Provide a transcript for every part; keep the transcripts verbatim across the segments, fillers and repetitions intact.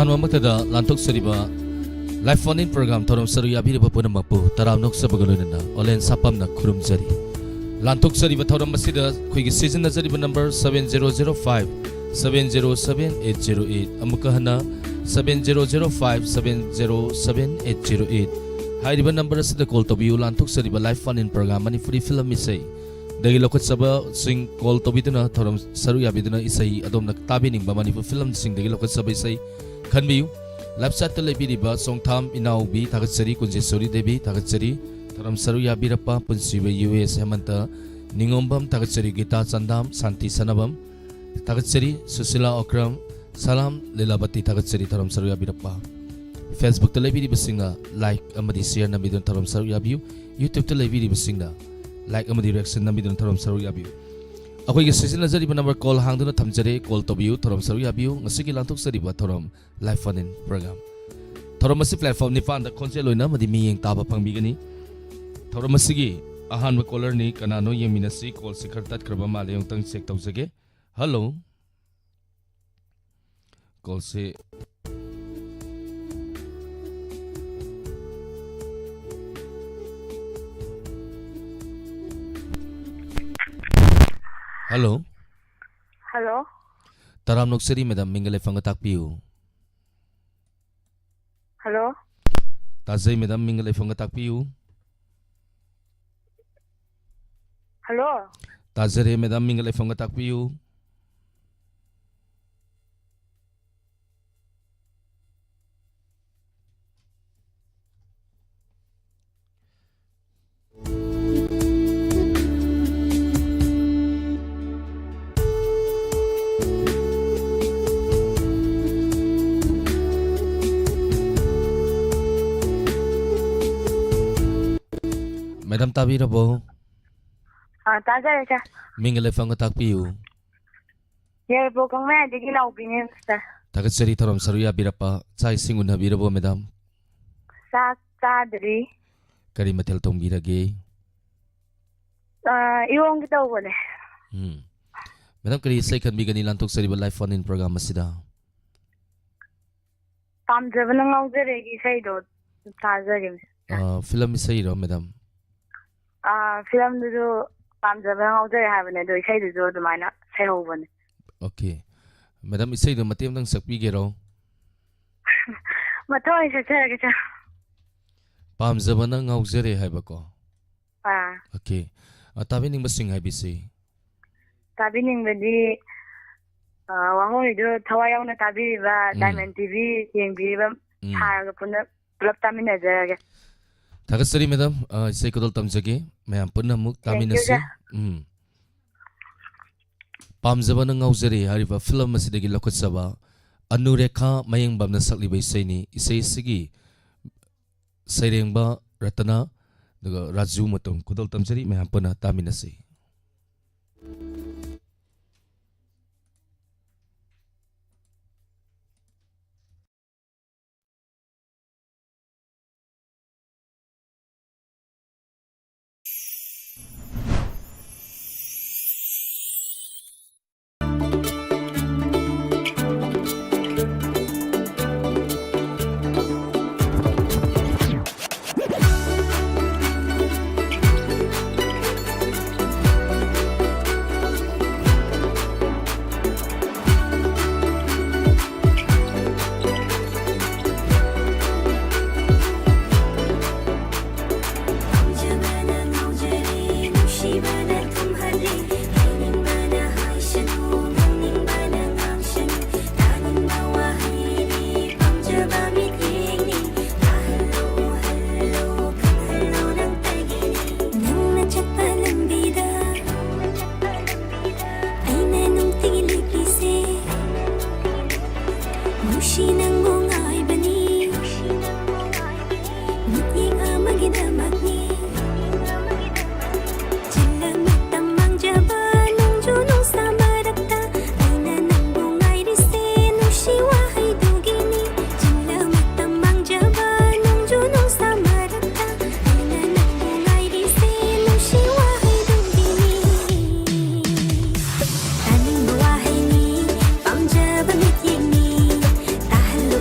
ꯑꯍꯥꯟꯕꯃꯛꯇꯗ ꯂꯥꯟꯊꯣꯛꯆꯔꯤꯕ Live Phone In Program ꯊꯧꯔꯝ ꯁꯔꯨꯛ ꯌꯥꯕꯤꯔꯤꯕ ꯄꯨꯝꯅꯃꯛꯄꯨ ꯇꯔꯥꯝꯅ ꯑꯣꯛꯆꯕꯒ ꯂꯣꯏꯅꯅ ꯑꯣꯂꯦꯟ ꯁꯥꯄꯝꯅ ꯈꯨꯔꯨꯝꯖꯔꯤ꯫ ꯂꯥꯟꯊꯣꯛꯆꯔꯤꯕ ꯊꯧꯔꯝ ꯑꯁꯤꯗ ꯑꯩꯈꯣꯏꯒꯤ ꯁꯤꯖꯤꯟꯅꯖꯔꯤꯕ number seven zero zero five seven zero seven eight zero eight, ꯑꯃꯨꯛꯀ ꯍꯟꯅ seven zero zero five seven zero seven eight zero eight ꯍꯥꯏꯔꯤꯕ number ꯑꯁꯤꯗ call ꯇꯧꯕꯤꯌꯨ꯫ ꯂꯥꯟꯊꯣꯛꯆꯔꯤꯕ Live Phone In Program Manipuri film ꯏꯁꯩ ꯗꯒꯤ ꯂꯧꯈꯠꯆꯕꯁꯤꯡ call ꯇꯧꯕꯤꯗꯨꯅ ꯊꯧꯔꯝ ꯁꯔꯨꯛ ꯌꯥꯕꯤꯗꯨꯅ ꯏꯁꯩ ꯑꯗꯣꯝꯅ ꯇꯥꯕꯤꯅꯤꯡꯕ ꯃꯅꯤꯄꯨꯔ film ꯁꯤꯡꯗꯒꯤ ꯂꯧꯈꯠꯆꯕ ꯏꯁꯩ ꯈꯟꯕꯤꯌꯨ꯫ Left side ꯇ ꯂꯩꯕꯤꯔꯤꯕ ꯆꯣꯡꯊꯥꯝ ꯏꯅꯥꯎꯕꯤ ꯊꯥꯒꯠꯆꯔꯤ, ꯀꯨꯟꯖꯦꯁꯣꯔꯤ ꯗꯦꯕꯤ ꯊꯥꯒꯠꯆꯔꯤ, ꯊꯧꯔꯝ ꯁꯔꯨꯛ ꯌꯥꯕꯤꯔꯛꯄ ꯄꯨꯟꯁꯤꯕ ꯌꯨ ꯑꯦꯁ ꯍꯦꯃꯟꯇ ꯅꯤꯉꯣꯝꯕꯝ ꯊꯥꯒꯠꯆꯔꯤ, ꯒꯤꯇꯥ ꯆꯥꯟꯗꯥꯝ, ꯁꯥꯟꯇꯤ ꯁꯅꯥꯕꯝ ꯊꯥꯒꯠꯆꯔꯤ, ꯁꯨꯁꯤꯂꯥ ꯑꯣꯀ꯭ꯔꯝ, ꯁꯂꯥꯝ ꯂꯤꯂꯥꯕꯇꯤ ꯊꯥꯒꯠꯆꯔꯤ, ꯊꯧꯔꯝ ꯁꯔꯨꯛ ꯌꯥꯕꯤꯔꯛꯄ꯫ Facebook ꯇ ꯂꯩꯕꯤꯔꯤꯕꯁꯤꯡꯅ like ꯑꯃꯗꯤ share ꯅꯝꯕꯤꯗꯨꯅ ꯊꯧꯔꯝ ꯁꯔꯨꯛ ꯌꯥꯕꯤꯌꯨ꯫ YouTube ꯇ ꯂꯩꯕꯤꯔꯤꯕꯁꯤꯡꯅ like ꯑꯃꯗꯤ reaction ꯅꯝꯕꯤꯗꯨꯅ ꯊꯧꯔꯝ ꯁꯔꯨꯛ ꯌꯥꯕꯤꯌꯨ꯫ ꯑꯩꯈꯣꯏꯒꯤ ꯁꯤꯖꯤꯟꯅꯖꯔꯤꯕ number call ꯍꯥꯡꯗꯨꯅ ꯊꯝꯖꯔꯦ, call ꯇꯧꯕꯤꯌꯨ, ꯊꯧꯔꯝ ꯁꯔꯨꯛ ꯌꯥꯕꯤꯌꯨ꯫ ꯉꯁꯤꯒꯤ ꯂꯥꯟꯊꯣꯛꯆꯔꯤꯕ ꯊꯧꯔꯝ Live Phone In Program꯫ ꯊꯧꯔꯝ ꯑꯁꯤ platform ꯅꯤꯄꯥꯟꯗ ꯈꯣꯟꯖꯦꯜ ꯑꯣꯏꯅ ꯑꯃꯗꯤ ꯃꯤꯠꯌꯦꯡ ꯇꯥꯕ ꯐꯪꯕꯤꯒꯅꯤ꯫ ꯊꯧꯔꯝ ꯑꯁꯤꯒꯤ ꯑꯍꯥꯟꯕ caller ꯅꯤ꯫ ꯀꯅꯥꯅꯣ ꯌꯦꯡꯃꯤꯟꯅꯁꯤ꯫ Call ꯁꯤ ꯈꯔ ꯇꯠꯈ꯭ꯔꯕ ꯃꯥꯜꯂꯦ, ꯑꯃꯨꯛꯇꯪ check ꯇꯧꯖꯒꯦ꯫ Hello꯫ Call ꯁꯤ Hello꯫ Hello꯫ ꯇꯔꯥꯝꯅ ꯑꯣꯛꯆꯔꯤ madam, ꯃꯤꯡꯒ ꯂꯩꯐꯝꯒ ꯇꯥꯛꯄꯤꯌꯨ꯫ Hello꯫ ꯇꯥꯖꯩ madam, ꯃꯤꯡꯒ ꯂꯩꯐꯝꯒ ꯇꯥꯛꯄꯤꯌꯨ꯫ Hello꯫ ꯇꯥꯖꯔꯦ madam, ꯃꯤꯡꯒ ꯂꯩꯐꯝꯒ ꯇꯥꯛꯄꯤꯌꯨ꯫ Madam, ꯇꯥꯕꯤꯔꯕꯣ? ꯑꯥ, ꯇꯥꯖꯔꯦ, sir꯫ ꯃꯤꯡꯒ ꯂꯩꯐꯝꯒ ꯇꯥꯛꯄꯤꯌꯨ꯫ ꯌꯥꯏꯔꯤꯄꯣꯛ ꯀꯪꯂꯩꯗꯒꯤ ꯂꯥꯎꯕꯤꯅꯦ, sir꯫ ꯊꯥꯒꯠꯆꯔꯤ ꯊꯧꯔꯝ ꯁꯔꯨꯛ ꯌꯥꯕꯤꯔꯛꯄ꯫ ꯆꯥꯛ ꯏꯁꯤꯡ ꯎꯅꯕꯤꯔꯕꯣ, madam? ꯆꯥꯛ ꯆꯥꯗ꯭ꯔꯤ꯫ ꯀꯔꯤ ꯃꯊꯦꯜ ꯊꯣꯡꯕꯤꯔꯒꯦ? ꯑꯥ, ꯏꯔꯣꯟꯒꯦ ꯇꯧꯕꯅꯦ꯫ ꯎꯝ꯫ Madam, ꯀꯔꯤ ꯏꯁꯩ ꯈꯟꯕꯤꯒꯅꯤ ꯂꯥꯟꯊꯣꯛꯆꯔꯤꯕ Live Phone In Program ꯑꯁꯤꯗ? ꯄꯥꯝꯖꯕꯅ ꯉꯥꯎꯖꯔꯦꯒꯤ ꯏꯁꯩꯗꯣ ꯇꯥꯖꯒꯦ꯫ ꯑꯥ, ꯐꯤꯂꯝ ꯏꯁꯩꯔꯣ, ꯃꯦꯗꯥꯝ? ꯑꯥ, ꯐꯤꯂꯝꯗꯨꯁꯨ ꯄꯥꯝꯖꯕꯅ ꯉꯥꯎꯖꯔꯦ ꯍꯥꯏꯕꯅꯦ, ꯑꯗꯣ ꯏꯁꯩꯗꯨꯁꯨ ꯑꯗꯨꯃꯥꯏꯅ ꯁꯩꯍꯧꯕꯅꯦ꯫ ꯑꯣꯀꯦ꯫ ꯃꯦꯗꯥꯝ, ꯏꯁꯩꯗꯣ ꯃꯇꯦꯛ ꯑꯃꯇꯪ ꯁꯛꯄꯤꯒꯦꯔꯣ? ꯃꯊꯪ ꯑꯣꯏꯅ ꯁꯛꯆꯔꯒꯦ, ꯁꯥꯔ꯫ ꯄꯥꯝꯖꯕꯅ ꯉꯥꯎꯖꯔꯦ ꯍꯥꯏꯕꯀꯣ? ꯑꯥ꯫ ꯑꯣꯀꯦ꯫ ꯑ, ꯇꯥꯕꯤꯅꯤꯡꯕꯁꯤꯡ ꯍꯥꯏꯕꯤꯁꯤ? ꯇꯥꯕꯤꯅꯤꯡꯕꯗꯤ, ꯑ, ꯋꯥꯍꯣꯡꯂꯤꯗꯨ ꯊꯋꯥꯏ ꯌꯥꯎꯅ ꯇꯥꯕꯤꯔꯤꯕ ꯎꯝ꯫ ꯗꯥꯏꯃꯟ ꯇꯤ ꯚꯤ ꯌꯦꯡꯕꯤꯔꯤꯕ ꯎꯝ꯫ ꯁꯥꯔꯒ ꯄꯨꯟꯅ ꯄꯨꯂꯞ ꯇꯥꯃꯤꯟꯅꯖꯔꯒꯦ꯫ ꯊꯥꯒꯠꯆꯔꯤ, ꯃꯦꯗꯥꯝ꯫ ꯑ, ꯏꯁꯩ ꯈꯨꯗꯣꯜ ꯇꯝꯖꯒꯦ꯫ ꯃꯌꯥꯝ ꯄꯨꯟꯅ ꯑꯃꯨꯛ Thank you, ꯇꯥꯃꯤꯟꯅꯁꯤ꯫ Sir꯫ ꯎꯝ꯫ ꯄꯥꯝꯖꯕꯅ ꯉꯥꯎꯖꯔꯦ ꯍꯥꯏꯔꯤꯕ ꯐꯤꯂꯝ ꯑꯁꯤꯗꯒꯤ ꯂꯧꯈꯠꯆꯕ ꯑꯅꯨꯔꯦꯈꯥ ꯃꯌꯦꯡꯕꯝꯅ ꯁꯛꯂꯤꯕ ꯏꯁꯩꯅꯤ꯫ ꯏꯁꯩ ꯑꯁꯤꯒꯤ ꯁꯩꯔꯦꯡꯕ ꯔꯇꯅ, ꯑꯗꯨꯒ ꯔꯥꯖꯨ ꯃꯇꯨꯡ ꯈꯨꯗꯣꯜ ꯇꯝꯖꯔꯤ, ꯃꯌꯥꯝ ꯄꯨꯟꯅ ꯇꯥꯃꯤꯟꯅꯁꯤ꯫ ꯅꯨꯡꯁꯤ ꯅꯪꯕꯨ ꯉꯥꯏꯕꯅꯤ, ꯃꯤꯠꯌꯦꯡ ꯑꯃꯒꯤꯗꯃꯛꯅꯤ꯫ ꯆꯤꯜꯂ ꯃꯇꯝ ꯃꯥꯡꯖꯕ ꯅꯣꯡꯖꯨ ꯅꯨꯡꯁꯥ ꯃꯔꯛꯇ ꯑꯩꯅ ꯅꯪꯕꯨ ꯉꯥꯏꯔꯤꯁꯦ ꯅꯨꯡꯁꯤ ꯋꯥꯍꯩꯗꯨꯒꯤꯅꯤ꯫ ꯆꯤꯜꯂ ꯃꯇꯝ ꯃꯥꯡꯖꯕ ꯅꯣꯡꯖꯨ ꯅꯨꯡꯁꯥ ꯃꯔꯛꯇ ꯑꯩꯅ ꯅꯪꯕꯨ ꯉꯥꯏꯔꯤꯁꯦ ꯅꯨꯡꯁꯤ ꯋꯥꯍꯩꯗꯨꯒꯤꯅꯤ꯫ ꯇꯥꯅꯤꯡꯕ ꯋꯥꯍꯩꯅꯤ, ꯄꯥꯝꯖꯕ ꯃꯤꯠꯌꯦꯡꯅꯤ꯫ ꯇꯥꯍꯜꯂꯨ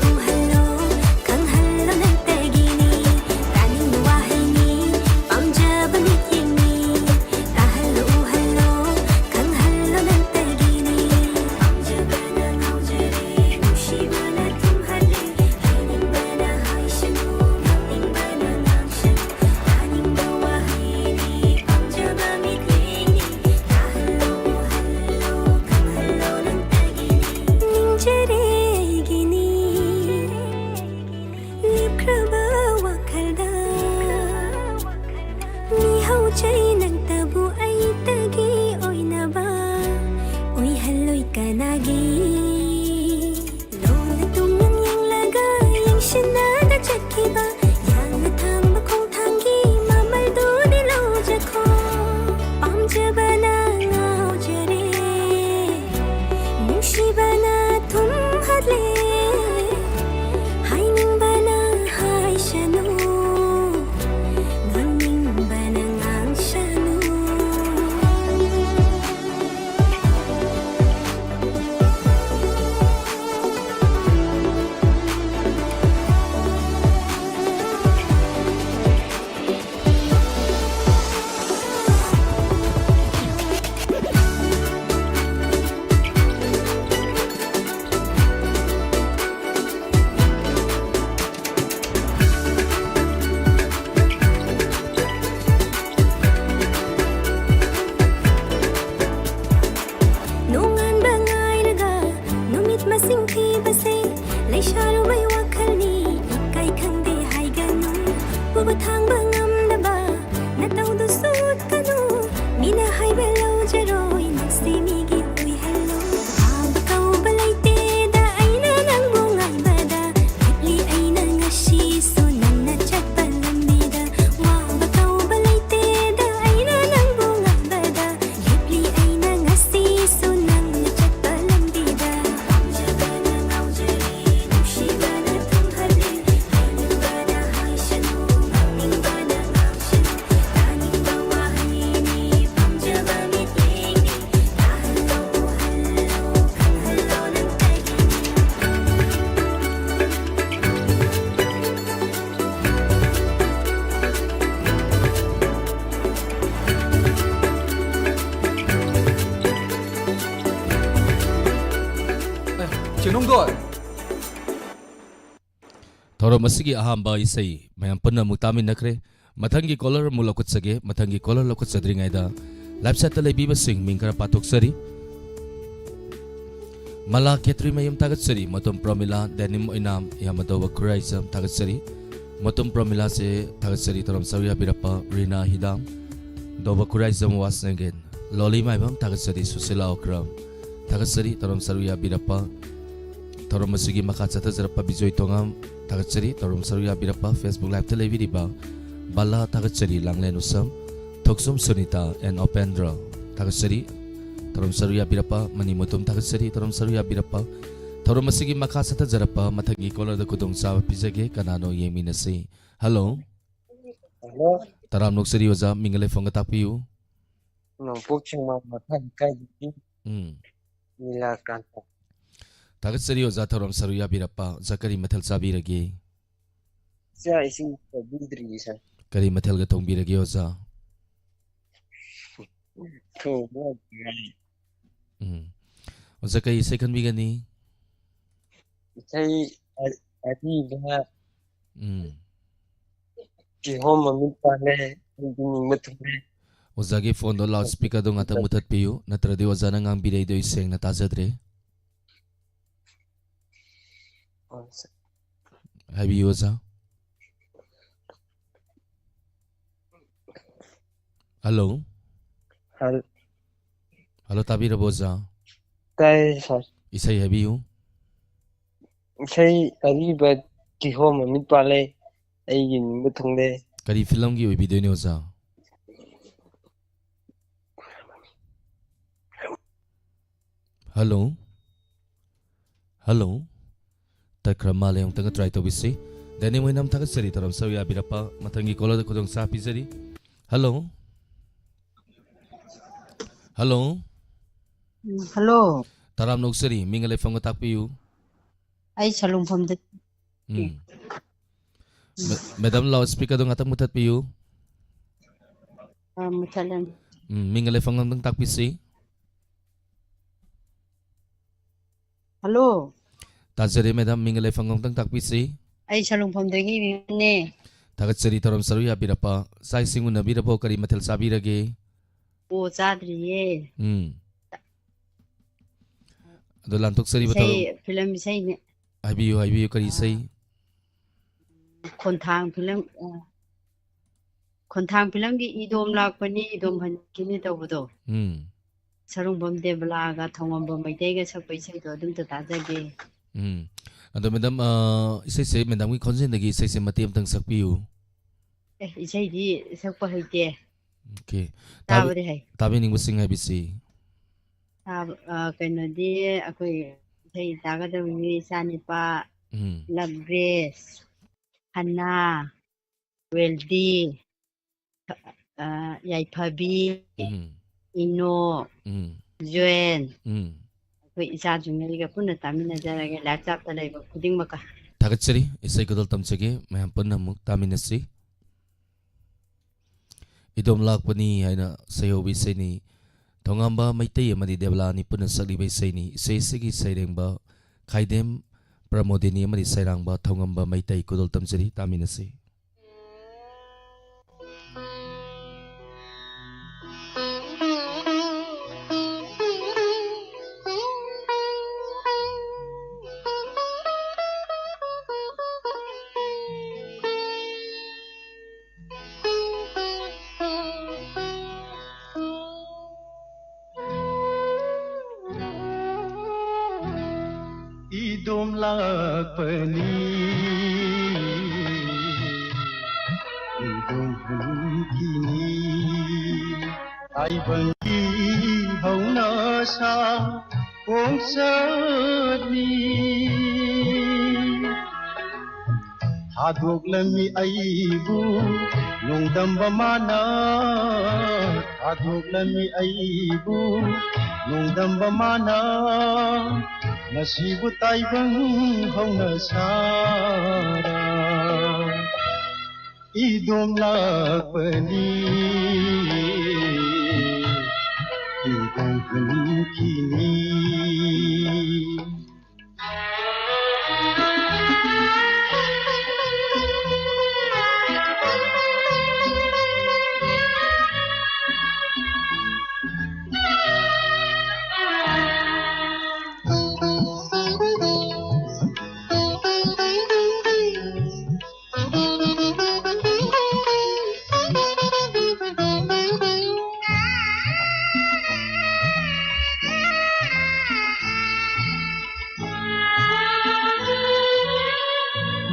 ꯁꯦ ꯂꯩꯁꯥꯔꯨꯕꯩ ꯋꯥꯈꯜꯅꯤ, ꯏꯀꯥꯏ ꯈꯪꯗꯦ ꯍꯥꯏꯒꯅꯨ꯫ ꯄꯨꯕ ꯊꯥꯡꯕ ꯉꯝꯗꯕ ꯅꯇꯧꯗꯨꯁꯨ ꯎꯠꯀꯅꯨ꯫ ꯃꯤꯅ ꯍꯥꯏꯕ ꯂꯧꯖꯔꯣꯏ, ꯅꯪꯁꯦ ꯃꯤꯒꯤ ꯑꯣꯏꯍꯜꯂꯣ꯫ ꯍꯥꯡꯕ ꯀꯧꯕ ꯂꯩꯇꯦꯗ ꯑꯩꯅ ꯅꯪꯕꯨ ꯉꯥꯏꯕꯗ꯫ ꯂꯦꯞꯂꯤ ꯑꯩꯅ ꯉꯁꯤꯁꯨ ꯅꯪꯅ ꯆꯠꯄ ꯂꯝꯕꯤꯗ꯫ ꯋꯥꯕ ꯀꯧꯕ ꯂꯩꯇꯦꯗ ꯑꯩꯅ ꯅꯪꯕꯨ ꯉꯥꯏꯕꯗ꯫ ꯂꯦꯞꯂꯤ ꯑꯩꯅ ꯉꯁꯤꯁꯨ ꯅꯪꯅ ꯆꯠꯄ ꯂꯝꯕꯤꯗ꯫ ꯄꯥꯝꯖꯕꯅ ꯉꯥꯎꯖꯔꯦ, ꯅꯨꯡꯁꯤꯕꯅ ꯊꯨꯝꯍꯜꯂꯦ꯫ ꯍꯥꯏꯅꯤꯡꯕꯅ ꯍꯥꯏꯁꯅꯨ, ꯉꯥꯡꯅꯤꯡꯕꯅ ꯉꯥꯡꯁꯅꯨ꯫ ꯇꯥꯅꯤꯡꯕ ꯋꯥꯍꯩꯅꯤ ꯄꯥꯝꯖꯕ ꯃꯤꯠꯌꯦꯡꯅꯤ꯫ ꯇꯥꯍꯜꯂꯣ, ꯎꯍꯜꯂꯣ, ꯈꯪꯍꯜꯂꯣ ꯅꯪ ꯀꯩꯒꯤꯅꯤ꯫ ꯆꯤꯡꯅꯨꯡꯗꯣꯟ꯫ ꯊꯧꯔꯝ ꯑꯁꯤꯒꯤ ꯑꯍꯥꯟꯕ ꯏꯁꯩ ꯃꯌꯥꯝ ꯄꯨꯟꯅ ꯑꯃꯨꯛ ꯇꯥꯃꯤꯟꯅꯈ꯭ꯔꯦ꯫ ꯃꯊꯪꯒꯤ ꯀꯣꯂꯔ ꯑꯃꯨꯛ ꯂꯧꯈꯠꯆꯒꯦ꯫ ꯃꯊꯪꯒꯤ ꯀꯣꯂꯔ ꯂꯧꯈꯠꯆꯗ꯭ꯔꯤꯉꯩꯗ ꯂꯥꯏꯚ ꯁꯥꯏꯠꯇ ꯂꯩꯕꯤꯕꯁꯤꯡ ꯃꯤꯡ ꯈꯔ ꯄꯥꯊꯣꯛꯆꯔꯤ꯫ ꯃꯂꯥ ꯈꯦꯇ꯭ꯔꯤꯃꯌꯨꯝ ꯊꯥꯒꯠꯆꯔꯤ꯫ ꯃꯇꯣꯝ ꯄ꯭ꯔꯃꯤꯂꯥ, ꯗꯦꯅꯤꯝ ꯑꯣꯏꯅꯥꯝ, ꯏꯌꯥꯝꯕ ꯗꯧꯕ ꯈꯨꯔꯥꯏꯖꯝ ꯊꯥꯒꯠꯆꯔꯤ꯫ ꯃꯇꯣꯝ ꯄ꯭ꯔꯃꯤꯂꯥꯁꯦ ꯊꯥꯒꯠꯆꯔꯤ꯫ ꯊꯧꯔꯝ ꯁꯔꯨꯛ ꯌꯥꯕꯤꯔꯛꯄ ꯔꯤꯅꯥ ꯍꯤꯗꯥꯝ, ꯗꯧꯕ ꯈꯨꯔꯥꯏꯖꯝ ꯋꯥꯁꯅꯒꯦꯟ, ꯂꯣꯂꯤ ꯃꯥꯏꯕꯝ ꯊꯥꯒꯠꯆꯔꯤ꯫ ꯁꯨꯁꯤꯂꯥ ꯑꯣꯀ꯭ꯔꯝ ꯊꯥꯒꯠꯆꯔꯤ꯫ ꯊꯧꯔꯝ ꯁꯔꯨꯛ ꯌꯥꯕꯤꯔꯛꯄ ꯊꯧꯔꯝ ꯑꯁꯤꯒꯤ ꯃꯈꯥ ꯆꯠꯊꯖꯔꯛꯄ ꯕꯤꯖꯣꯏ ꯇꯣꯉꯥꯝ ꯊꯥꯒꯠꯆꯔꯤ꯫ ꯊꯧꯔꯝ ꯁꯔꯨꯛ ꯌꯥꯕꯤꯔꯛꯄ Facebook Live-ꯇ ꯂꯩꯕꯤꯔꯤꯕ ꯕꯂꯥ ꯊꯥꯒꯠꯆꯔꯤ, ꯂꯥꯡꯂꯦꯟ ꯎꯁꯝ, ꯊꯣꯛꯆꯨꯝ ꯁꯨꯅꯤꯇꯥ and ꯎꯄꯦꯟꯗ꯭ꯔ ꯊꯥꯒꯠꯆꯔꯤ꯫ ꯊꯧꯔꯝ ꯁꯔꯨꯛ ꯌꯥꯕꯤꯔꯛꯄ ꯃꯅꯤ ꯃꯨꯇꯨꯝ ꯊꯥꯒꯠꯆꯔꯤ꯫ ꯊꯧꯔꯝ ꯁꯔꯨꯛ ꯌꯥꯕꯤꯔꯛꯄ ꯊꯧꯔꯝ ꯑꯁꯤꯒꯤ ꯃꯈꯥ ꯆꯠꯊꯖꯔꯛꯄ ꯃꯊꯪꯒꯤ ꯀꯣꯂꯔꯗ ꯈꯨꯗꯣꯡꯆꯥꯕ ꯄꯤꯖꯒꯦ꯫ ꯀꯅꯥꯅꯣ ꯌꯦꯡꯃꯤꯟꯅꯁꯤ꯫ ꯍꯜꯂꯣ꯫ ꯍꯜꯂꯣ꯫ ꯇꯔꯥꯝ ꯅꯣꯛꯆꯔꯤ ꯑꯣꯖꯥ, ꯃꯤꯡꯒ ꯂꯩꯐꯝꯒ ꯇꯥꯛꯄꯤꯌꯨ꯫ ꯅꯣꯡꯄꯣꯛ ꯁꯦꯛꯃꯥꯏ ꯃꯈꯥ ꯂꯩꯀꯥꯏꯗꯒꯤ ꯎꯝ꯫ ꯅꯤꯂꯥꯀꯥꯟꯇ꯫ ꯊꯥꯒꯠꯆꯔꯤ ꯑꯣꯖꯥ, ꯊꯧꯔꯝ ꯁꯔꯨꯛ ꯌꯥꯕꯤꯔꯛꯄ꯫ ꯑꯣꯖꯥ, ꯀꯔꯤ ꯃꯊꯦꯜ ꯆꯥꯕꯤꯔꯒꯦ? ꯆꯥꯛ ꯏꯁꯤꯡ ꯆꯥꯕꯤꯗ꯭ꯔꯤꯌꯦ, ꯁꯥꯔ꯫ ꯀꯔꯤ ꯃꯊꯦꯜꯒ ꯊꯣꯡꯕꯤꯔꯒꯦ ꯑꯣꯖꯥ? ꯊꯣꯡꯕ ꯍꯧꯗ꯭ꯔꯤ꯫ ꯎꯝ꯫ ꯑꯣꯖꯥ, ꯀꯔꯤ ꯏꯁꯩ ꯈꯟꯕꯤꯒꯅꯤ? ꯏꯁꯩ ꯑ-, ꯑꯔꯤꯕ ꯎꯝ꯫ ꯀꯤꯍꯣꯝ ꯃꯃꯤꯠ ꯄꯥꯜꯂꯦ, ꯑꯩꯗꯤ ꯅꯤꯡꯕ ꯊꯨꯡꯂꯦ꯫ ꯑꯣꯖꯥꯒꯤ ꯐꯣꯟꯗꯣ ꯂꯥꯎꯠ ꯁ꯭ꯄꯤꯀꯔꯗꯣ ꯉꯥꯛꯇꯪ ꯃꯨꯊꯠꯄꯤꯌꯨ, ꯅꯠꯇ꯭ꯔꯗꯤ ꯑꯣꯖꯥꯅ ꯉꯥꯡꯕꯤꯔꯛꯏꯗꯣ ꯑꯩ ꯁꯦꯡꯅ ꯇꯥꯖꯗ꯭ꯔꯦ꯫ ꯍꯥꯏꯕꯤꯌꯨ, ꯑꯣꯖꯥ꯫ ꯍꯜꯂꯣ꯫ ꯍꯜ- ꯍꯜꯂꯣ, ꯇꯥꯕꯤꯔꯕꯣ, ꯑꯣꯖꯥ? ꯇꯥꯏ, ꯁꯥꯔ꯫ ꯏꯁꯩ ꯍꯥꯏꯕꯤꯌꯨ꯫ ꯏꯁꯩ ꯑꯔꯤꯕ ꯀꯤꯍꯣꯝ ꯃꯃꯤꯠ ꯄꯥꯜꯂꯦ, ꯑꯩꯒꯤ ꯅꯤꯡꯕ ꯊꯨꯡꯂꯦ꯫ ꯀꯔꯤ ꯐꯤꯂꯝꯒꯤ ꯑꯣꯏꯕꯤꯗꯣꯏꯅꯣ, ꯑꯣꯖꯥ? ꯍꯜꯂꯣ? ꯍꯜꯂꯣ? ꯇꯠꯈ꯭ꯔ ꯃꯥꯜꯂꯦ, ꯑꯃꯨꯛꯇꯪꯒ try ꯇꯧꯕꯤꯁꯤ꯫ ꯗꯦꯅꯤꯝ ꯑꯣꯏꯅꯝ ꯊꯥꯒꯠꯆꯔꯤ, ꯇꯧꯔꯝ ꯁꯔꯨꯛ ꯌꯥꯕꯤꯔꯛꯄ꯫ ꯃꯊꯪꯒꯤ caller ꯗ ꯈꯨꯗꯣꯡꯆꯥꯕ ꯄꯤꯖꯔꯤ꯫ ꯍꯜꯂꯣ? ꯍꯜꯂꯣ? ꯎꯝ, ꯍꯜꯂꯣ꯫ ꯇꯔꯥꯝꯅ ꯑꯣꯛꯆꯔꯤ, ꯃꯤꯡꯒ ꯂꯩꯐꯝꯒ ꯇꯥꯛꯄꯤꯌꯨ꯫ ꯑꯩ ꯁꯂꯨꯡꯐꯝꯗ ꯎꯝ꯫ ꯃꯦ-, madam, loudspeaker ꯗꯣ ꯉꯥꯛꯇꯪ ꯃꯨꯊꯠꯄꯤꯌꯨ꯫ ꯑ, ꯃꯨꯊꯠꯂꯦ꯫ ꯎꯝ, ꯃꯤꯡꯒ ꯂꯩꯐꯝꯒ ꯑꯝꯇꯪ ꯇꯥꯛꯄꯤꯁꯤ꯫ ꯍꯜꯂꯣ꯫ ꯇꯥꯖꯔꯦ, madam, ꯃꯤꯡꯒ ꯂꯩꯐꯝꯒ ꯑꯝꯇꯪ ꯇꯥꯛꯄꯤꯁꯤ꯫ ꯑꯩ ꯁꯂꯨꯡꯐꯝꯗꯒꯤ ꯏꯕꯤꯅꯦ꯫ ꯊꯥꯒꯠꯆꯔꯤ, ꯊꯧꯔꯝ ꯁꯔꯨꯛ ꯌꯥꯕꯤꯔꯛꯄ꯫ ꯆꯥꯛ ꯏꯁꯤꯡ ꯎꯅꯕꯤꯔꯕꯣ? ꯀꯔꯤ ꯃꯊꯦꯜ ꯆꯥꯕꯤꯔꯒꯦ? ꯑꯣ, ꯆꯥꯗ꯭ꯔꯤꯌꯦ꯫ ꯎꯝ꯫ ꯑꯗꯣ ꯂꯥꯟꯊꯣꯛꯆꯔꯤꯕ ꯏꯁꯩ, ꯊꯧꯔꯝ ꯐꯤꯂꯝ ꯏꯁꯩꯅꯦ꯫ ꯍꯥꯏꯕꯤꯌꯨ, ꯍꯥꯏꯕꯤꯌꯨ, ꯀꯔꯤ ꯏꯁꯩ? ꯑꯥ, ꯈꯣꯟꯊꯥꯡ ꯐꯤꯂꯝ, ꯑꯥ, ꯈꯣꯟꯊꯥꯡ ꯐꯤꯂꯝꯒꯤ "ꯏꯗꯣꯝ ꯂꯥꯛꯄꯅꯤ, ꯏꯗꯣꯝ ꯍꯟꯈꯤꯅꯤ" ꯇꯧꯕꯗꯣ꯫ ꯎꯝ꯫ ꯁꯔꯨꯡꯕꯝ ꯗꯦꯕꯂꯥꯒ ꯊꯧꯉꯝꯕꯝ ꯃꯩꯇꯩꯒ ꯁꯛꯄ ꯏꯁꯩꯗꯣ ꯑꯗꯨꯝꯇ ꯇꯥꯖꯒꯦ꯫ ꯎꯝ꯫ ꯑꯗꯣ madam, ꯑꯥ, ꯏꯁꯩꯁꯦ madam ꯒꯤ ꯈꯣꯟꯖꯦꯜꯗꯒꯤ ꯏꯁꯩꯁꯦ ꯃꯇꯦꯛ ꯑꯃꯇꯪ ꯁꯛꯄꯤꯌꯨ꯫ ꯑꯦ, ꯏꯁꯩꯗꯤ ꯁꯛꯄ ꯍꯩꯇꯦ꯫ Okay꯫ ꯇꯥꯕꯤ-, ꯇꯥꯕꯗꯤ ꯍꯩ꯫ ꯇꯥꯕꯤꯅꯤꯡꯕꯁꯤꯡ ꯍꯥꯏꯕꯁꯤ? ꯇꯥꯕ, ꯑ, ꯀꯩꯅꯣꯗꯤ ꯑꯩꯈꯣꯏ ꯏꯁꯩ ꯇꯥꯒꯗꯕ ꯃꯤ ꯏꯆꯥ ꯅꯤꯄꯥ, ꯎꯝ꯫ ꯂꯕꯒ꯭ꯔꯦꯁ, ꯍꯅꯥ, ꯋꯦꯜꯗꯤ, ꯑ, ꯌꯥꯏꯐꯕꯤ, ꯎꯝ꯫ ꯏꯅꯣ, ꯎꯝ꯫ ꯖꯣꯌꯦꯟ, ꯎꯝ꯫ ꯑꯩꯈꯣꯏ ꯏꯆꯥꯁꯤꯡ ꯑꯩꯒ ꯄꯨꯟꯅ ꯇꯥꯃꯤꯟꯅꯖꯔꯒꯦ, ꯂꯥꯏꯞ ꯆꯥꯠꯇ ꯂꯩꯕ ꯈꯨꯗꯤꯡꯃꯛꯀ꯫ ꯊꯥꯒꯠꯆꯔꯤ, ꯏꯁꯩ ꯈꯨꯗꯣꯜ ꯇꯝꯖꯒꯦ, ꯃꯌꯥꯝ ꯄꯨꯟꯅ ꯑꯃꯨꯛ ꯇꯥꯃꯤꯟꯅꯁꯤ꯫ "ꯏꯗꯣꯝ ꯂꯥꯛꯄꯅꯤ" ꯍꯥꯏꯅ ꯁꯩꯍꯧꯕ ꯏꯁꯩꯅꯤ꯫ ꯊꯧꯉꯥꯝꯕ ꯃꯩꯇꯩ ꯑꯃꯗꯤ ꯗꯦꯕꯂꯥ ꯑꯅꯤ ꯄꯨꯟꯅ ꯁꯛꯂꯤꯕ ꯏꯁꯩꯅꯤ꯫ ꯏꯁꯩ ꯑꯁꯤꯒꯤ ꯁꯩꯔꯦꯡꯕ ꯈꯥꯏꯗꯦꯝ ꯄ꯭ꯔꯃꯣꯗꯤꯅꯤ ꯑꯃꯗꯤ ꯁꯩꯔꯥꯡꯕ ꯊꯧꯉꯝꯕ ꯃꯩꯇꯩ꯫ ꯈꯨꯗꯣꯜ ꯇꯝꯖꯔꯤ, ꯇꯥꯃꯤꯟꯅꯁꯤ꯫ ꯂꯥꯛꯄꯅꯤ꯫ ꯏꯗꯣꯝ ꯍꯟꯈꯤꯅꯤ꯫ ꯇꯥꯏꯕꯪꯒꯤ ꯍꯧꯅꯁꯥ ꯈꯣꯡꯆꯠꯅꯤ꯫ ꯊꯥꯗꯣꯛꯂꯝꯃꯤ ꯑꯩꯕꯨ ꯅꯣꯡꯗꯝꯕ ꯃꯥꯅ, ꯊꯥꯗꯣꯛꯂꯝꯃꯤ ꯑꯩꯕꯨ ꯅꯣꯡꯗꯝꯕ ꯃꯥꯅ, ꯃꯁꯤꯕꯨ ꯇꯥꯏꯕꯪ ꯍꯧꯅ ꯁꯥꯔ ꯏꯗꯣꯝ ꯂꯥꯛꯄꯅꯤ, ꯏꯗꯣꯝ ꯍꯟꯈꯤꯅꯤ꯫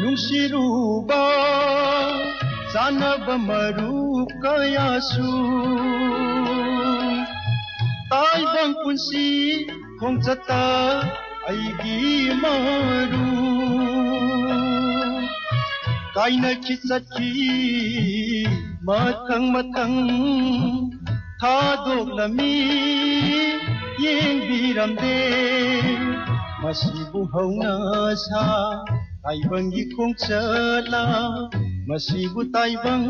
ꯅꯨꯡꯁꯤꯔꯨꯕ ꯆꯥꯟꯅꯕ ꯃꯔꯨꯞ ꯀꯌꯥꯁꯨ ꯇꯥꯏꯕꯪ ꯄꯨꯟꯁꯤ ꯈꯣꯡꯆꯠꯇ ꯑꯩꯒꯤ ꯃꯔꯨꯞ ꯀꯥꯏꯅꯈꯤ ꯆꯠꯈꯤ ꯃꯊꯪ ꯃꯊꯪ ꯊꯥꯗꯣꯛꯂꯝꯃꯤ ꯌꯦꯡꯕꯤꯔꯝꯗꯦ꯫ ꯃꯁꯤꯕꯨ ꯍꯧꯅ ꯁꯥ ꯇꯥꯏꯕꯪꯒꯤ ꯈꯣꯡꯆꯠꯂ, ꯃꯁꯤꯕꯨ ꯇꯥꯏꯕꯪ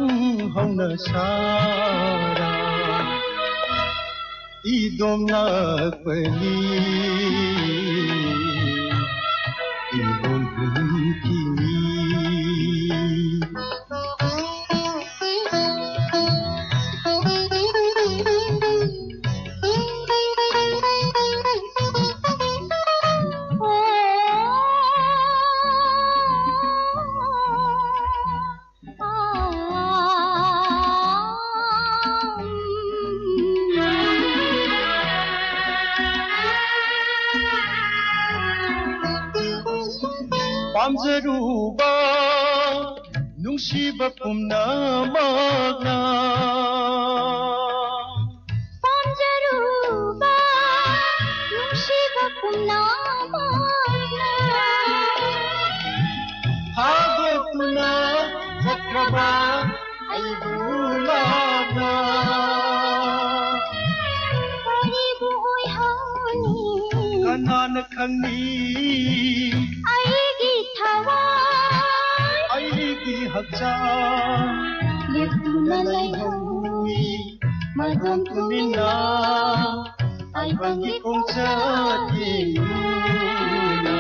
ꯍꯧꯅ ꯁꯥꯔ ꯏꯗꯣꯝ ꯂꯥꯛꯄꯅꯤ, ꯏꯗꯣꯝ ꯍꯟꯈꯤꯅꯤ꯫ ꯄꯥꯝꯖꯔꯨꯕ ꯅꯨꯡꯁꯤꯕ ꯄꯨꯝꯅꯃꯛꯅ, ꯄꯥꯝꯖꯔꯨꯕ ꯅꯨꯡꯁꯤꯕ ꯄꯨꯝꯅꯃꯛꯅ, ꯊꯥꯗꯣꯛꯇꯨꯅ ꯆꯠꯈ꯭ꯔꯕ ꯑꯩꯕꯨ ꯂꯥꯞꯅ ꯀꯔꯤꯕꯨ ꯑꯣꯏꯍꯧꯅꯤ? ꯀꯅꯥꯅ ꯈꯪꯅꯤ? ꯑꯩꯒꯤ ꯊꯋꯥꯏ, ꯑꯩꯒꯤ ꯍꯛꯆꯥꯡ ꯂꯦꯞꯇꯨꯅ ꯂꯩꯍꯧꯏ, ꯃꯗꯣꯝ ꯇꯨꯃꯤꯟꯅ ꯇꯥꯏꯕꯪꯒꯤ ꯈꯣꯡꯆꯠ ꯌꯦꯡꯗꯨꯅ꯫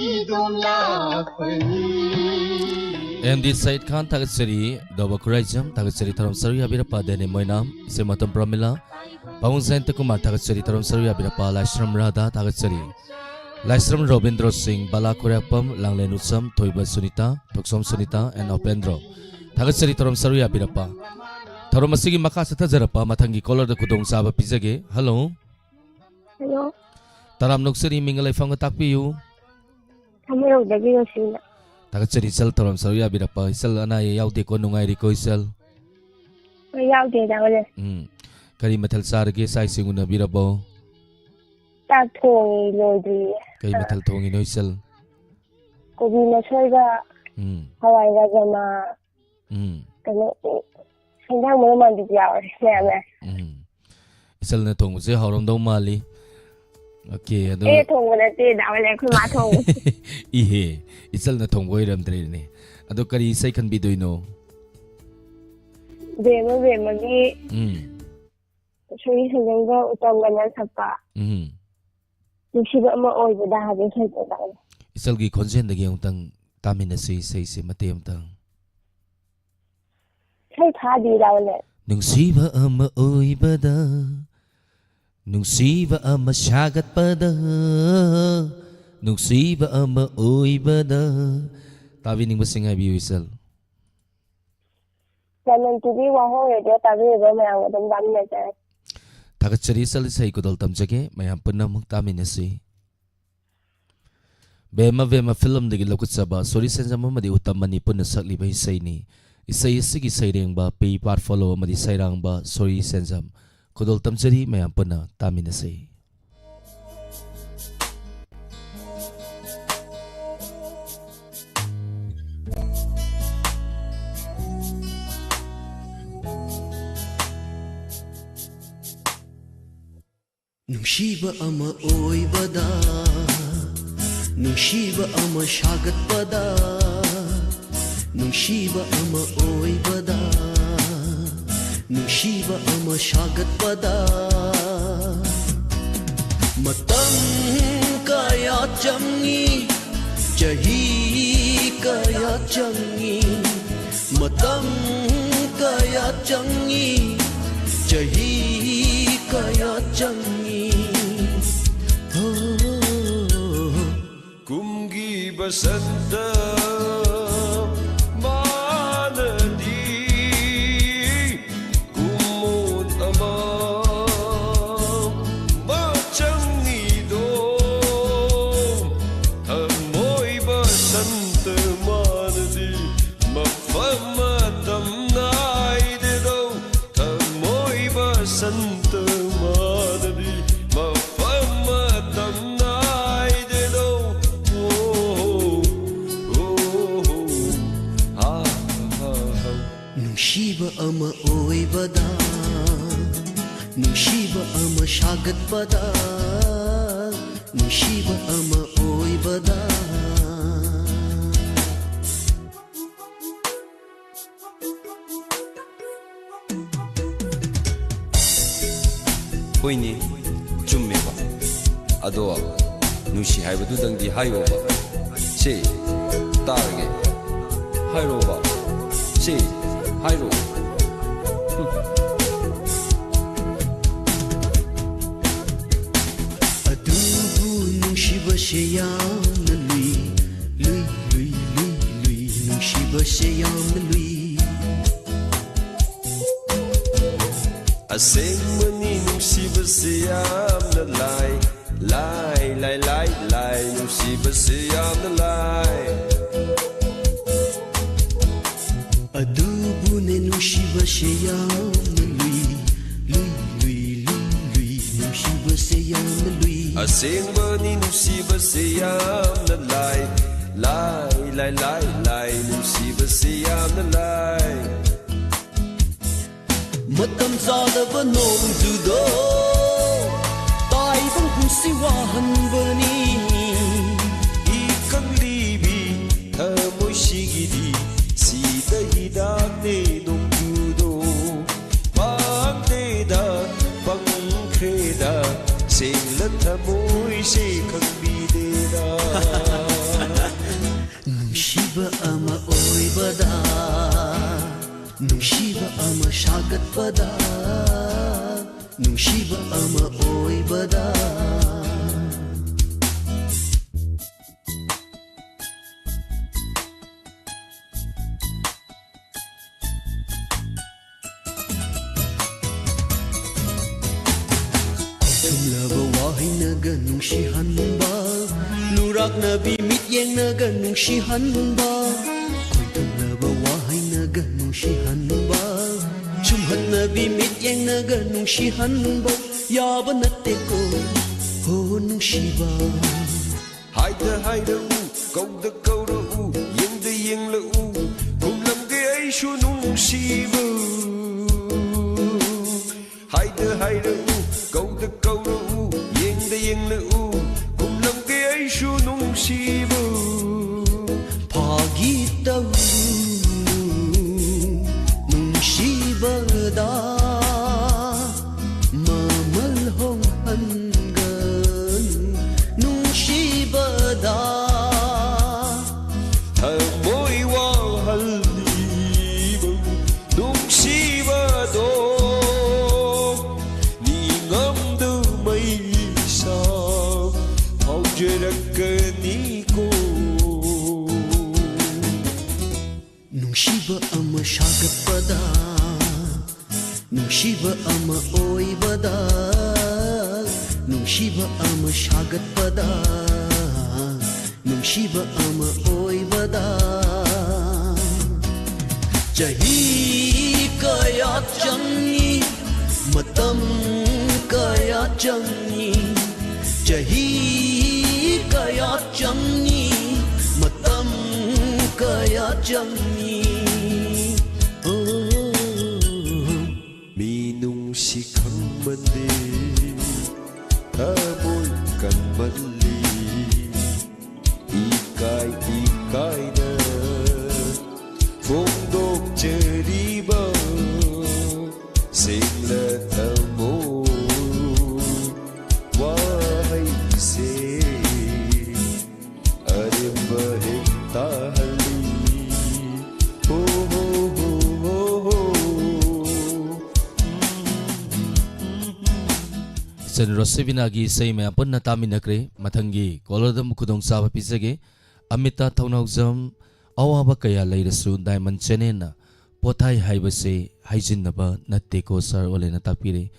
ꯏꯗꯣꯝ ꯂꯥꯛꯄꯅꯤ꯫ ꯑꯦꯝ ꯗꯤ ꯁꯌꯤꯗ ꯈꯥꯟ ꯊꯥꯒꯠꯆꯔꯤ, ꯗꯣꯕ ꯈꯨꯔꯥꯏꯖꯝ ꯊꯥꯒꯠꯆꯔꯤ, ꯊꯧꯔꯝ ꯁꯔꯨꯛ ꯌꯥꯕꯤꯔꯛꯄ ꯗꯦꯅꯦ ꯃꯣꯏꯅꯥꯝ, ꯏꯆꯦ ꯃꯇꯝ ꯄ꯭ꯔꯃꯤꯂꯥ, ꯄꯥꯕꯨꯡ ꯖꯌꯟꯇ ꯀꯨꯃꯥꯔ ꯊꯥꯒꯠꯆꯔꯤ, ꯊꯧꯔꯝ ꯁꯔꯨꯛ ꯌꯥꯕꯤꯔꯛꯄ ꯂꯥꯏꯁ꯭ꯔꯝ ꯔꯥꯙꯥ ꯊꯥꯒꯠꯆꯔꯤ, ꯂꯥꯏꯁ꯭ꯔꯝ ꯔꯣꯕꯤꯟꯗ꯭ꯔꯣ ꯁꯤꯡ, ꯕꯂꯥ ꯈꯨꯔꯥꯛꯄꯝ, ꯂꯥꯡꯂꯦꯟ ꯎꯠꯁꯝ, ꯊꯣꯏꯕ ꯁꯨꯅꯤꯇꯥ, ꯊꯣꯛꯁꯣꯝ ꯁꯨꯅꯤꯇꯥ and ꯎꯄꯦꯟꯗ꯭ꯔꯣ ꯊꯥꯒꯠꯆꯔꯤ, ꯊꯧꯔꯝ ꯁꯔꯨꯛ ꯌꯥꯕꯤꯔꯛꯄ꯫ ꯊꯧꯔꯝ ꯑꯁꯤꯒꯤ ꯃꯈꯥ ꯆꯠꯊꯖꯔꯛꯄ ꯃꯊꯪꯒꯤ ꯀꯣꯂꯔꯗ ꯈꯨꯗꯣꯡꯆꯥꯕ ꯄꯤꯖꯒꯦ꯫ ꯍꯜꯂꯣ꯫ ꯍꯜꯂꯣ꯫ ꯇꯔꯥꯝꯅ ꯑꯣꯛꯆꯔꯤ, ꯃꯤꯡꯒ ꯂꯩꯐꯝꯒ ꯇꯥꯛꯄꯤꯌꯨ꯫ ꯊꯥꯃꯩꯕꯟꯗꯒꯤ ꯔꯣꯁꯤꯅ꯫ ꯊꯥꯒꯠꯆꯔꯤ ꯏꯆꯜ, ꯊꯧꯔꯝ ꯁꯔꯨꯛ ꯌꯥꯕꯤꯔꯛꯄ꯫ ꯏꯆꯜ, ꯑꯅꯥ ꯑꯌꯦꯛ ꯌꯥꯎꯗꯦꯀꯣ? ꯅꯨꯡꯉꯥꯏꯔꯤꯀꯣ ꯏꯆꯜ? ꯍꯣꯏ, ꯌꯥꯎꯗꯦ, ꯗꯥ ꯋꯥꯂꯦ꯫ ꯎꯝ꯫ ꯀꯔꯤ ꯃꯊꯦꯜ ꯆꯥꯔꯒꯦ? ꯆꯥꯛ ꯏꯁꯤꯡ ꯎꯅꯕꯤꯔꯕꯣ? ꯆꯥꯛ ꯊꯣꯡꯉꯤ, ꯂꯣꯏꯗ꯭ꯔꯤꯌꯦ꯫ ꯀꯩ ꯑ, ꯃꯊꯦꯜ ꯊꯣꯡꯉꯤꯅꯣ ꯏꯆꯜ? ꯀꯣꯕꯤ ꯃꯁꯣꯏꯒ ꯎꯝ꯫ ꯍꯋꯥꯏ ꯔꯥꯖꯃꯥ ꯎꯝ꯫ ꯀꯩꯅꯣ, ꯎ, ꯍꯦꯟꯖꯥꯡ ꯃꯔꯨ ꯃꯥꯟꯕꯤꯁꯨ ꯌꯥꯎꯔꯦ, ꯃꯌꯥꯝ ꯌꯥꯎꯔꯦ꯫ ꯎꯝ꯫ ꯏꯆꯜꯅ ꯊꯣꯡꯕꯁꯦ ꯍꯥꯎꯔꯝꯗꯧ ꯃꯥꯜꯂꯤ꯫ ꯑꯣꯀꯦ, ꯑꯗꯣ ꯑꯩꯅ ꯊꯣꯡꯕ ꯅꯠꯇꯦ, ꯗꯥ ꯋꯥꯂꯦ, ꯑꯩꯈꯣꯏ ꯃꯥ ꯊꯣꯡꯕ꯫ ꯏꯍꯦ, ꯏꯆꯜꯅ ꯊꯣꯡꯕ ꯑꯣꯏꯔꯝꯗ꯭ꯔꯦꯅꯦ꯫ ꯑꯗꯣ ꯀꯔꯤ ꯏꯁꯩ ꯈꯟꯕꯤꯗꯣꯏꯅꯣ? ꯕꯦꯝꯃ ꯕꯦꯝꯃꯒꯤ ꯎꯝ꯫ ꯁꯣꯔꯤ ꯁꯦꯟꯖꯝꯒ ꯎꯇꯝꯒꯅ ꯁꯛꯄ ꯎꯝ꯫ ꯅꯨꯡꯁꯤꯕ ꯑꯃ ꯑꯣꯏꯕꯗ ꯍꯥꯏꯕ ꯏꯁꯩꯗꯣ ꯇꯥꯏ꯫ ꯏꯆꯜꯒꯤ ꯈꯣꯟꯖꯦꯜꯗꯒꯤ ꯑꯃꯨꯛꯇꯪ ꯇꯥꯃꯤꯟꯅꯁꯤ ꯏꯁꯩꯁꯦ ꯃꯇꯦꯛ ꯑꯃꯇꯪ꯫ ꯏꯁꯩ ꯊꯥꯗꯤ ꯂꯥꯎꯅꯦ꯫ ꯅꯨꯡꯁꯤꯕ ꯑꯃ ꯑꯣꯏꯕꯗ, ꯅꯨꯡꯁꯤꯕ ꯑꯃ ꯁꯥꯒꯠꯄꯗ, ꯅꯨꯡꯁꯤꯕ ꯑꯃ ꯑꯣꯏꯕꯗ꯫ ꯇꯥꯕꯤꯅꯤꯡꯕꯁꯤꯡ ꯍꯥꯏꯕꯤꯌꯨ ꯏꯆꯜ꯫ ꯂꯃꯟ ꯇꯤꯚꯤ ꯋꯥꯍꯣꯡ ꯔꯦꯗꯤꯑꯣ ꯇꯥꯕꯤꯔꯤꯕ ꯃꯌꯥꯝ ꯑꯗꯨꯝ ꯇꯥꯃꯤꯟꯅꯖꯔꯦ꯫ ꯊꯥꯒꯠꯆꯔꯤ ꯏꯆꯜ, ꯏꯁꯩ ꯈꯨꯗꯣꯜ ꯇꯝꯖꯒꯦ, ꯃꯌꯥꯝ ꯄꯨꯟꯅ ꯑꯃꯨꯛ ꯇꯥꯃꯤꯟꯅꯁꯤ꯫ ꯕꯦꯃ ꯕꯦꯃ ꯐꯤꯂꯝꯗꯒꯤ ꯂꯧꯈꯠꯆꯕ ꯁꯣꯔꯤ ꯁꯦꯟꯖꯝ ꯑꯃꯗꯤ ꯎꯇꯝ ꯃꯅꯤ ꯄꯨꯟꯅ ꯁꯛꯂꯤꯕ ꯏꯁꯩꯅꯤ꯫ ꯏꯁꯩ ꯑꯁꯤꯒꯤ ꯁꯩꯔꯦꯡꯕ ꯄꯤ ꯄꯥꯔꯐꯣꯂꯣ ꯑꯃꯗꯤ ꯁꯩꯔꯥꯡꯕ ꯁꯣꯔꯤ ꯁꯦꯟꯖꯝ꯫ ꯈꯨꯗꯣꯜ ꯇꯝꯖꯔꯤ, ꯃꯌꯥꯝ ꯄꯨꯟꯅ ꯇꯥꯃꯤꯟꯅꯁꯤ꯫ ꯅꯨꯡꯁꯤꯕ ꯑꯃ ꯑꯣꯏꯕꯗ, ꯅꯨꯡꯁꯤꯕ ꯑꯃ ꯁꯥꯒꯠꯄꯗ, ꯅꯨꯡꯁꯤꯕ ꯑꯃ ꯑꯣꯏꯕꯗ, ꯅꯨꯡꯁꯤꯕ ꯑꯃ ꯁꯥꯒꯠꯄꯗ, ꯃꯇꯝ ꯀꯌꯥ ꯆꯪꯏ, ꯆꯍꯤ ꯀꯌꯥ ꯆꯪꯏ, ꯃꯇꯝ ꯀꯌꯥ ꯆꯪꯏ, ꯆꯍꯤ ꯀꯌꯥ ꯆꯪꯏ꯫ ꯍꯣ꯫ ꯀꯨꯝꯒꯤ ꯕꯁꯟꯇ ꯃꯥꯅꯗꯤ ꯀꯨꯝꯃꯣꯠ ꯑꯃ ꯃꯆꯪꯉꯤꯗꯣ, ꯊꯃꯣꯏ ꯕꯁꯟꯇ ꯃꯥꯅꯗꯤ ꯃꯐꯝ ꯃꯇꯝ ꯅꯥꯏꯗꯦꯗꯣ, ꯊꯃꯣꯏ ꯕꯁꯟꯇ ꯃꯥꯅꯗꯤ ꯃꯐꯝ ꯃꯇꯝ ꯅꯥꯏꯗꯦꯗꯣ꯫ ꯑꯣ, ꯑꯣ, ꯑꯣ, ꯑꯥ, ꯑꯥ, ꯑꯥ꯫ ꯅꯨꯡꯁꯤꯕ ꯑꯃ ꯑꯣꯏꯕꯗ, ꯅꯨꯡꯁꯤꯕ ꯑꯃ ꯁꯥꯒꯠꯄꯗ, ꯅꯨꯡꯁꯤꯕ ꯑꯃ ꯑꯣꯏꯕꯗ꯫ ꯍꯣꯏꯅꯦ, ꯆꯨꯝꯃꯦꯕ꯫ ꯑꯗꯣ ꯅꯨꯡꯁꯤ ꯍꯥꯏꯕꯗꯨꯗꯪꯗꯤ ꯍꯥꯏꯌꯣꯕ꯫ ꯁꯦ, ꯇꯥꯔꯒꯦ꯫ ꯍꯥꯏꯔꯣꯕ꯫ ꯁꯦ, ꯍꯥꯏꯔꯣ꯫ ꯍꯨꯝ꯫ ꯑꯗꯨꯕꯨ ꯅꯨꯡꯁꯤꯕꯁꯦ ꯌꯥꯝꯅ ꯂꯨꯏ, ꯂꯨꯏ, ꯂꯨꯏ, ꯂꯨꯏ, ꯂꯨꯏ, ꯅꯨꯡꯁꯤꯕꯁꯦ ꯌꯥꯝꯅ ꯂꯨꯏ꯫ ꯑꯁꯦꯡꯕꯅꯤ ꯅꯨꯡꯁꯤꯕꯁꯦ ꯌꯥꯝꯅ ꯂꯥꯏ, ꯂꯥꯏ, ꯂꯥꯏ, ꯂꯥꯏ, ꯂꯥꯏ, ꯅꯨꯡꯁꯤꯕꯁꯦ ꯌꯥꯝꯅ ꯂꯥꯏ꯫ ꯑꯗꯨꯕꯨꯅꯦ ꯅꯨꯡꯁꯤꯕꯁꯦ ꯌꯥꯝꯅ ꯂꯨꯏ, ꯂꯨꯏ, ꯂꯨꯏ, ꯂꯨꯏ, ꯂꯨꯏ, ꯅꯨꯡꯁꯤꯕꯁꯦ ꯌꯥꯝꯅ ꯂꯨꯏ꯫ ꯑꯁꯦꯡꯕꯅꯤ ꯅꯨꯡꯁꯤꯕꯁꯦ ꯌꯥꯝꯅ ꯂꯥꯏ, ꯂꯥꯏ, ꯂꯥꯏ, ꯂꯥꯏ, ꯂꯥꯏ, ꯅꯨꯡꯁꯤꯕꯁꯦ ꯌꯥꯝꯅ ꯂꯥꯏ꯫ ꯃꯇꯝ ꯆꯥꯗꯕ ꯅꯣꯡꯖꯨꯗꯣ ꯇꯥꯏꯕꯪ ꯄꯨꯟꯁꯤ ꯋꯥꯍꯟꯕꯅꯤ꯫ ꯏꯀꯪꯂꯤꯕꯤ ꯊꯃꯣꯏꯁꯤꯒꯤꯗꯤ ꯁꯤꯗ ꯍꯤꯗꯥꯛꯅꯦ ꯅꯣꯡꯖꯨꯗꯣ꯫ ꯄꯥꯡꯗꯦꯗ, ꯄꯪꯈ꯭ꯔꯦꯗ, ꯁꯦꯡꯂ ꯊꯃꯣꯏꯁꯦ ꯈꯪꯕꯤꯗꯦꯗ꯫ ꯅꯨꯡꯁꯤꯕ ꯑꯃ ꯑꯣꯏꯕꯗ, ꯅꯨꯡꯁꯤꯕ ꯑꯃ ꯁꯥꯒꯠꯄꯗ, ꯅꯨꯡꯁꯤꯕ ꯑꯃ ꯑꯣꯏꯕꯗ꯫ ꯊꯨꯝꯂꯕ ꯋꯥꯍꯩꯅꯒ ꯅꯨꯡꯁꯤꯍꯟꯕ, ꯂꯨꯔꯥꯛꯅꯕꯤ ꯃꯤꯠꯌꯦꯡꯅꯒ ꯅꯨꯡꯁꯤꯍꯟꯕ, ꯈꯣꯏꯊꯨꯝꯂꯕ ꯋꯥꯍꯩꯅꯒ ꯅꯨꯡꯁꯤꯍꯟꯕ, ꯁꯨꯝꯍꯠꯅꯕꯤ ꯃꯤꯠꯌꯦꯡꯅꯒ ꯅꯨꯡꯁꯤꯍꯟꯕ ꯌꯥꯕ ꯅꯠꯇꯦꯀꯣ, ꯍꯣ ꯅꯨꯡꯁꯤꯕ꯫ ꯍꯥꯏꯗ ꯍꯥꯏꯔꯛꯎ, ꯀꯧꯗ ꯀꯧꯔꯛꯎ, ꯌꯦꯡꯗ ꯌꯦꯡꯂꯛꯎ, ꯈꯨꯝꯂꯝꯒꯦ ꯑꯩꯁꯨ ꯅꯨꯡꯁꯤꯕ꯫ ꯍꯥꯏꯗ ꯍꯥꯏꯔꯛꯎ, ꯀꯧꯗ ꯀꯧꯔꯛꯎ, ꯌꯦꯡꯗ ꯌꯦꯡꯂꯛꯎ, ꯈꯨꯝꯂꯝꯒꯦ ꯑꯩꯁꯨ ꯅꯨꯡꯁꯤꯕ꯫ ꯐꯥꯒꯤ ꯇꯧ ꯅꯨꯡꯁꯤꯕꯗ ꯃꯃꯜ ꯍꯣꯡꯍꯟꯒꯅꯨ ꯅꯨꯡꯁꯤꯕꯗ꯫ ꯊꯃꯣꯏ ꯋꯥꯍꯜꯂꯤꯕ ꯅꯨꯡꯁꯤꯕꯗꯣ ꯅꯤꯡꯉꯝꯗ ꯃꯩꯁꯥ ꯐꯥꯎꯖꯔꯛꯀꯅꯤꯀꯣ꯫ ꯅꯨꯡꯁꯤꯕ ꯑꯃ ꯁꯥꯒꯠꯄꯗ, ꯅꯨꯡꯁꯤꯕ ꯑꯃ ꯑꯣꯏꯕꯗ, ꯅꯨꯡꯁꯤꯕ ꯑꯃ ꯁꯥꯒꯠꯄꯗ, ꯅꯨꯡꯁꯤꯕ ꯑꯃ ꯑꯣꯏꯕꯗ, ꯆꯍꯤ ꯀꯌꯥ ꯆꯪꯏ, ꯃꯇꯝ ꯀꯌꯥ ꯆꯪꯏ, ꯆꯍꯤ ꯀꯌꯥ ꯆꯪꯏ, ꯃꯇꯝ ꯀꯌꯥ ꯆꯪꯏ꯫ ꯑꯣ꯫ ꯃꯤꯅꯨꯡꯁꯤ ꯈꯪꯕꯗꯤ ꯊꯃꯣꯏ ꯀꯟꯃꯜꯂꯤ꯫ ꯏꯀꯥꯏ ꯏꯀꯥꯏꯅ ꯐꯣꯡꯗꯣꯛꯆꯔꯤꯕ ꯁꯦꯡꯂ ꯊꯃꯣꯏ ꯋꯥꯍꯩꯁꯦ ꯑꯔꯦꯝꯕ ꯍꯦꯛ ꯇꯥꯍꯜꯂꯤ꯫ ꯍꯣ, ꯍꯣ, ꯍꯣ, ꯍꯣ, ꯍꯣ꯫ ꯏꯆꯟ ꯔꯣꯁꯤꯕꯤꯅꯥꯒꯤ ꯏꯁꯩ ꯃꯌꯥꯝ ꯄꯨꯟꯅ ꯇꯥꯃꯤꯟꯅꯈ꯭ꯔꯦ꯫ ꯃꯊꯪꯒꯤ ꯀꯣꯂꯔꯗ ꯑꯃꯨꯛ ꯈꯨꯗꯣꯡꯆꯥꯕ ꯄꯤꯖꯒꯦ꯫ ꯑꯃꯤꯇꯥ ꯊꯧꯅꯥꯎꯖꯝ, ꯑꯋꯥꯕ ꯀꯌꯥ ꯂꯩꯔꯁꯨ ꯗꯥꯏꯃꯟ ꯆꯦꯅꯦꯜꯅ ꯄꯣꯊꯥꯏ ꯍꯥꯏꯕꯁꯦ ꯍꯥꯏꯖꯤꯟꯅꯕ ꯅꯠꯇꯦꯀꯣ ꯁꯥꯔ ꯑꯣꯂꯦꯅ ꯇꯥꯛꯄꯤꯔꯦ꯫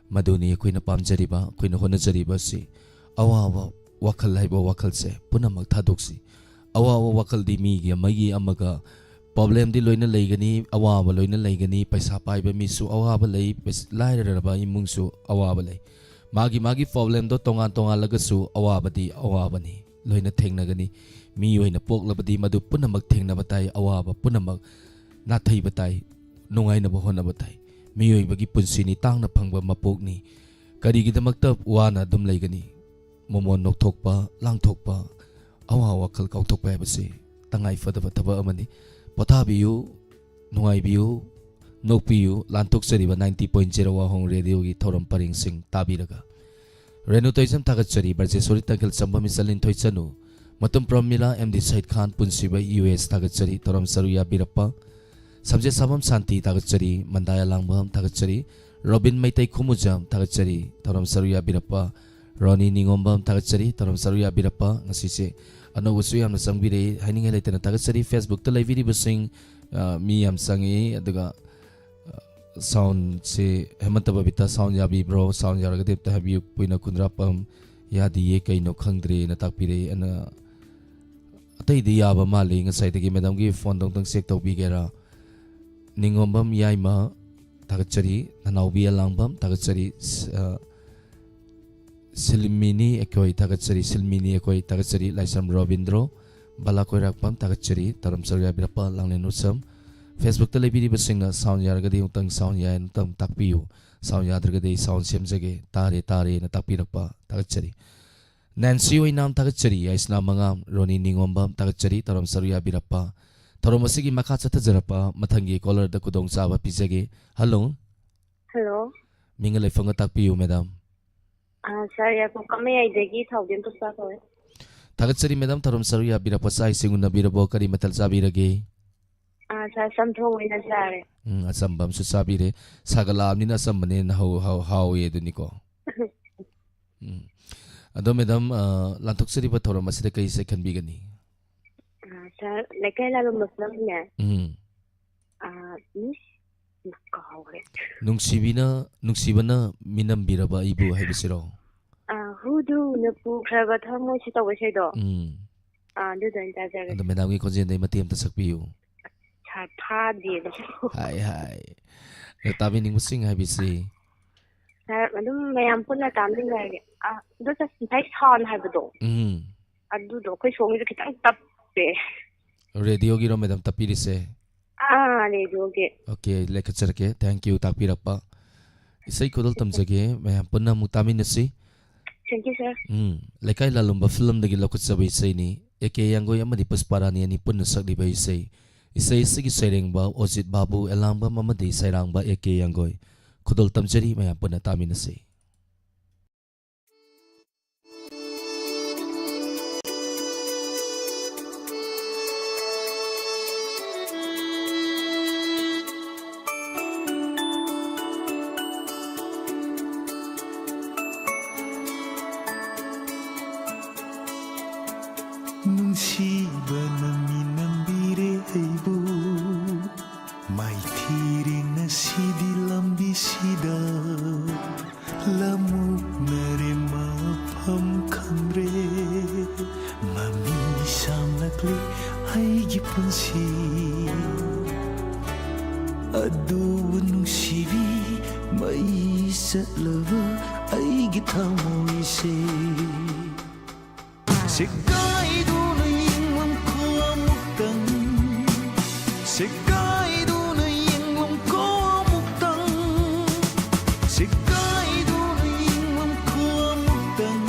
ꯃꯗꯨꯅꯤ ꯑꯩꯈꯣꯏꯅ ꯄꯥꯝꯖꯔꯤꯕ, ꯑꯩꯈꯣꯏꯅ ꯍꯣꯠꯅꯖꯔꯤꯕ ꯑꯁꯤ꯫ ꯑꯋꯥꯕ ꯋꯥꯈꯜ ꯍꯥꯏꯕ ꯋꯥꯈꯜꯁꯦ ꯄꯨꯝꯅꯃꯛ ꯊꯥꯗꯣꯛꯁꯤ꯫ ꯑꯋꯥꯕ ꯋꯥꯈꯜꯗꯤ ꯃꯤꯒꯤ ꯑꯃꯒꯤ ꯑꯃꯒ ꯄ꯭ꯔꯣꯕ꯭ꯂꯦꯝꯗꯤ ꯂꯣꯏꯅ ꯂꯩꯒꯅꯤ, ꯑꯋꯥꯕ ꯂꯣꯏꯅ ꯂꯩꯒꯅꯤ꯫ ꯄꯩꯁꯥ ꯄꯥꯏꯕ ꯃꯤꯁꯨ ꯑꯋꯥꯕ ꯂꯩ, ꯄꯩꯁ-, ꯂꯥꯏꯔꯔꯕ ꯏꯃꯨꯡꯁꯨ ꯑꯋꯥꯕ ꯂꯩ꯫ ꯃꯥꯒꯤ ꯃꯥꯒꯤ ꯄ꯭ꯔꯣꯕ꯭ꯂꯦꯝꯗꯣ ꯇꯣꯉꯥꯟ ꯇꯣꯉꯥꯜꯂꯒꯁꯨ ꯑꯋꯥꯕꯗꯤ ꯑꯋꯥꯕꯅꯤ, ꯂꯣꯏꯅ ꯊꯦꯡꯅꯒꯅꯤ꯫ ꯃꯤ ꯑꯣꯏꯅ ꯄꯣꯛꯂꯕꯗꯤ ꯃꯗꯨ ꯄꯨꯝꯅꯃꯛ ꯊꯦꯡꯅꯕ ꯇꯥꯏ, ꯑꯋꯥꯕ ꯄꯨꯝꯅꯃꯛ ꯅꯥꯊꯩꯕ ꯇꯥꯏ, ꯅꯨꯡꯉꯥꯏꯅꯕ ꯍꯣꯠꯅꯕ ꯇꯥꯏ꯫ ꯃꯤꯑꯣꯏꯕꯒꯤ ꯄꯨꯟꯁꯤꯅꯤ, ꯇꯥꯡꯅ ꯐꯪꯕ ꯃꯄꯣꯛꯅꯤ꯫ ꯀꯔꯤꯒꯤꯗꯃꯛꯇ ꯋꯥꯅ ꯑꯗꯨꯝ ꯂꯩꯒꯅꯤ? ꯃꯣꯃꯣꯟ ꯅꯣꯛꯊꯣꯛꯄ, ꯂꯥꯡꯊꯣꯛꯄ, ꯑꯋꯥ ꯋꯥꯈꯜ ꯀꯥꯎꯊꯣꯛꯄ ꯍꯥꯏꯕꯁꯤ ꯇꯉꯥꯏ ꯐꯗꯕ ꯊꯕꯛ ꯑꯃꯅꯤ꯫ ꯄꯣꯊꯥꯕꯤꯌꯨ, ꯅꯨꯡꯉꯥꯏꯕꯤꯌꯨ, ꯅꯣꯛꯄꯤꯌꯨ, ꯂꯥꯟꯊꯣꯛꯆꯔꯤꯕ ninety point zero ꯋꯥꯍꯣꯡ ꯔꯦꯗꯤꯑꯣꯒꯤ ꯊꯧꯔꯝ ꯄꯔꯦꯡꯁꯤꯡ ꯇꯥꯕꯤꯔꯒ꯫ ꯔꯦꯅꯨ ꯇꯣꯏꯖꯝ ꯊꯥꯒꯠꯆꯔꯤ, ꯕ꯭ꯔꯖꯦꯁꯣꯔꯤ ꯇꯪꯈꯦꯜ ꯆꯝꯕ ꯃꯤꯁ ꯑꯂꯤꯟ ꯊꯣꯏꯆꯅꯨ, ꯃꯇꯨꯝ ꯄ꯭ꯔꯃꯤꯂꯥ, ꯑꯦꯝ ꯗꯤ ꯁꯩꯗ ꯈꯥꯟ, ꯄꯨꯟꯁꯤꯕ ꯌꯨ ꯑꯦꯁ ꯊꯥꯒꯠꯆꯔꯤ, ꯊꯧꯔꯝ ꯁꯔꯨꯛ ꯌꯥꯕꯤꯔꯛꯄ꯫ ꯁꯝꯖꯦꯠ ꯁꯥꯕꯝ ꯁꯥꯟꯇꯤ ꯊꯥꯒꯠꯆꯔꯤ, ꯃꯟꯗꯥꯌꯥ ꯂꯥꯡꯕꯝ ꯊꯥꯒꯠꯆꯔꯤ, ꯔꯣꯕꯤꯟ ꯃꯩꯇꯩ ꯈꯨꯃꯨꯖꯝ ꯊꯥꯒꯠꯆꯔꯤ, ꯊꯧꯔꯝ ꯁꯔꯨꯛ ꯌꯥꯕꯤꯔꯛꯄ꯫ ꯔꯣꯅꯤ ꯅꯤꯉꯣꯝꯕꯝ ꯊꯥꯒꯠꯆꯔꯤ, ꯊꯧꯔꯝ ꯁꯔꯨꯛ ꯌꯥꯕꯤꯔꯛꯄ꯫ ꯉꯁꯤꯁꯦ ꯑꯅꯧꯕꯁꯨ ꯌꯥꯝꯅ ꯆꯪꯕꯤꯔꯛꯏ, ꯍꯥꯏꯅꯤꯡꯉꯥꯏ ꯂꯩꯇꯅ ꯊꯥꯒꯠꯆꯔꯤ꯫ ꯐꯦꯁꯕꯨꯛꯇ ꯂꯩꯕꯤꯔꯤꯕꯁꯤꯡ, ꯑ, ꯃꯤ ꯌꯥꯝ ꯆꯪꯉꯤ, ꯑꯗꯨꯒ, ꯑ, ꯁꯥꯎꯟꯁꯦ, ꯍꯦꯃꯟꯇ ꯕꯕꯤꯇꯥ, ꯁꯥꯎꯟ ꯌꯥꯕꯤꯕ꯭ꯔꯣ? ꯁꯥꯎꯟ ꯌꯥꯔꯒꯗꯤ ꯑꯝꯇ ꯍꯥꯏꯕꯤꯌꯨ꯫ ꯄꯨꯏꯅ ꯀꯨꯟꯗ꯭ꯔꯥꯄꯝ ꯌꯥꯗꯤꯌꯦ, ꯀꯩꯅꯣ ꯈꯪꯗ꯭ꯔꯦꯅ ꯇꯥꯛꯄꯤꯔꯛꯏ꯫ ꯑꯅ ꯑꯇꯩꯗꯤ ꯌꯥꯕ ꯃꯥꯜꯂꯤ꯫ ꯉꯁꯥꯏꯗꯒꯤ ꯃꯦꯗꯥꯝꯒꯤ ꯐꯣꯟꯗꯣ ꯑꯝꯇꯪ ꯆꯦꯛ ꯇꯧꯕꯤꯒꯦꯔꯥ? ꯅꯤꯉꯣꯝꯕꯝ ꯌꯥꯏꯃ, ꯊꯥꯒꯠꯆꯔꯤ꯫ ꯅꯅꯥꯎꯕꯤ ꯑꯂꯥꯡꯕꯝ, ꯊꯥꯒꯠꯆꯔꯤ꯫ ꯁ-, ꯑ, ꯁꯤꯜꯃꯤꯅꯤ ꯑꯩꯈꯣꯏ ꯊꯥꯒꯠꯆꯔꯤ, ꯁꯤꯜꯃꯤꯅꯤ ꯑꯩꯈꯣꯏ ꯊꯥꯒꯠꯆꯔꯤ꯫ ꯂꯥꯏꯁ꯭ꯔꯝ ꯔꯣꯕꯤꯟꯗ꯭ꯔꯣ, ꯕꯂꯥ ꯀꯣꯏꯔꯥꯛꯄꯝ ꯊꯥꯒꯠꯆꯔꯤ꯫ ꯇꯔꯝ ꯁꯔꯨ ꯌꯥꯕꯤꯔꯛꯄ ꯂꯥꯡꯂꯦꯟ ꯎꯁꯝ꯫ Facebook-ꯇ ꯂꯩꯕꯤꯔꯤꯕꯁꯤꯡꯅ ꯁꯥꯎꯟ ꯌꯥꯔꯒꯗꯤ ꯑꯃꯨꯛꯇꯪ ꯁꯥꯎꯟ ꯌꯥꯏ ꯑꯃꯨꯛꯇꯪ ꯇꯥꯛꯄꯤꯌꯨ꯫ ꯁꯥꯎꯟ ꯌꯥꯗ꯭ꯔꯒꯗꯤ ꯑꯩ ꯁꯥꯎꯟ ꯁꯦꯝꯖꯒꯦ꯫ ꯇꯥꯔꯦ, ꯇꯥꯔꯦꯅ ꯇꯥꯛꯄꯤꯔꯛꯄ ꯊꯥꯒꯠꯆꯔꯤ꯫ ꯅꯦꯟꯁꯤ ꯑꯣꯏꯅꯥꯝ ꯊꯥꯒꯠꯆꯔꯤ꯫ ꯌꯥꯏꯁꯅꯥ ꯃꯉꯥꯝ, ꯔꯣꯅꯤ ꯅꯤꯉꯣꯝꯕꯝ ꯊꯥꯒꯠꯆꯔꯤ꯫ ꯇꯔꯝ ꯁꯔꯨ ꯌꯥꯕꯤꯔꯛꯄ꯫ ꯊꯧꯔꯝ ꯑꯁꯤꯒꯤ ꯃꯈꯥ ꯆꯠꯊꯖꯔꯛꯄ ꯃꯊꯪꯒꯤ ꯀꯣꯂꯔꯗ ꯈꯨꯗꯣꯡꯆꯥꯕ ꯄꯤꯖꯒꯦ꯫ ꯍꯜꯂꯣ꯫ ꯍꯜꯂꯣ꯫ ꯃꯤꯡꯒ ꯂꯩꯐꯝꯒ ꯇꯥꯛꯄꯤꯌꯨ, ꯃꯦꯗꯥꯝ꯫ ꯑꯥ, ꯁꯥꯔ, ꯌꯥꯏꯐꯝ ꯀꯥꯃꯩꯌꯥꯏꯗꯒꯤ ꯊꯥꯎꯗꯦꯝ ꯄꯨꯁꯄꯥ ꯀꯧꯋꯦ꯫ ꯊꯥꯒꯠꯆꯔꯤ, ꯃꯦꯗꯥꯝ꯫ ꯊꯧꯔꯝ ꯁꯔꯨꯛ ꯌꯥꯕꯤꯔꯛꯄ꯫ ꯆꯥꯛ ꯏꯁꯤꯡ ꯎꯅꯕꯤꯔꯕꯣ? ꯀꯔꯤ ꯃꯊꯦꯜ ꯆꯥꯕꯤꯔꯒꯦ? ꯑꯥ, ꯁꯥꯔ, ꯆꯝꯊꯣꯡ ꯑꯣꯏꯅ ꯆꯥꯔꯦ꯫ ꯎꯝ, ꯑꯆꯝꯕ ꯑꯃꯁꯨ ꯆꯥꯕꯤꯔꯦ꯫ ꯁꯥꯒꯠꯂꯛꯑꯕꯅꯤꯅ ꯑꯆꯝꯕꯅ ꯍꯦꯟꯅ ꯍꯧ-, ꯍꯧ-, ꯍꯥꯎꯋꯦ ꯑꯗꯨꯅꯤꯀꯣ꯫ ꯎꯝ꯫ ꯑꯗꯣ, ꯃꯦꯗꯥꯝ, ꯑ, ꯂꯥꯟꯊꯣꯛꯆꯔꯤꯕ ꯊꯧꯔꯝ ꯑꯁꯤꯗ ꯀꯔꯤ ꯏꯁꯩ ꯈꯟꯕꯤꯒꯅꯤ? ꯑꯥ, ꯁꯥꯔ, ꯂꯩꯀꯥꯏ ꯂꯥꯂꯣꯝꯕ ꯐꯤꯂꯝꯅꯦ꯫ ꯎꯝ꯫ ꯑꯥ, ꯃꯤꯁ, ꯀꯥꯎꯒ꯭ꯔꯦ꯫ ꯅꯨꯡꯁꯤꯕꯤꯅ, ꯅꯨꯡꯁꯤꯕꯅ ꯃꯤꯅꯝꯕꯤꯔꯕ ꯑꯩꯕꯨ ꯍꯥꯏꯕꯁꯤꯔꯣ? ꯑꯥ, ꯍꯨꯗꯨꯅ ꯄꯨꯈ꯭ꯔꯕ ꯊꯃꯣꯏꯁꯤ ꯇꯧꯕ ꯏꯁꯩꯗꯣ꯫ ꯎꯝ꯫ ꯑꯥ, ꯑꯗꯨꯗꯣ ꯑꯣꯏꯅ ꯇꯥꯖꯔꯒꯦ꯫ ꯑꯗꯣ ꯃꯦꯗꯥꯝꯒꯤ ꯈꯣꯟꯖꯦꯜꯗꯩ ꯃꯇꯦꯛ ꯑꯝꯇ ꯁꯛꯄꯤꯌꯨ꯫ ꯁꯥꯔ, ꯐꯥꯗꯦ ꯑꯗꯣ꯫ ꯍꯥꯏ, ꯍꯥꯏ꯫ ꯑꯗꯣ ꯇꯥꯕꯤꯅꯤꯡꯕꯁꯤꯡ ꯍꯥꯏꯕꯁꯤ? ꯁꯥꯔ, ꯑꯗꯨꯝ ꯃꯌꯥꯝ ꯄꯨꯟꯅ ꯇꯥꯃꯤꯟꯅꯔꯒꯦ꯫ ꯑꯥ, ꯑꯗꯣ ꯁꯥꯔ, ꯉꯁꯥꯏ ꯁꯥꯎꯟ ꯍꯥꯏꯕꯗꯣ꯫ ꯎꯝ꯫ ꯑꯗꯨꯗꯣ ꯑꯩꯈꯣꯏ ꯁꯣꯝꯒꯤꯁꯨ ꯈꯤꯇꯪ ꯇꯞꯄꯦ꯫ ꯔꯦꯗꯤꯑꯣꯒꯤꯔꯣ, ꯃꯦꯗꯥꯝ, ꯇꯞꯄꯤꯔꯤꯁꯦ? ꯑꯥ, ꯔꯦꯗꯤꯑꯣꯒꯤ꯫ ꯑꯣꯀꯦ, ꯂꯩꯈꯠꯆꯔꯛꯀꯦ꯫ Thank you, ꯇꯥꯛꯄꯤꯔꯛꯄ꯫ ꯏꯁꯩ ꯈꯨꯗꯣꯜ ꯇꯝꯖꯒꯦ, ꯃꯌꯥꯝ ꯄꯨꯟꯅ ꯑꯃꯨꯛ ꯇꯥꯃꯤꯟꯅꯁꯤ꯫ Thank you, sir. ꯎꯝ, ꯂꯩꯀꯥꯏ ꯂꯥꯂꯣꯝꯕ ꯐꯤꯂꯝꯗꯒꯤ ꯂꯧꯈꯠꯆꯕ ꯏꯁꯩꯅꯤ꯫ ꯑꯦ ꯀꯦ ꯌꯥꯡꯒꯣꯏ ꯑꯃꯗꯤ ꯄꯨꯁꯄꯥꯔꯥꯅꯤ ꯑꯅꯤ ꯄꯨꯟꯅ ꯁꯛꯂꯤꯕ ꯏꯁꯩ꯫ ꯏꯁꯩ ꯑꯁꯤꯒꯤ ꯁꯩꯔꯦꯡꯕ ꯑꯣꯖꯤꯠ ꯕꯥꯕꯨ, ꯑꯦꯂꯥꯡꯕꯝ ꯑꯃꯗꯤ ꯁꯩꯔꯥꯡꯕ ꯑꯦ ꯀꯦ ꯌꯥꯡꯒꯣꯏ꯫ ꯈꯨꯗꯣꯜ ꯇꯝꯖꯔꯤ, ꯃꯌꯥꯝ ꯄꯨꯟꯅ ꯇꯥꯃꯤꯟꯅꯁꯤ꯫ ꯅꯨꯡꯁꯤꯕꯅ ꯃꯤꯅꯝꯕꯤꯔꯦ ꯑꯩꯕꯨ, ꯃꯥꯏꯊꯤꯔꯦ ꯉꯁꯤꯗꯤ꯫ ꯑꯩꯒꯤ ꯄꯨꯟꯁꯤ ꯑꯗꯨꯕꯨ ꯅꯨꯡꯁꯤꯕꯤ, ꯃꯩ ꯆꯠꯂꯕ ꯑꯩꯒꯤ ꯊꯃꯣꯏꯁꯦ꯫ ꯁꯦꯒꯥꯏꯗꯨꯅ ꯌꯦꯡꯂꯝꯈꯣ ꯑꯃꯨꯛꯇꯪ, ꯁꯦꯒꯥꯏꯗꯨꯅ ꯌꯦꯡꯂꯝꯈꯣ ꯑꯃꯨꯛꯇꯪ, ꯁꯦꯒꯥꯏꯗꯨꯅ ꯌꯦꯡꯂꯝꯈꯣ ꯑꯃꯨꯛꯇꯪ꯫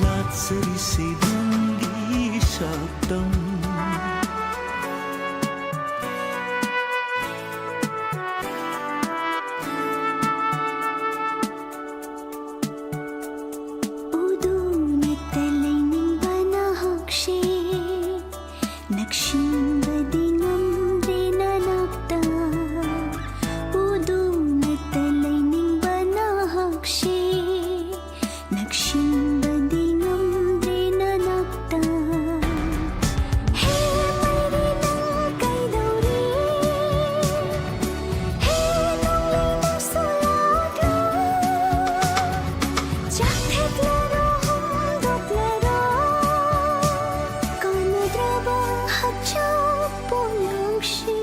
ꯂꯥꯠꯆꯔꯤꯁꯦ ꯅꯪꯒꯤ ꯁꯛꯇꯝ꯫ ꯎꯗꯨꯅꯇ ꯂꯩꯅꯤꯡꯕ ꯅꯍꯥꯛꯁꯦ, ꯅꯛꯁꯤꯟꯕꯗꯤ ꯉꯝꯗ꯭ꯔꯦ ꯅꯅꯥꯛꯇ꯫ ꯎꯗꯨꯅꯇ ꯂꯩꯅꯤꯡꯕ ꯅꯍꯥꯛꯁꯦ, ꯅꯛꯁꯤꯟꯕꯗꯤ ꯉꯝꯗ꯭ꯔꯦ ꯅꯅꯥꯛꯇ꯫ ꯍꯦ ꯃꯩꯔꯤ, ꯅꯪ ꯀꯩꯗꯧꯔꯤ? ꯍꯦ ꯅꯣꯡꯂꯩ, ꯅꯪꯁꯨ ꯂꯥꯛꯂꯣ꯫ ꯆꯥꯛꯊꯦꯛꯂꯔꯣ, ꯍꯣꯡꯗꯣꯛꯂꯔꯣ꯫ ꯀꯥꯟꯅꯗ꯭ꯔꯕ ꯍꯛꯆꯥꯡ ꯄꯣꯂꯥꯡꯁꯤ꯫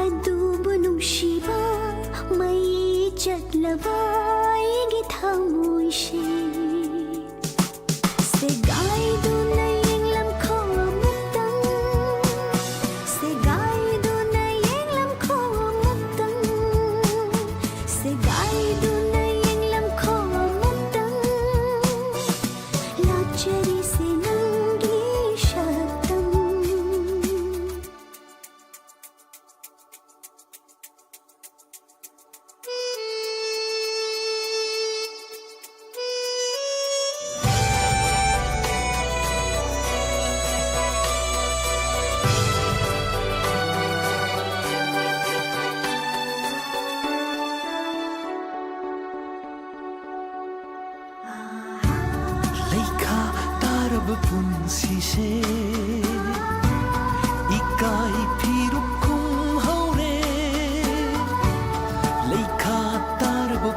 ꯑꯗꯨꯕꯨ ꯅꯨꯡꯁꯤꯕ, ꯃꯩ ꯆꯠꯂꯕ ꯑꯩꯒꯤ ꯊꯃꯣꯏꯁꯦ꯫ ꯁꯦꯒꯥꯏꯗꯨꯅ ꯌꯦꯡꯂꯝꯈꯣ ꯑꯃꯨꯛꯇꯪ, ꯁꯦꯒꯥꯏꯗꯨꯅ ꯌꯦꯡꯂꯝꯈꯣ ꯑꯃꯨꯛꯇꯪ, ꯁꯦꯒꯥꯏꯗꯨꯅ ꯌꯦꯡꯂꯝꯈꯣ ꯑꯃꯨꯛꯇꯪ꯫ ꯂꯥꯛꯆꯔꯤꯁꯦ ꯅꯪꯒꯤ ꯁꯛꯇꯝ꯫ ꯂꯩꯈꯥ ꯇꯥꯔꯕ ꯄꯨꯟꯁꯤꯁꯦ ꯏꯀꯥꯏ ꯐꯤꯔꯨꯛ ꯀꯨꯝꯍꯧꯔꯦ꯫ ꯂꯩꯈꯥ ꯇꯥꯔꯕ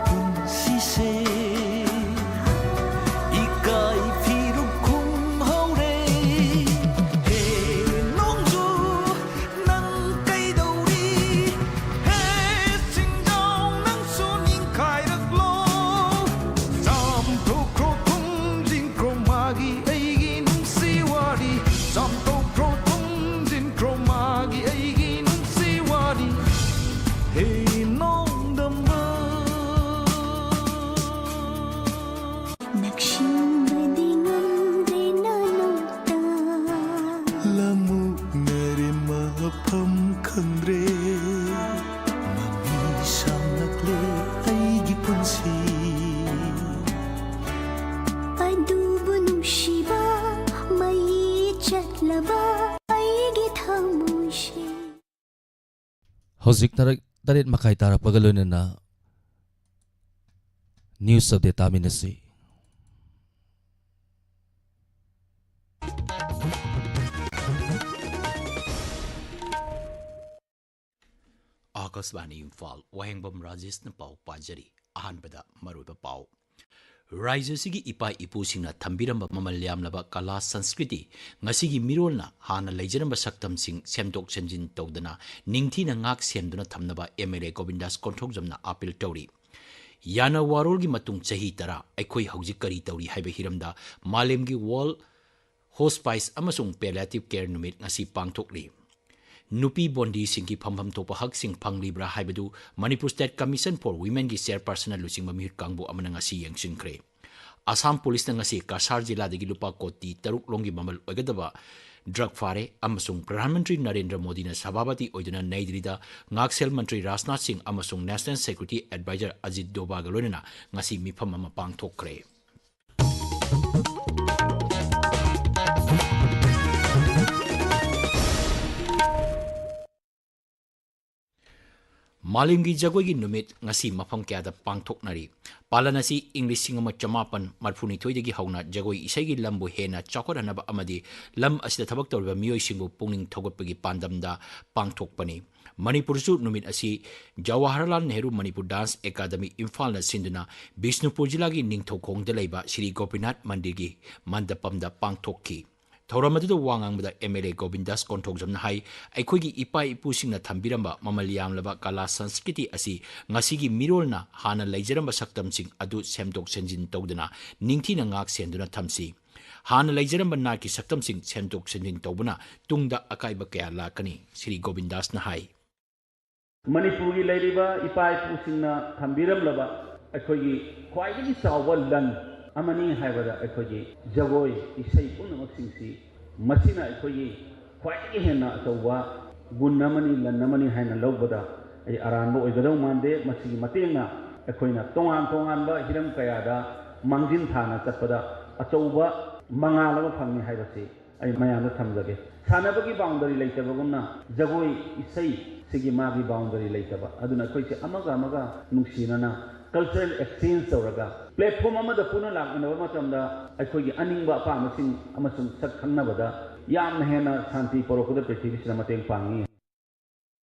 ꯍꯧꯖꯤꯛ ꯇꯔꯦꯠ, ꯇꯔꯦꯠ ꯃꯈꯥꯏ ꯇꯥꯔꯛꯄꯒ ꯂꯣꯏꯅꯅ news update ꯇꯥꯃꯤꯟꯅꯁꯤ꯫ ꯑꯥꯀꯥꯁꯕꯥꯅꯤ ꯏꯝꯐꯥꯜ, ꯋꯥꯍꯦꯡꯕꯝ ꯔꯥꯖꯦꯁꯅ ꯄꯥꯎ ꯄꯥꯖꯔꯤ꯫ ꯑꯍꯥꯟꯕꯗ ꯃꯔꯨꯑꯣꯏꯕ ꯄꯥꯎ꯫ ꯔꯥꯖ꯭ꯌ ꯑꯁꯤꯒꯤ ꯏꯄꯥ ꯏꯄꯨꯁꯤꯡꯅ ꯊꯝꯕꯤꯔꯝꯕ ꯃꯃꯜ ꯌꯥꯝꯂꯕ ꯀꯂꯥ ꯁꯪꯁꯀ꯭ꯔꯤꯇꯤ, ꯉꯁꯤꯒꯤ ꯃꯤꯔꯣꯜꯅ ꯍꯥꯟꯅ ꯂꯩꯖꯔꯝꯕ ꯁꯛꯇꯝꯁꯤꯡ ꯁꯦꯝꯗꯣꯛ ꯁꯦꯝꯖꯤꯟ ꯇꯧꯗꯅ ꯅꯤꯡꯊꯤꯅ ꯉꯥꯛ ꯁꯦꯟꯗꯨꯅ ꯊꯝꯅꯕ ꯑꯦꯝ ꯑꯦꯜ ꯑꯦ ꯒꯣꯕꯤꯟꯗꯥꯁ ꯀꯣꯟꯊꯧꯖꯝꯅ ꯑꯥꯄꯤꯜ ꯇꯧꯔꯤ꯫ ꯌꯥꯅ ꯋꯥꯔꯣꯜꯒꯤ ꯃꯇꯨꯡ ꯆꯍꯤ ꯇꯔꯥ, ꯑꯩꯈꯣꯏ ꯍꯧꯖꯤꯛ ꯀꯔꯤ ꯇꯧꯔꯤ ꯍꯥꯏꯕ ꯍꯤꯔꯝꯗ ꯃꯥꯂꯦꯝꯒꯤ ꯋꯥꯔꯜꯗ ꯍꯣꯁꯄꯥꯏꯁ ꯑꯃꯁꯨꯡ ꯄꯦꯂꯤꯌꯦꯇꯤꯚ ꯀꯦꯌꯔ ꯅꯨꯃꯤꯠ ꯉꯁꯤ ꯄꯥꯡꯊꯣꯛꯂꯤ꯫ ꯅꯨꯄꯤ ꯕꯣꯟꯗꯤꯁꯤꯡꯒꯤ ꯐꯝꯐꯝ ꯊꯣꯛꯄ ꯍꯛꯁꯤꯡ ꯐꯪꯂꯤꯕ꯭ꯔꯥ ꯍꯥꯏꯕꯗꯨ ꯃꯅꯤꯄꯨꯔ ꯁ꯭ꯇꯦꯠ ꯀꯃꯤꯁꯟ ꯐꯣꯔ ꯋꯤꯃꯦꯟꯒꯤ ꯆꯦꯌꯔꯄꯔꯁꯟꯅ ꯂꯨꯆꯤꯡꯕ ꯃꯤꯍꯨꯠ ꯀꯥꯡꯕꯨ ꯑꯃꯅ ꯉꯁꯤ ꯌꯦꯡꯁꯤꯟꯈ꯭ꯔꯦ꯫ ꯑꯁꯥꯝ ꯄꯨꯂꯤꯁꯅ ꯉꯁꯤ ꯀꯁꯥꯔ ꯖꯤꯂꯥꯗꯒꯤ ꯂꯨꯄꯥ ꯀꯣꯇꯤ ꯇꯔꯨꯛ ꯂꯣꯝꯒꯤ ꯃꯃꯜ ꯑꯣꯏꯒꯗꯕ ꯗ꯭ꯔꯒ ꯐꯥꯔꯦ ꯑꯃꯁꯨꯡ ꯄ꯭ꯔꯙꯥꯟ ꯃꯟꯇ꯭ꯔꯤ ꯅꯔꯦꯟꯗ꯭ꯔ ꯃꯣꯗꯤꯅ ꯁꯚꯥꯄꯇꯤ ꯑꯣꯏꯗꯨꯅ ꯅꯩ ꯗꯤꯜꯂꯤꯗ ꯉꯥꯛꯁꯦꯜ ꯃꯟꯇ꯭ꯔꯤ ꯔꯥꯖꯅꯥꯊ ꯁꯤꯡ ꯑꯃꯁꯨꯡ ꯅꯦꯁꯅꯦꯜ ꯁꯦꯀ꯭ꯌꯨꯔꯤꯇꯤ ꯑꯦꯗꯚꯥꯏꯖꯔ ꯑꯖꯤꯠ ꯗꯣꯚꯥꯜꯒ ꯂꯣꯏꯅꯅ ꯉꯁꯤ ꯃꯤꯐꯝ ꯑꯃ ꯄꯥꯡꯊꯣꯛꯈ꯭ꯔꯦ꯫ ꯃꯥꯂꯦꯝꯒꯤ ꯖꯒꯣꯏꯒꯤ ꯅꯨꯃꯤꯠ ꯉꯁꯤ ꯃꯐꯝ ꯀꯌꯥꯗ ꯄꯥꯡꯊꯣꯛꯅꯔꯤ꯫ ꯄꯥꯂꯟ ꯑꯁꯤ ꯏꯪ ꯂꯤꯁꯤꯡ ꯑꯃ ꯆꯃꯥꯄꯟ ꯃꯔꯤꯐꯨꯅꯤꯊꯣꯏꯗꯒꯤ ꯍꯧꯅ ꯖꯒꯣꯏ ꯏꯁꯩꯒꯤ ꯂꯝꯕꯨ ꯍꯦꯟꯅ ꯆꯥꯎꯈꯠꯍꯟꯅꯕ ꯑꯃꯗꯤ ꯂꯝ ꯑꯁꯤꯗ ꯊꯕꯛ ꯇꯧꯔꯤꯕ ꯃꯤꯑꯣꯏꯁꯤꯡꯕꯨ ꯄꯨꯛꯅꯤꯡ ꯊꯧꯒꯠꯄꯒꯤ ꯄꯥꯟꯗꯝꯗ ꯄꯥꯡꯊꯣꯛꯄꯅꯤ꯫ ꯃꯅꯤꯄꯨꯔꯁꯨ ꯅꯨꯃꯤꯠ ꯑꯁꯤ ꯖꯋꯥꯍꯔꯂꯥꯜ ꯅꯦꯍꯔꯨ ꯃꯅꯤꯄꯨꯔ ꯗꯥꯟꯁ ꯑꯦꯀꯥꯗꯃꯤ ꯏꯝꯐꯥꯜꯅ ꯁꯤꯟꯗꯨꯅ ꯕꯤꯁꯅꯨꯄꯨꯔ ꯖꯤꯂꯥꯒꯤ ꯅꯤꯡꯊꯧꯈꯣꯡꯗ ꯂꯩꯕ ꯁ꯭ꯔꯤ ꯒꯣꯄꯤꯅꯥꯊ ꯃꯟꯗꯤꯔꯒꯤ ꯃꯟꯗꯄꯝꯗ ꯄꯥꯡꯊꯣꯛꯈꯤ꯫ ꯊꯧꯔꯝ ꯑꯗꯨꯗ ꯋꯥ ꯉꯥꯡꯕꯗ ꯑꯦꯝ ꯑꯦꯜ ꯑꯦ ꯒꯣꯕꯤꯟꯗꯥꯁ ꯀꯣꯟꯊꯧꯖꯝꯅ ꯍꯥꯏ, ꯑꯩꯈꯣꯏꯒꯤ ꯏꯄꯥ ꯏꯄꯨꯁꯤꯡꯅ ꯊꯝꯕꯤꯔꯝꯕ ꯃꯃꯜ ꯌꯥꯝꯂꯕ ꯀꯂꯥ ꯁꯪꯁꯀ꯭ꯔꯤꯇꯤ ꯑꯁꯤ ꯉꯁꯤꯒꯤ ꯃꯤꯔꯣꯜꯅ ꯍꯥꯟꯅ ꯂꯩꯖꯔꯝꯕ ꯁꯛꯇꯝꯁꯤꯡ ꯑꯗꯨ ꯁꯦꯝꯗꯣꯛ ꯁꯦꯝꯖꯤꯟ ꯇꯧꯗꯅ ꯅꯤꯡꯊꯤꯅ ꯉꯥꯛ ꯁꯦꯟꯗꯨꯅ ꯊꯝꯁꯤ꯫ ꯍꯥꯟꯅ ꯂꯩꯖꯔꯝꯕ ꯅꯥꯠꯀꯤ ꯁꯛꯇꯝꯁꯤꯡ ꯁꯦꯝꯗꯣꯛ ꯁꯦꯝꯖꯤꯟ ꯇꯧꯕꯅ ꯇꯨꯡꯗ ꯑꯀꯥꯏꯕ ꯀꯌꯥ ꯂꯥꯛꯀꯅꯤ, ꯁ꯭ꯔꯤ ꯒꯣꯕꯤꯟꯗꯥꯁꯅ ꯍꯥꯏ꯫ ꯃꯅꯤꯄꯨꯔꯒꯤ ꯂꯩꯔꯤꯕ ꯏꯄꯥ ꯏꯄꯨꯁꯤꯡꯅ ꯊꯝꯕꯤꯔꯝꯂꯕ ꯑꯩꯈꯣꯏꯒꯤ ꯈ꯭ꯋꯥꯏꯗꯒꯤ ꯆꯥꯎꯕ ꯂꯟ ꯑꯃꯅꯤ ꯍꯥꯏꯕꯗ ꯑꯩꯈꯣꯏꯒꯤ ꯖꯒꯣꯏ ꯏꯁꯩ ꯄꯨꯝꯅꯃꯛꯁꯤꯡꯁꯤ ꯃꯁꯤꯅ ꯑꯩꯈꯣꯏꯒꯤ ꯈ꯭ꯋꯥꯏꯗꯒꯤ ꯍꯦꯟꯅ ꯑꯆꯧꯕ ꯒꯨꯟ ꯑꯃꯅꯤ, ꯂꯟ ꯑꯃꯅꯤ ꯍꯥꯏꯅ ꯂꯧꯕꯗ ꯑꯩ ꯑꯔꯥꯟꯕ ꯑꯣꯏꯒꯗꯧ ꯃꯥꯟꯗꯦ꯫ ꯃꯁꯤꯒꯤ ꯃꯇꯦꯡꯅ ꯑꯩꯈꯣꯏꯅ ꯇꯣꯉꯥꯟ ꯇꯣꯉꯥꯟꯕ ꯍꯤꯔꯝ ꯀꯌꯥꯗ ꯃꯥꯡꯖꯤꯟ ꯊꯥꯅ ꯆꯠꯄꯗ ꯑꯆꯧꯕ ꯃꯉꯥꯜ ꯑꯃ ꯐꯪꯏ ꯍꯥꯏꯕꯁꯤ ꯑꯩ ꯃꯌꯥꯝꯗ ꯊꯝꯖꯒꯦ꯫ ꯁꯥꯟꯅꯕꯒꯤ ꯕꯥꯎꯟꯗꯔꯤ ꯂꯩꯇꯕꯒꯨꯝꯅ ꯖꯒꯣꯏ, ꯏꯁꯩ, ꯁꯤꯒꯤ ꯃꯥꯒꯤ ꯕꯥꯎꯟꯗꯔꯤ ꯂꯩꯇꯕ꯫ ꯑꯗꯨꯅ ꯑꯩꯈꯣꯏꯁꯦ ꯑꯃꯒ ꯑꯃꯒ ꯅꯨꯡꯁꯤꯅꯅ ꯀꯜꯆꯔꯦꯜ ꯑꯦꯛꯁꯆꯦꯟꯖ ꯇꯧꯔꯒ ꯄ꯭ꯂꯦꯠꯐꯣꯝ ꯑꯃꯗ ꯄꯨꯟꯅ ꯂꯥꯛꯃꯤꯟꯅꯕ ꯃꯇꯝꯗ ꯑꯩꯈꯣꯏꯒꯤ ꯑꯅꯤꯡꯕ ꯑꯄꯥꯝꯕꯁꯤꯡ ꯑꯃꯁꯨꯡ ꯁꯛ ꯈꯪꯅꯕꯗ ꯌꯥꯝꯅ ꯍꯦꯟꯅ ꯁꯥꯟꯇꯤ ꯄꯣꯔꯛꯄꯗ ꯄ꯭ꯔꯤꯊꯤꯕꯤꯁꯤꯗ ꯃꯇꯦꯡ ꯄꯥꯡꯉꯤ꯫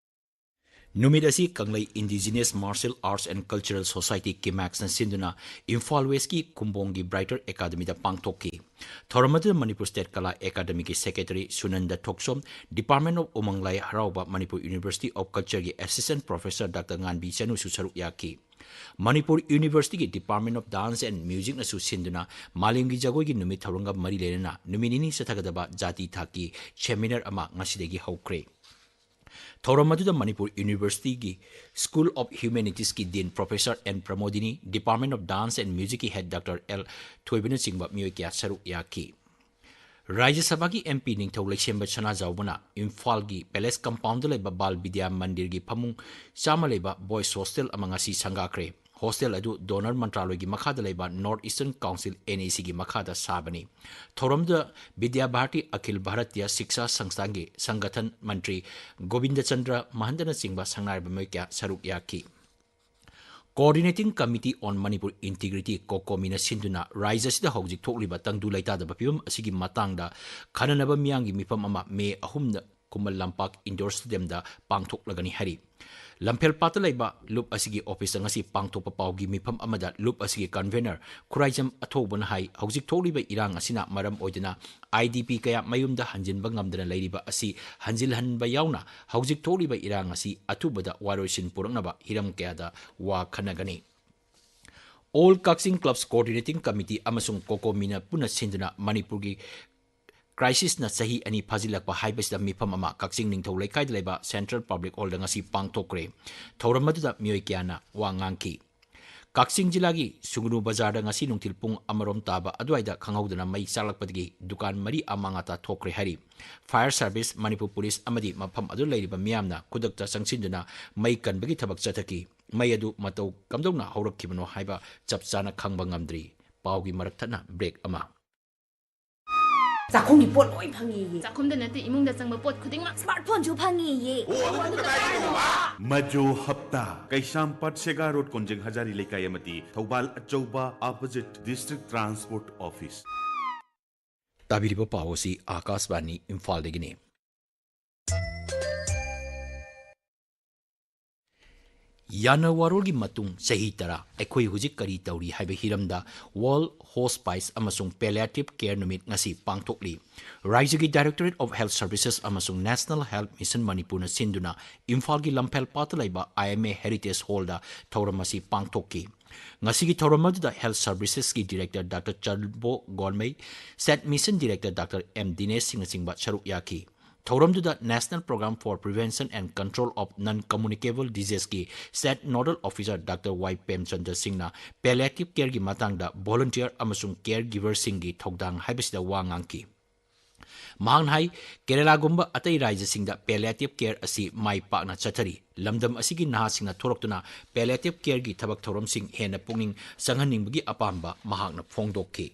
ꯅꯨꯃꯤꯠ ꯑꯁꯤ ꯀꯪꯂꯩ Indigenous Martial Arts and Cultural Society, ꯀꯤꯃꯦꯛꯁꯅ ꯁꯤꯟꯗꯨꯅ ꯏꯝꯐꯥꯜ ꯋꯦꯁꯀꯤ ꯈꯨꯝꯕꯣꯡꯒꯤ ꯕ꯭ꯔꯥꯏꯇꯔ ꯑꯦꯀꯥꯗꯃꯤꯗ ꯄꯥꯡꯊꯣꯛꯈꯤ꯫ ꯊꯧꯔꯝ ꯑꯗꯨꯗ ꯃꯅꯤꯄꯨꯔ ꯁ꯭ꯇꯦꯠ ꯀꯂꯥ ꯑꯦꯀꯥꯗꯃꯤꯒꯤ ꯁꯦꯀ꯭ꯔꯦꯇꯔꯤ ꯁꯨꯅꯟꯗ ꯊꯣꯛꯆꯣꯝ, Department of ꯎꯃꯪ ꯂꯥꯏ ꯍꯔꯥꯎꯕ, Manipur University of Cultureꯒꯤ Assistant Professor Doctor ꯉꯥꯟꯕꯤ ꯆꯅꯨꯁꯨ ꯁꯔꯨꯛ ꯌꯥꯈꯤ꯫ Manipur Universityꯒꯤ Department of Dance and Musicꯅꯁꯨ ꯁꯤꯟꯗꯨꯅ ꯃꯥꯂꯦꯝꯒꯤ ꯖꯒꯣꯏꯒꯤ ꯅꯨꯃꯤꯠ ꯊꯧꯔꯝꯒ ꯃꯔꯤ ꯂꯩꯅꯅ ꯅꯨꯃꯤꯠ ꯅꯤꯅꯤ ꯆꯠꯊꯒꯗꯕ ꯖꯥꯇꯤ ꯊꯥꯛꯀꯤ ꯁꯦꯃꯤꯅꯥꯔ ꯑꯃ ꯉꯁꯤꯗꯒꯤ ꯍꯧꯈ꯭ꯔꯦ꯫ ꯊꯧꯔꯝ ꯑꯗꯨꯗ ꯃꯅꯤꯄꯨꯔ Universityꯒꯤ School of Humanitiesꯀꯤ Dean Professor N Pramodini, Department of Dance and Musicꯀꯤ Head Doctor ꯑꯦꯜ ꯊꯣꯏꯕꯅꯆꯤꯡꯕ ꯃꯤꯑꯣꯏ ꯀꯌꯥ ꯁꯔꯨꯛ ꯌꯥꯈꯤ꯫ ꯔꯥꯖ꯭ꯌ ꯁꯚꯥꯒꯤ MP ꯅꯤꯡꯊꯧ ꯂꯩꯁꯦꯝꯕ ꯁꯅꯥꯖꯥꯎꯕꯅ ꯏꯝꯐꯥꯜꯒꯤ Palace Compoundꯗ ꯂꯩꯕ ꯕꯥꯜ ꯕꯤꯗ꯭ꯌꯥ ꯃꯟꯗꯤꯔꯒꯤ ꯐꯃꯨꯡ ꯆꯥꯝꯃ ꯂꯩꯕ Boys Hostel ꯑꯃ ꯉꯁꯤ ꯁꯪꯒꯥꯈ꯭ꯔꯦ꯫ ꯍꯣꯁꯇꯦꯜ ꯑꯗꯨ ꯗꯣꯅꯔ ꯃꯟꯇ꯭ꯔꯥꯂꯣꯏꯒꯤ ꯃꯈꯥꯗ ꯂꯩꯕ North Eastern Council, NECꯒꯤ ꯃꯈꯥꯗ ꯁꯥꯕꯅꯤ꯫ ꯊꯧꯔꯝꯗꯨꯗ ꯕꯤꯗ꯭ꯌꯥ ꯚꯥꯔꯇꯤ ꯑꯈꯤꯜ ꯚꯥꯔꯇꯤꯌ ꯁꯤꯛꯁꯥ ꯁꯪꯁꯊꯥꯟꯒꯤ ꯁꯪꯒꯊꯟ ꯃꯟꯇ꯭ꯔꯤ ꯒꯣꯕꯤꯟꯗ ꯆꯟꯗ꯭ꯔ ꯃꯍꯟꯇꯅꯆꯤꯡꯕ ꯁꯪꯅꯥꯏꯔꯕ ꯃꯤꯑꯣꯏ ꯀꯌꯥ ꯁꯔꯨꯛ ꯌꯥꯈꯤ꯫ Coordinating Committee on Manipur Integrity, ꯀꯣꯀꯣꯃꯤꯅ ꯁꯤꯟꯗꯨꯅ ꯔꯥꯖ꯭ꯌ ꯑꯁꯤꯗ ꯍꯧꯖꯤꯛ ꯊꯣꯛꯂꯤꯕ ꯇꯪꯗꯨ ꯂꯩꯇꯥꯗꯕ ꯐꯤꯕꯝ ꯑꯁꯤꯒꯤ ꯃꯇꯥꯡꯗ ꯈꯟꯅꯅꯕ ꯃꯤꯌꯥꯝꯒꯤ ꯃꯤꯐꯝ ꯑꯃ ꯃꯦ ꯑꯍꯨꯝꯗ ꯈꯨꯃꯟ ꯂꯝꯄꯥꯛ Indoor Stadiumꯗ ꯄꯥꯡꯊꯣꯛꯂꯒꯅꯤ ꯍꯥꯏꯔꯤ꯫ ꯂꯝꯐꯦꯜꯄꯥꯠꯇ ꯂꯩꯕ ꯂꯨꯞ ꯑꯁꯤꯒꯤ ꯑꯣꯐꯤꯁꯇ ꯉꯁꯤ ꯄꯥꯡꯊꯣꯛꯄ ꯄꯥꯎꯒꯤ ꯃꯤꯐꯝ ꯑꯃꯗ ꯂꯨꯞ ꯑꯁꯤꯒꯤ convener ꯈꯨꯔꯥꯏꯖꯝ ꯑꯊꯧꯕꯅ ꯍꯥꯏ, ꯍꯧꯖꯤꯛ ꯊꯣꯛꯂꯤꯕ ꯏꯔꯥꯡ ꯑꯁꯤꯅ ꯃꯔꯝ ꯑꯣꯏꯗꯨꯅ IDP ꯀꯌꯥ ꯃꯌꯨꯝꯗ ꯍꯟꯖꯤꯟꯕ ꯉꯝꯗꯅ ꯂꯩꯔꯤꯕ ꯑꯁꯤ ꯍꯟꯖꯤꯜꯍꯟꯕ ꯌꯥꯎꯅ ꯍꯧꯖꯤꯛ ꯊꯣꯛꯂꯤꯕ ꯏꯔꯥꯡ ꯑꯁꯤ ꯑꯊꯨꯕꯗ ꯋꯥꯔꯣꯏꯁꯤꯟ ꯄꯨꯔꯛꯅꯕ ꯍꯤꯔꯝ ꯀꯌꯥꯗ ꯋꯥ ꯈꯟꯅꯒꯅꯤ꯫ All Kakching Clubs Coordinating Committee ꯑꯃꯁꯨꯡ ꯀꯣꯀꯣꯃꯤꯅ ꯄꯨꯟꯅ ꯁꯤꯟꯗꯨꯅ ꯃꯅꯤꯄꯨꯔꯒꯤ crisisꯅ ꯆꯍꯤ ꯑꯅꯤ ꯐꯥꯖꯤꯜꯂꯛꯄ ꯍꯥꯏꯕꯁꯤꯗ ꯃꯤꯐꯝ ꯑꯃ ꯀꯛꯆꯤꯡ ꯅꯤꯡꯊꯧ ꯂꯩꯀꯥꯏꯗ ꯂꯩꯕ Central Public Hallꯗ ꯉꯁꯤ ꯄꯥꯡꯊꯣꯛꯈ꯭ꯔꯦ꯫ ꯊꯧꯔꯝ ꯑꯗꯨꯗ ꯃꯤꯑꯣꯏ ꯀꯌꯥꯅ ꯋꯥ ꯉꯥꯡꯈꯤ꯫ ꯀꯛꯆꯤꯡ ꯖꯤꯂꯥꯒꯤ ꯁꯨꯒꯅꯨ ꯕꯖꯥꯔꯗ ꯉꯁꯤ ꯅꯨꯡꯊꯤꯜ ꯄꯨꯡ ꯑꯃꯔꯣꯝ ꯇꯥꯕ ꯑꯗꯨꯋꯥꯏꯗ ꯈꯪꯍꯧꯗꯅ ꯃꯩ ꯆꯥꯛꯂꯛꯄꯗꯒꯤ ꯗꯨꯀꯥꯟ ꯃꯔꯤ ꯑꯃꯥꯡ ꯑꯇꯥ ꯊꯣꯛꯈ꯭ꯔꯦ ꯍꯥꯏꯔꯤ꯫ Fire Service, ꯃꯅꯤꯄꯨꯔ ꯄꯨꯂꯤꯁ ꯑꯃꯗꯤ ꯃꯐꯝ ꯑꯗꯨ ꯂꯩꯔꯤꯕ ꯃꯤꯌꯥꯝꯅ ꯈꯨꯗꯛꯇ ꯆꯪꯁꯤꯟꯗꯨꯅ ꯃꯩ ꯀꯟꯕꯒꯤ ꯊꯕꯛ ꯆꯠꯊꯈꯤ꯫ ꯃꯩ ꯑꯗꯨ ꯃꯇꯧ ꯀꯝꯗꯧꯅ ꯍꯧꯔꯛꯈꯤꯕꯅꯣ ꯍꯥꯏꯕ ꯆꯞ ꯆꯥꯅ ꯈꯪꯕ ꯉꯝꯗ꯭ꯔꯤ꯫ ꯄꯥꯎꯒꯤ ꯃꯔꯛ ꯊꯠꯅ break ꯑꯃ꯫ ꯆꯥꯛꯈꯨꯝꯒꯤ ꯄꯣꯠ ꯂꯣꯏ ꯐꯪꯉꯦꯌꯦ꯫ ꯆꯥꯛꯈꯨꯝꯗ ꯅꯠꯇꯦ, ꯏꯃꯨꯡꯗ ꯆꯪꯕ ꯄꯣꯠ ꯈꯨꯗꯤꯡꯃꯛ꯫ ꯁ꯭ꯃꯥꯔꯠ ꯐꯣꯟꯁꯨ ꯐꯪꯉꯦꯌꯦ꯫ ꯃꯖꯣ ꯍꯞꯇꯥ, ꯀꯩꯁꯥꯝꯄꯥꯠ ꯁꯦꯒꯥ ꯔꯣꯗ, ꯀꯣꯟꯖꯦꯡ ꯍꯖꯥꯔꯤ ꯂꯩꯀꯥꯏ ꯑꯃꯗꯤ ꯊꯧꯕꯥꯜ ꯑꯆꯧꯕ, opposite District Transport Office꯫ ꯇꯥꯕꯤꯔꯤꯕ ꯄꯥꯎ ꯑꯁꯤ ꯑꯥꯀꯥꯁꯕꯥꯅꯤ ꯏꯝꯐꯥꯜꯗꯒꯤꯅꯤ꯫ ꯌꯥꯅ ꯋꯥꯔꯣꯜꯒꯤ ꯃꯇꯨꯡ ꯆꯍꯤ ꯇꯔꯥ ꯑꯩꯈꯣꯏ ꯍꯧꯖꯤꯛ ꯀꯔꯤ ꯇꯧꯔꯤ ꯍꯥꯏꯕ ꯍꯤꯔꯝꯗ World Hospice ꯑꯃꯁꯨꯡ Palliative Care ꯅꯨꯃꯤꯠ ꯉꯁꯤ ꯄꯥꯡꯊꯣꯛꯂꯤ꯫ ꯔꯥꯏꯖ꯭ꯌꯒꯤ Directorate of Health Services ꯑꯃꯁꯨꯡ National Health Mission ꯃꯅꯤꯄꯨꯔꯅ ꯁꯤꯟꯗꯨꯅ ꯏꯝꯐꯥꯜꯒꯤ ꯂꯝꯐꯦꯜ ꯄꯥꯠꯇ ꯂꯩꯕ I M A Heritage Hallꯗ ꯊꯧꯔꯝ ꯑꯁꯤ ꯄꯥꯡꯊꯣꯛꯈꯤ꯫ ꯉꯁꯤꯒꯤ ꯊꯧꯔꯝ ꯑꯗꯨꯗ Health Servicesꯀꯤ Director Doctor Charbo Gonmei, State Mission Director Doctor M Dinesh ꯁꯤꯡꯅꯆꯤꯡꯕ ꯁꯔꯨꯛ ꯌꯥꯈꯤ꯫ ꯊꯧꯔꯝꯗꯨꯗ National Program for Prevention and Control of Non-Communicable Diseaseꯀꯤ State Nodal Officer Doctor ꯋꯥꯏ ꯄ꯭ꯔꯦꯝꯆꯟꯗ꯭ꯔ ꯁꯤꯡꯅ palliative careꯒꯤ ꯃꯇꯥꯡꯗ volunteer ꯑꯃꯁꯨꯡ care giverꯁꯤꯡꯒꯤ ꯊꯧꯗꯥꯡ ꯍꯥꯏꯕꯁꯤꯗ ꯋꯥ ꯉꯥꯡꯈꯤ꯫ ꯃꯍꯥꯛꯅ ꯍꯥꯏ, ꯀꯦꯔꯂꯥꯒꯨꯝꯕ ꯑꯇꯩ ꯔꯥꯖ꯭ꯌꯁꯤꯡꯗ palliative care ꯑꯁꯤ ꯃꯥꯏ ꯄꯥꯛꯅ ꯆꯠꯊꯔꯤ꯫ ꯂꯝꯗꯝ ꯑꯁꯤꯒꯤ ꯅꯍꯥꯁꯤꯡꯅ ꯊꯣꯔꯛꯇꯨꯅ palliative careꯒꯤ ꯊꯕꯛ ꯊꯧꯔꯝꯁꯤꯡ ꯍꯦꯟꯅ ꯄꯨꯛꯅꯤꯡ ꯆꯪꯍꯟꯅꯤꯡꯕꯒꯤ ꯑꯄꯥꯝꯕ ꯃꯍꯥꯛꯅ ꯐꯣꯡꯗꯣꯛꯈꯤ꯫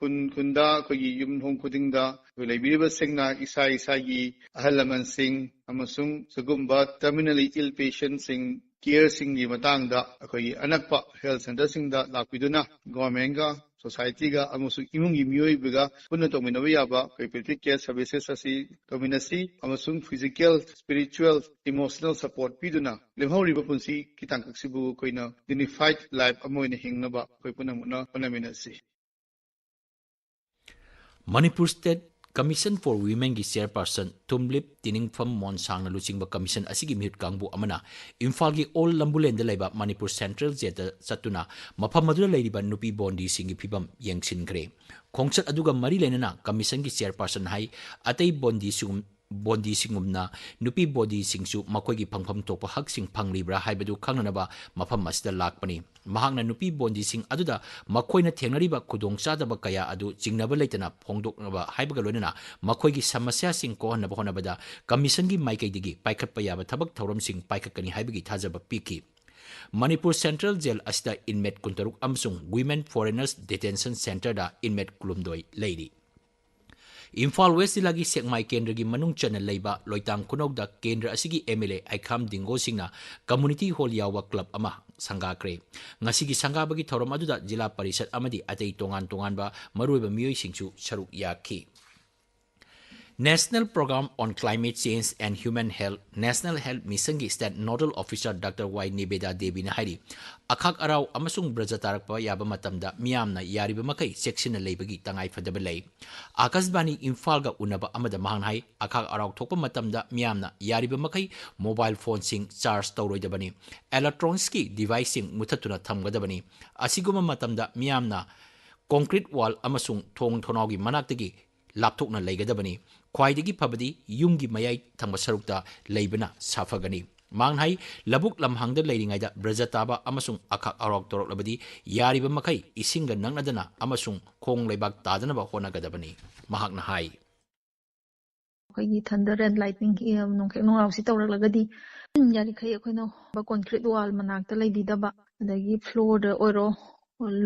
ꯈꯨꯟ ꯈꯨꯟꯗ ꯑꯩꯈꯣꯏꯒꯤ ꯌꯨꯝꯊꯣꯡ ꯈꯨꯗꯤꯡꯗ ꯑꯩꯈꯣꯏ ꯂꯩꯕꯤꯔꯤꯕꯁꯤꯡꯅ ꯏꯁꯥ ꯏꯁꯥꯒꯤ ꯑꯍꯜ ꯂꯃꯟꯁꯤꯡ ꯑꯃꯁꯨꯡ ꯁꯤꯒꯨꯝꯕ terminally ill patientꯁꯤꯡ careꯁꯤꯡꯒꯤ ꯃꯇꯥꯡꯗ ꯑꯩꯈꯣꯏꯒꯤ ꯑꯅꯛꯄ health centreꯁꯤꯡꯗ ꯂꯥꯛꯄꯤꯗꯨꯅ governmentꯒ societyꯒ ꯑꯃꯁꯨꯡ ꯏꯃꯨꯡꯒꯤ ꯃꯤꯑꯣꯏꯕꯒ ꯄꯨꯟꯅ ꯇꯧꯃꯤꯟꯅꯕ ꯌꯥꯕ ꯑꯩꯈꯣꯏ palliative care services ꯑꯁꯤ ꯇꯧꯃꯤꯟꯅꯁꯤ ꯑꯃꯁꯨꯡ physical, spiritual, emotional support ꯄꯤꯗꯨꯅ ꯂꯦꯝꯍꯧꯔꯤꯕ ꯄꯨꯟꯁꯤꯒꯤ ꯇꯥꯡꯀꯛꯁꯤꯕꯨ ꯑꯩꯈꯣꯏꯅ dignified life ꯑꯃ ꯑꯣꯏꯅ ꯍꯤꯡꯅꯕ ꯑꯩꯈꯣꯏ ꯄꯨꯝꯅꯃꯛꯅ ꯍꯣꯠꯅꯃꯤꯟꯅꯁꯤ꯫ Manipur State Commission for Womenꯒꯤ chairperson ꯊꯨꯝꯂꯤꯞ ꯇꯤꯅꯤꯡꯐꯝ ꯃꯣꯟꯁꯥꯡꯅ ꯂꯨꯆꯤꯡꯕ commission ꯑꯁꯤꯒꯤ ꯃꯤꯍꯨꯠ ꯀꯥꯡꯕꯨ ꯑꯃꯅ ꯏꯝꯐꯥꯜꯒꯤ ꯑꯣꯜ ꯂꯝꯕꯨꯂꯦꯟꯗ ꯂꯩꯕ ꯃꯅꯤꯄꯨꯔ Central Jailꯗ ꯆꯠꯇꯨꯅ ꯃꯐꯝ ꯑꯗꯨꯗ ꯂꯩꯔꯤꯕ ꯅꯨꯄꯤ ꯕꯣꯟꯗꯤꯁꯤꯡꯒꯤ ꯐꯤꯕꯝ ꯌꯦꯡꯁꯤꯟꯈ꯭ꯔꯦ꯫ ꯈꯣꯡꯆꯠ ꯑꯗꯨꯒ ꯃꯔꯤ ꯂꯩꯅꯅ commissionꯒꯤ chairperson ꯍꯥꯏ, ꯑꯇꯩ ꯕꯣꯟꯗꯤꯁꯤꯡ ꯕꯣꯟꯗꯤꯁꯤꯡꯒꯨꯝꯅ ꯅꯨꯄꯤ ꯕꯣꯟꯗꯤꯁꯤꯡꯁꯨ ꯃꯈꯣꯏꯒꯤ ꯐꯪꯐꯝ ꯊꯣꯛꯄ ꯍꯛꯁꯤꯡ ꯐꯪꯂꯤꯕ꯭ꯔꯥ ꯍꯥꯏꯕꯗꯨ ꯈꯪꯅꯅꯕ ꯃꯐꯝ ꯑꯁꯤꯗ ꯂꯥꯛꯄꯅꯤ꯫ ꯃꯍꯥꯛꯅ ꯅꯨꯄꯤ ꯕꯣꯟꯗꯤꯁꯤꯡ ꯑꯗꯨꯗ ꯃꯈꯣꯏꯅ ꯊꯦꯡꯅꯔꯤꯕ ꯈꯨꯗꯣꯡꯆꯥꯗꯕ ꯀꯌꯥ ꯑꯗꯨ ꯆꯤꯡꯅꯕ ꯂꯩꯇꯅ ꯐꯣꯡꯗꯣꯛꯅꯕ ꯍꯥꯏꯕꯒ ꯂꯣꯏꯅꯅ ꯃꯈꯣꯏꯒꯤ ꯁꯃꯁ꯭ꯌꯥꯁꯤꯡ ꯀꯣꯛꯍꯟꯅꯕ ꯍꯣꯠꯅꯕꯗ commissionꯒꯤ ꯃꯥꯏꯀꯩꯗꯒꯤ ꯄꯥꯏꯈꯠꯄ ꯌꯥꯕ ꯊꯕꯛ ꯊꯧꯔꯝꯁꯤꯡ ꯄꯥꯏꯈꯠꯀꯅꯤ ꯍꯥꯏꯕꯒꯤ ꯊꯥꯖꯕ ꯄꯤꯈꯤ꯫ ꯃꯅꯤꯄꯨꯔ Central Jail ꯑꯁꯤꯗ inmate ꯀꯨꯟꯇꯔꯨꯛ ꯑꯃꯁꯨꯡ Women Foreigners Detention Centreꯗ inmate ꯀꯨꯟꯍꯨꯝꯗꯣꯏ ꯂꯩꯔꯤ꯫ ꯏꯝꯐꯥꯜ ꯋꯦꯁ ꯖꯤꯂꯥꯒꯤ ꯁꯦꯛꯃꯥꯏ ꯀꯦꯟꯗ꯭ꯔꯒꯤ ꯃꯅꯨꯡ ꯆꯟꯅ ꯂꯩꯕ ꯂꯣꯏꯇꯥꯡ ꯈꯨꯅꯧꯗ ꯀꯦꯟꯗ꯭ꯔ ꯑꯁꯤꯒꯤ ꯑꯦꯝ ꯑꯦꯜ ꯑꯦ ꯑꯥꯏꯈꯥꯝ ꯗꯤꯡꯒꯣ ꯁꯤꯡꯅ ꯀꯝꯃꯨꯅꯤꯇꯤ ꯍꯣꯜ ꯌꯥꯎꯕ ꯀ꯭ꯂꯕ ꯑꯃ ꯁꯪꯒꯥꯈ꯭ꯔꯦ꯫ ꯉꯁꯤꯒꯤ ꯁꯪꯒꯥꯕꯒꯤ ꯊꯧꯔꯝ ꯑꯗꯨꯗ ꯖꯤꯂꯥ ꯄꯔꯤꯁꯠ ꯑꯃꯗꯤ ꯑꯇꯩ ꯇꯣꯉꯥꯟ ꯇꯣꯉꯥꯟꯕ ꯃꯔꯨꯑꯣꯏꯕ ꯃꯤꯑꯣꯏꯁꯤꯡꯁꯨ ꯁꯔꯨꯛ ꯌꯥꯈꯤ꯫ National Program on Climate Change and Human Health, National Health Missionꯒꯤ State Nodal Officer doctor Y Niveda ꯗꯦꯕꯤꯅ ꯍꯥꯏꯔꯤ, ꯑꯈꯥꯛ ꯑꯔꯥꯎ ꯑꯃꯁꯨꯡ ꯕ꯭ꯔꯖ ꯇꯥꯔꯛꯄ ꯌꯥꯕ ꯃꯇꯝꯗ ꯃꯤꯌꯥꯝꯅ ꯌꯥꯔꯤꯕ ꯃꯈꯩ ꯆꯦꯛꯁꯤꯟꯅ ꯂꯩꯕꯒꯤ ꯇꯉꯥꯏ ꯐꯗꯕ ꯂꯩ꯫ ꯑꯀꯥꯁꯕꯥꯅꯤ ꯏꯝꯐꯥꯜꯒ ꯎꯅꯕ ꯑꯃꯗ ꯃꯍꯥꯛꯅ ꯍꯥꯏ, ꯑꯈꯥꯛ ꯑꯔꯥꯎ ꯊꯣꯛꯄ ꯃꯇꯝꯗ ꯃꯤꯌꯥꯝꯅ ꯌꯥꯔꯤꯕ ꯃꯈꯩ ꯃꯣꯕꯥꯏꯜ ꯐꯣꯟꯁꯤꯡ ꯆꯥꯔꯖ ꯇꯧꯔꯣꯏꯗꯕꯅꯤ, ꯏꯂꯦꯛꯇ꯭ꯔꯣꯅꯤꯛꯁꯀꯤ ꯗꯤꯚꯥꯏꯁꯁꯤꯡ ꯃꯨꯊꯠꯇꯨꯅ ꯊꯝꯒꯗꯕꯅꯤ꯫ ꯑꯁꯤꯒꯨꯝꯕ ꯃꯇꯝꯗ ꯃꯤꯌꯥꯝꯅ ꯀꯣꯟꯀ꯭ꯔꯤꯠ ꯋꯥꯜ ꯑꯃꯁꯨꯡ ꯊꯣꯡ ꯊꯣꯡꯅꯥꯎꯒꯤ ꯃꯅꯥꯛꯇꯒꯤ ꯂꯥꯞꯊꯣꯛꯅ ꯂꯩꯒꯗꯕꯅꯤ꯫ ꯈ꯭ꯋꯥꯏꯗꯒꯤ ꯐꯕꯗꯤ ꯌꯨꯝꯒꯤ ꯃꯌꯥꯏ ꯊꯪꯕ ꯁꯔꯨꯛꯇ ꯂꯩꯕꯅ ꯁꯥꯐꯒꯅꯤ꯫ ꯃꯍꯥꯛꯅ ꯍꯥꯏ, ꯂꯧꯕꯨꯛ ꯂꯝꯍꯥꯡꯗ ꯂꯩꯔꯤꯉꯩꯗ ꯕ꯭ꯔꯖ ꯇꯥꯕ ꯑꯃꯁꯨꯡ ꯑꯈꯥꯛ ꯑꯔꯥꯎ ꯇꯧꯔꯛꯂꯕꯗꯤ ꯌꯥꯔꯤꯕ ꯃꯈꯩ ꯏꯁꯤꯡꯒ ꯅꯛꯅꯗꯅ ꯑꯃꯁꯨꯡ ꯈꯣꯡ ꯂꯩꯕꯥꯛ ꯇꯥꯗꯅꯕ ꯍꯣꯠꯅꯒꯗꯕꯅꯤ꯫ ꯃꯍꯥꯛꯅ ꯍꯥꯏ꯫ ꯑꯩꯈꯣꯏꯒꯤ thunder and lightning, ꯅꯣꯡꯈꯦꯛ ꯅꯣꯡꯂꯥꯎꯁꯤ ꯇꯧꯔꯛꯂꯒꯗꯤ, ꯌꯥꯔꯤꯈꯩ ꯑꯩꯈꯣꯏꯅ ꯀꯣꯟꯀ꯭ꯔꯤꯠ ꯋꯥꯜ ꯃꯅꯥꯛꯇ ꯂꯩꯕꯤꯗꯕ, ꯑꯗꯒꯤ ꯐ꯭ꯂꯣꯔꯗ ꯑꯣꯏꯔꯣ,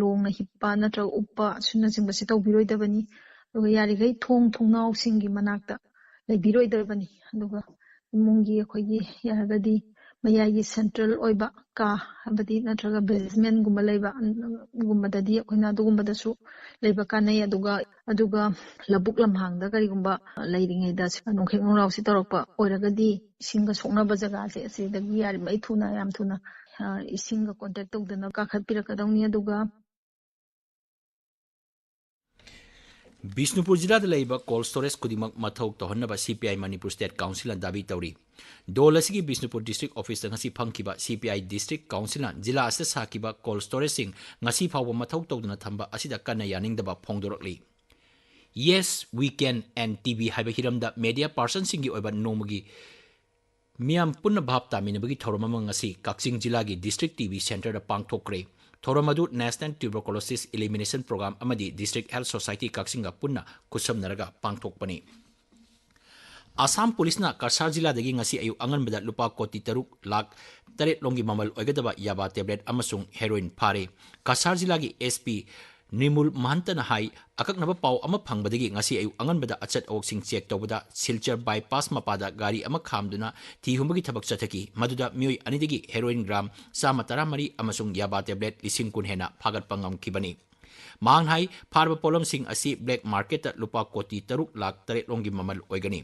ꯂꯣꯡꯅ ꯍꯤꯞꯄ ꯅꯠꯇ꯭ꯔꯒ ꯎꯞꯄ ꯑꯁꯤꯅꯆꯤꯡꯕꯁꯤ ꯇꯧꯕꯤꯔꯣꯏꯗꯕꯅꯤ꯫ ꯑꯗꯨꯒ ꯌꯥꯔꯤꯈꯩ ꯊꯣꯡ ꯊꯣꯡꯅꯥꯎꯁꯤꯡꯒꯤ ꯃꯅꯥꯛꯇ ꯂꯩꯕꯤꯔꯣꯏꯗꯕꯅꯤ꯫ ꯑꯗꯨꯒ ꯏꯃꯨꯡꯒꯤ ꯑꯩꯈꯣꯏꯒꯤ ꯌꯥꯔꯒꯗꯤ ꯃꯌꯥꯏꯒꯤ ꯁꯦꯟꯇ꯭ꯔꯦꯜ ꯑꯣꯏꯕ ꯀꯥ, ꯍꯥꯏꯕꯗꯤ ꯅꯠꯇ꯭ꯔꯒ ꯕꯦꯁꯃꯦꯟꯒꯨꯝꯕ ꯂꯩꯕ, ꯒꯨꯝꯕꯗꯗꯤ ꯑꯩꯈꯣꯏꯅ ꯑꯗꯨꯒꯨꯝꯕꯗꯁꯨ ꯂꯩꯕ ꯀꯥꯟꯅꯩ꯫ ꯑꯗꯨꯒ, ꯑꯗꯨꯒ ꯂꯧꯕꯨꯛ ꯂꯝꯍꯥꯡꯗ ꯀꯔꯤꯒꯨꯝꯕ ꯂꯩꯔꯤꯉꯩꯗ ꯅꯣꯡꯈꯦꯛ ꯅꯣꯡꯂꯥꯎꯁꯤ ꯇꯧꯔꯛꯄ ꯑꯣꯏꯔꯒꯗꯤ ꯏꯁꯤꯡꯒ ꯁꯣꯛꯅꯕ ꯖꯒꯥꯁꯦ ꯑꯁꯤꯗꯒꯤ ꯌꯥꯔꯤꯉꯩ ꯊꯨꯅ, ꯌꯥꯝ ꯊꯨꯅ, ꯑ, ꯏꯁꯤꯡꯒ ꯀꯣꯟꯇꯦꯛ ꯇꯧꯗꯅ ꯀꯥꯈꯠꯄꯤꯔꯛꯀꯗꯧꯅꯤ꯫ ꯑꯗꯨꯒ ꯕꯤꯁꯅꯨꯄꯨꯔ ꯖꯤꯂꯥꯗ ꯂꯩꯔꯤꯕ ꯀꯣꯜ ꯁ꯭ꯇꯣꯔꯦꯖ ꯈꯨꯗꯤꯡꯃꯛ ꯃꯊꯧ ꯇꯧꯍꯟꯅꯕ ꯁꯤ ꯄꯤ ꯑꯥꯏ ꯃꯅꯤꯄꯨꯔ ꯁ꯭ꯇꯦꯠ ꯀꯥꯎꯟꯁꯤꯜꯅ ꯗꯥꯕꯤ ꯇꯧꯔꯤ꯫ ꯗꯣꯜ ꯑꯁꯤꯒꯤ ꯕꯤꯁꯅꯨꯄꯨꯔ ꯗꯤꯁꯇ꯭ꯔꯤꯛ ꯑꯣꯐꯤꯁꯇ ꯉꯁꯤ ꯐꯪꯈꯤꯕ ꯁꯤ ꯄꯤ ꯑꯥꯏ ꯗꯤꯁꯇ꯭ꯔꯤꯛ ꯀꯥꯎꯟꯁꯤꯜꯅ ꯖꯤꯂꯥ ꯑꯁꯤꯗ ꯁꯥꯈꯤꯕ ꯀꯣꯜ ꯁ꯭ꯇꯣꯔꯦꯖꯁꯤꯡ ꯉꯁꯤ ꯐꯥꯎꯕ ꯃꯊꯧ ꯇꯧꯗꯅ ꯊꯝꯕ ꯑꯁꯤꯗ ꯀꯟꯅ ꯌꯥꯅꯤꯡꯗꯕ ꯐꯣꯡꯗꯣꯔꯛꯂꯤ꯫ Yes, We Can and T V ꯍꯥꯏꯕ ꯍꯤꯔꯝꯗ ꯃꯦꯗꯤꯌꯥ ꯄꯥꯔꯁꯟꯁꯤꯡꯒꯤ ꯑꯣꯏꯕ ꯅꯣꯡꯃꯒꯤ ꯃꯤꯌꯥꯝ ꯄꯨꯟꯅ ꯚꯥꯞ ꯇꯥꯃꯤꯟꯅꯕꯒꯤ ꯊꯧꯔꯝ ꯑꯃ ꯉꯁꯤ ꯀꯛꯆꯤꯡ ꯖꯤꯂꯥꯒꯤ ꯗꯤꯁꯇ꯭ꯔꯤꯛ ꯇꯤ ꯚꯤ ꯁꯦꯟꯇꯔꯗ ꯄꯥꯡꯊꯣꯛꯈ꯭ꯔꯦ꯫ ꯊꯧꯔꯝ ꯑꯗꯨ National Tuberculosis Elimination Program ꯑꯃꯗꯤ District Health Society ꯀꯛꯆꯤꯡꯒ ꯄꯨꯟꯅ ꯈꯨꯠꯁꯝꯅꯔꯒ ꯄꯥꯡꯊꯣꯛꯄꯅꯤ꯫ ꯑꯁꯥꯝ ꯄꯨꯂꯤꯁꯅ ꯀꯁꯥꯔ ꯖꯤꯂꯥꯗꯒꯤ ꯉꯁꯤ ꯑꯌꯨꯛ ꯑꯉꯟꯕꯗ ꯂꯨꯄꯥ ꯀꯣꯇꯤ ꯇꯔꯨꯛ ꯂꯥꯈ ꯇꯔꯦꯠ ꯂꯣꯝꯒꯤ ꯃꯃꯜ ꯑꯣꯏꯒꯗꯕ ꯌꯥꯕꯥ ꯇꯦꯕ꯭ꯂꯦꯠ ꯑꯃꯁꯨꯡ ꯍꯦꯔꯣꯏꯟ ꯐꯥꯔꯦ꯫ ꯀꯁꯥꯔ ꯖꯤꯂꯥꯒꯤ ꯑꯦꯁ ꯄꯤ ꯅꯤꯔꯃꯨꯜ ꯃꯍꯟꯇꯅ ꯍꯥꯏ, ꯑꯀꯛꯅꯕ ꯄꯥꯎ ꯑꯃ ꯐꯪꯕꯗꯒꯤ ꯉꯁꯤ ꯑꯌꯨꯛ ꯑꯉꯟꯕꯗ ꯑꯆꯠ ꯑꯋꯣꯛꯁꯤꯡ ꯆꯦꯛ ꯇꯧꯕꯗ ꯁꯤꯜꯆꯔ ꯕꯥꯏꯄꯥꯁ ꯃꯄꯥꯗ ꯒꯥꯔꯤ ꯑꯃ ꯈꯥꯝꯗꯨꯅ ꯊꯤ ꯍꯨꯝꯕꯒꯤ ꯊꯕꯛ ꯆꯠꯊꯈꯤ꯫ ꯃꯗꯨꯗ ꯃꯤꯑꯣꯏ ꯑꯅꯤꯗꯒꯤ ꯍꯦꯔꯣꯏꯟ ꯒ꯭ꯔꯥꯝ ꯆꯥꯝꯃ ꯇꯔꯥꯃꯔꯤ ꯑꯃꯁꯨꯡ ꯌꯥꯕꯥ ꯇꯦꯕ꯭ꯂꯦꯠ ꯂꯤꯁꯤꯡ ꯀꯨꯟ ꯍꯦꯟꯅ ꯐꯥꯒꯠꯄ ꯉꯝꯈꯤꯕꯅꯤ꯫ ꯃꯍꯥꯛꯅ ꯍꯥꯏ, ꯐꯥꯔꯕ ꯄꯣꯠꯂꯝꯁꯤꯡ ꯑꯁꯤ ꯕ꯭ꯂꯦꯛ ꯃꯥꯔꯀꯦꯠꯇ ꯂꯨꯄꯥ ꯀꯣꯇꯤ ꯇꯔꯨꯛ ꯂꯥꯈ ꯇꯔꯦꯠ ꯂꯣꯝꯒꯤ ꯃꯃꯜ ꯑꯣꯏꯒꯅꯤ꯫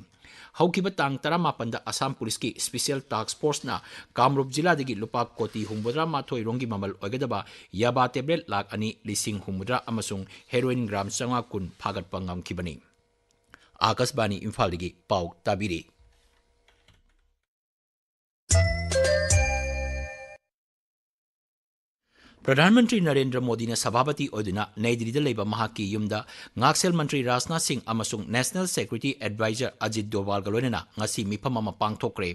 ꯍꯧꯈꯤꯕ ꯇꯥꯡ ꯇꯔꯥꯃꯥꯄꯟꯗ ꯑꯁꯥꯝ ꯄꯨꯂꯤꯁꯀꯤ ꯁ꯭ꯄꯤꯁꯦꯜ ꯇꯥꯁꯛ ꯐꯣꯔꯁꯅ ꯀꯥꯝꯔꯨꯞ ꯖꯤꯂꯥꯗꯒꯤ ꯂꯨꯄꯥ ꯀꯣꯇꯤ ꯍꯨꯝꯐꯨꯇꯔꯥ ꯃꯥꯊꯣꯏ ꯔꯣꯝꯒꯤ ꯃꯃꯜ ꯑꯣꯏꯒꯗꯕ ꯌꯥꯕꯥ ꯇꯦꯕ꯭ꯂꯦꯠ ꯂꯥꯈ ꯑꯅꯤ ꯂꯤꯁꯤꯡ ꯍꯨꯝꯐꯨꯇꯔꯥ ꯑꯃꯁꯨꯡ ꯍꯦꯔꯣꯏꯟ ꯒ꯭ꯔꯥꯝ ꯆꯥꯝꯃꯉꯥ ꯀꯨꯟ ꯐꯥꯒꯠꯄ ꯉꯝꯈꯤꯕꯅꯤ꯫ ꯑꯥꯀꯥꯁꯕꯥꯅꯤ ꯏꯝꯐꯥꯜꯗꯒꯤ ꯄꯥꯎ ꯇꯥꯕꯤꯔꯤ꯫ ꯄ꯭ꯔꯙꯥꯟ ꯃꯟꯇ꯭ꯔꯤ ꯅꯔꯦꯟꯗ꯭ꯔ ꯃꯣꯗꯤꯅ ꯁꯚꯥꯄꯇꯤ ꯑꯣꯏꯗꯨꯅ ꯅꯩ ꯗꯤꯜꯂꯤꯗ ꯂꯩꯕ ꯃꯍꯥꯛꯀꯤ ꯌꯨꯝꯗ ꯉꯥꯛꯁꯦꯜ ꯃꯟꯇ꯭ꯔꯤ ꯔꯥꯖꯅꯥꯊ ꯁꯤꯡ ꯑꯃꯁꯨꯡ ꯅꯦꯁꯅꯦꯜ ꯁꯦꯀ꯭ꯌꯨꯔꯤꯇꯤ ꯑꯦꯗꯚꯥꯏꯖꯔ ꯑꯖꯤꯠ ꯗꯣꯚꯥꯜꯒ ꯂꯣꯏꯅꯅ ꯉꯁꯤ ꯃꯤꯐꯝ ꯑꯃ ꯄꯥꯡꯊꯣꯛꯈ꯭ꯔꯦ꯫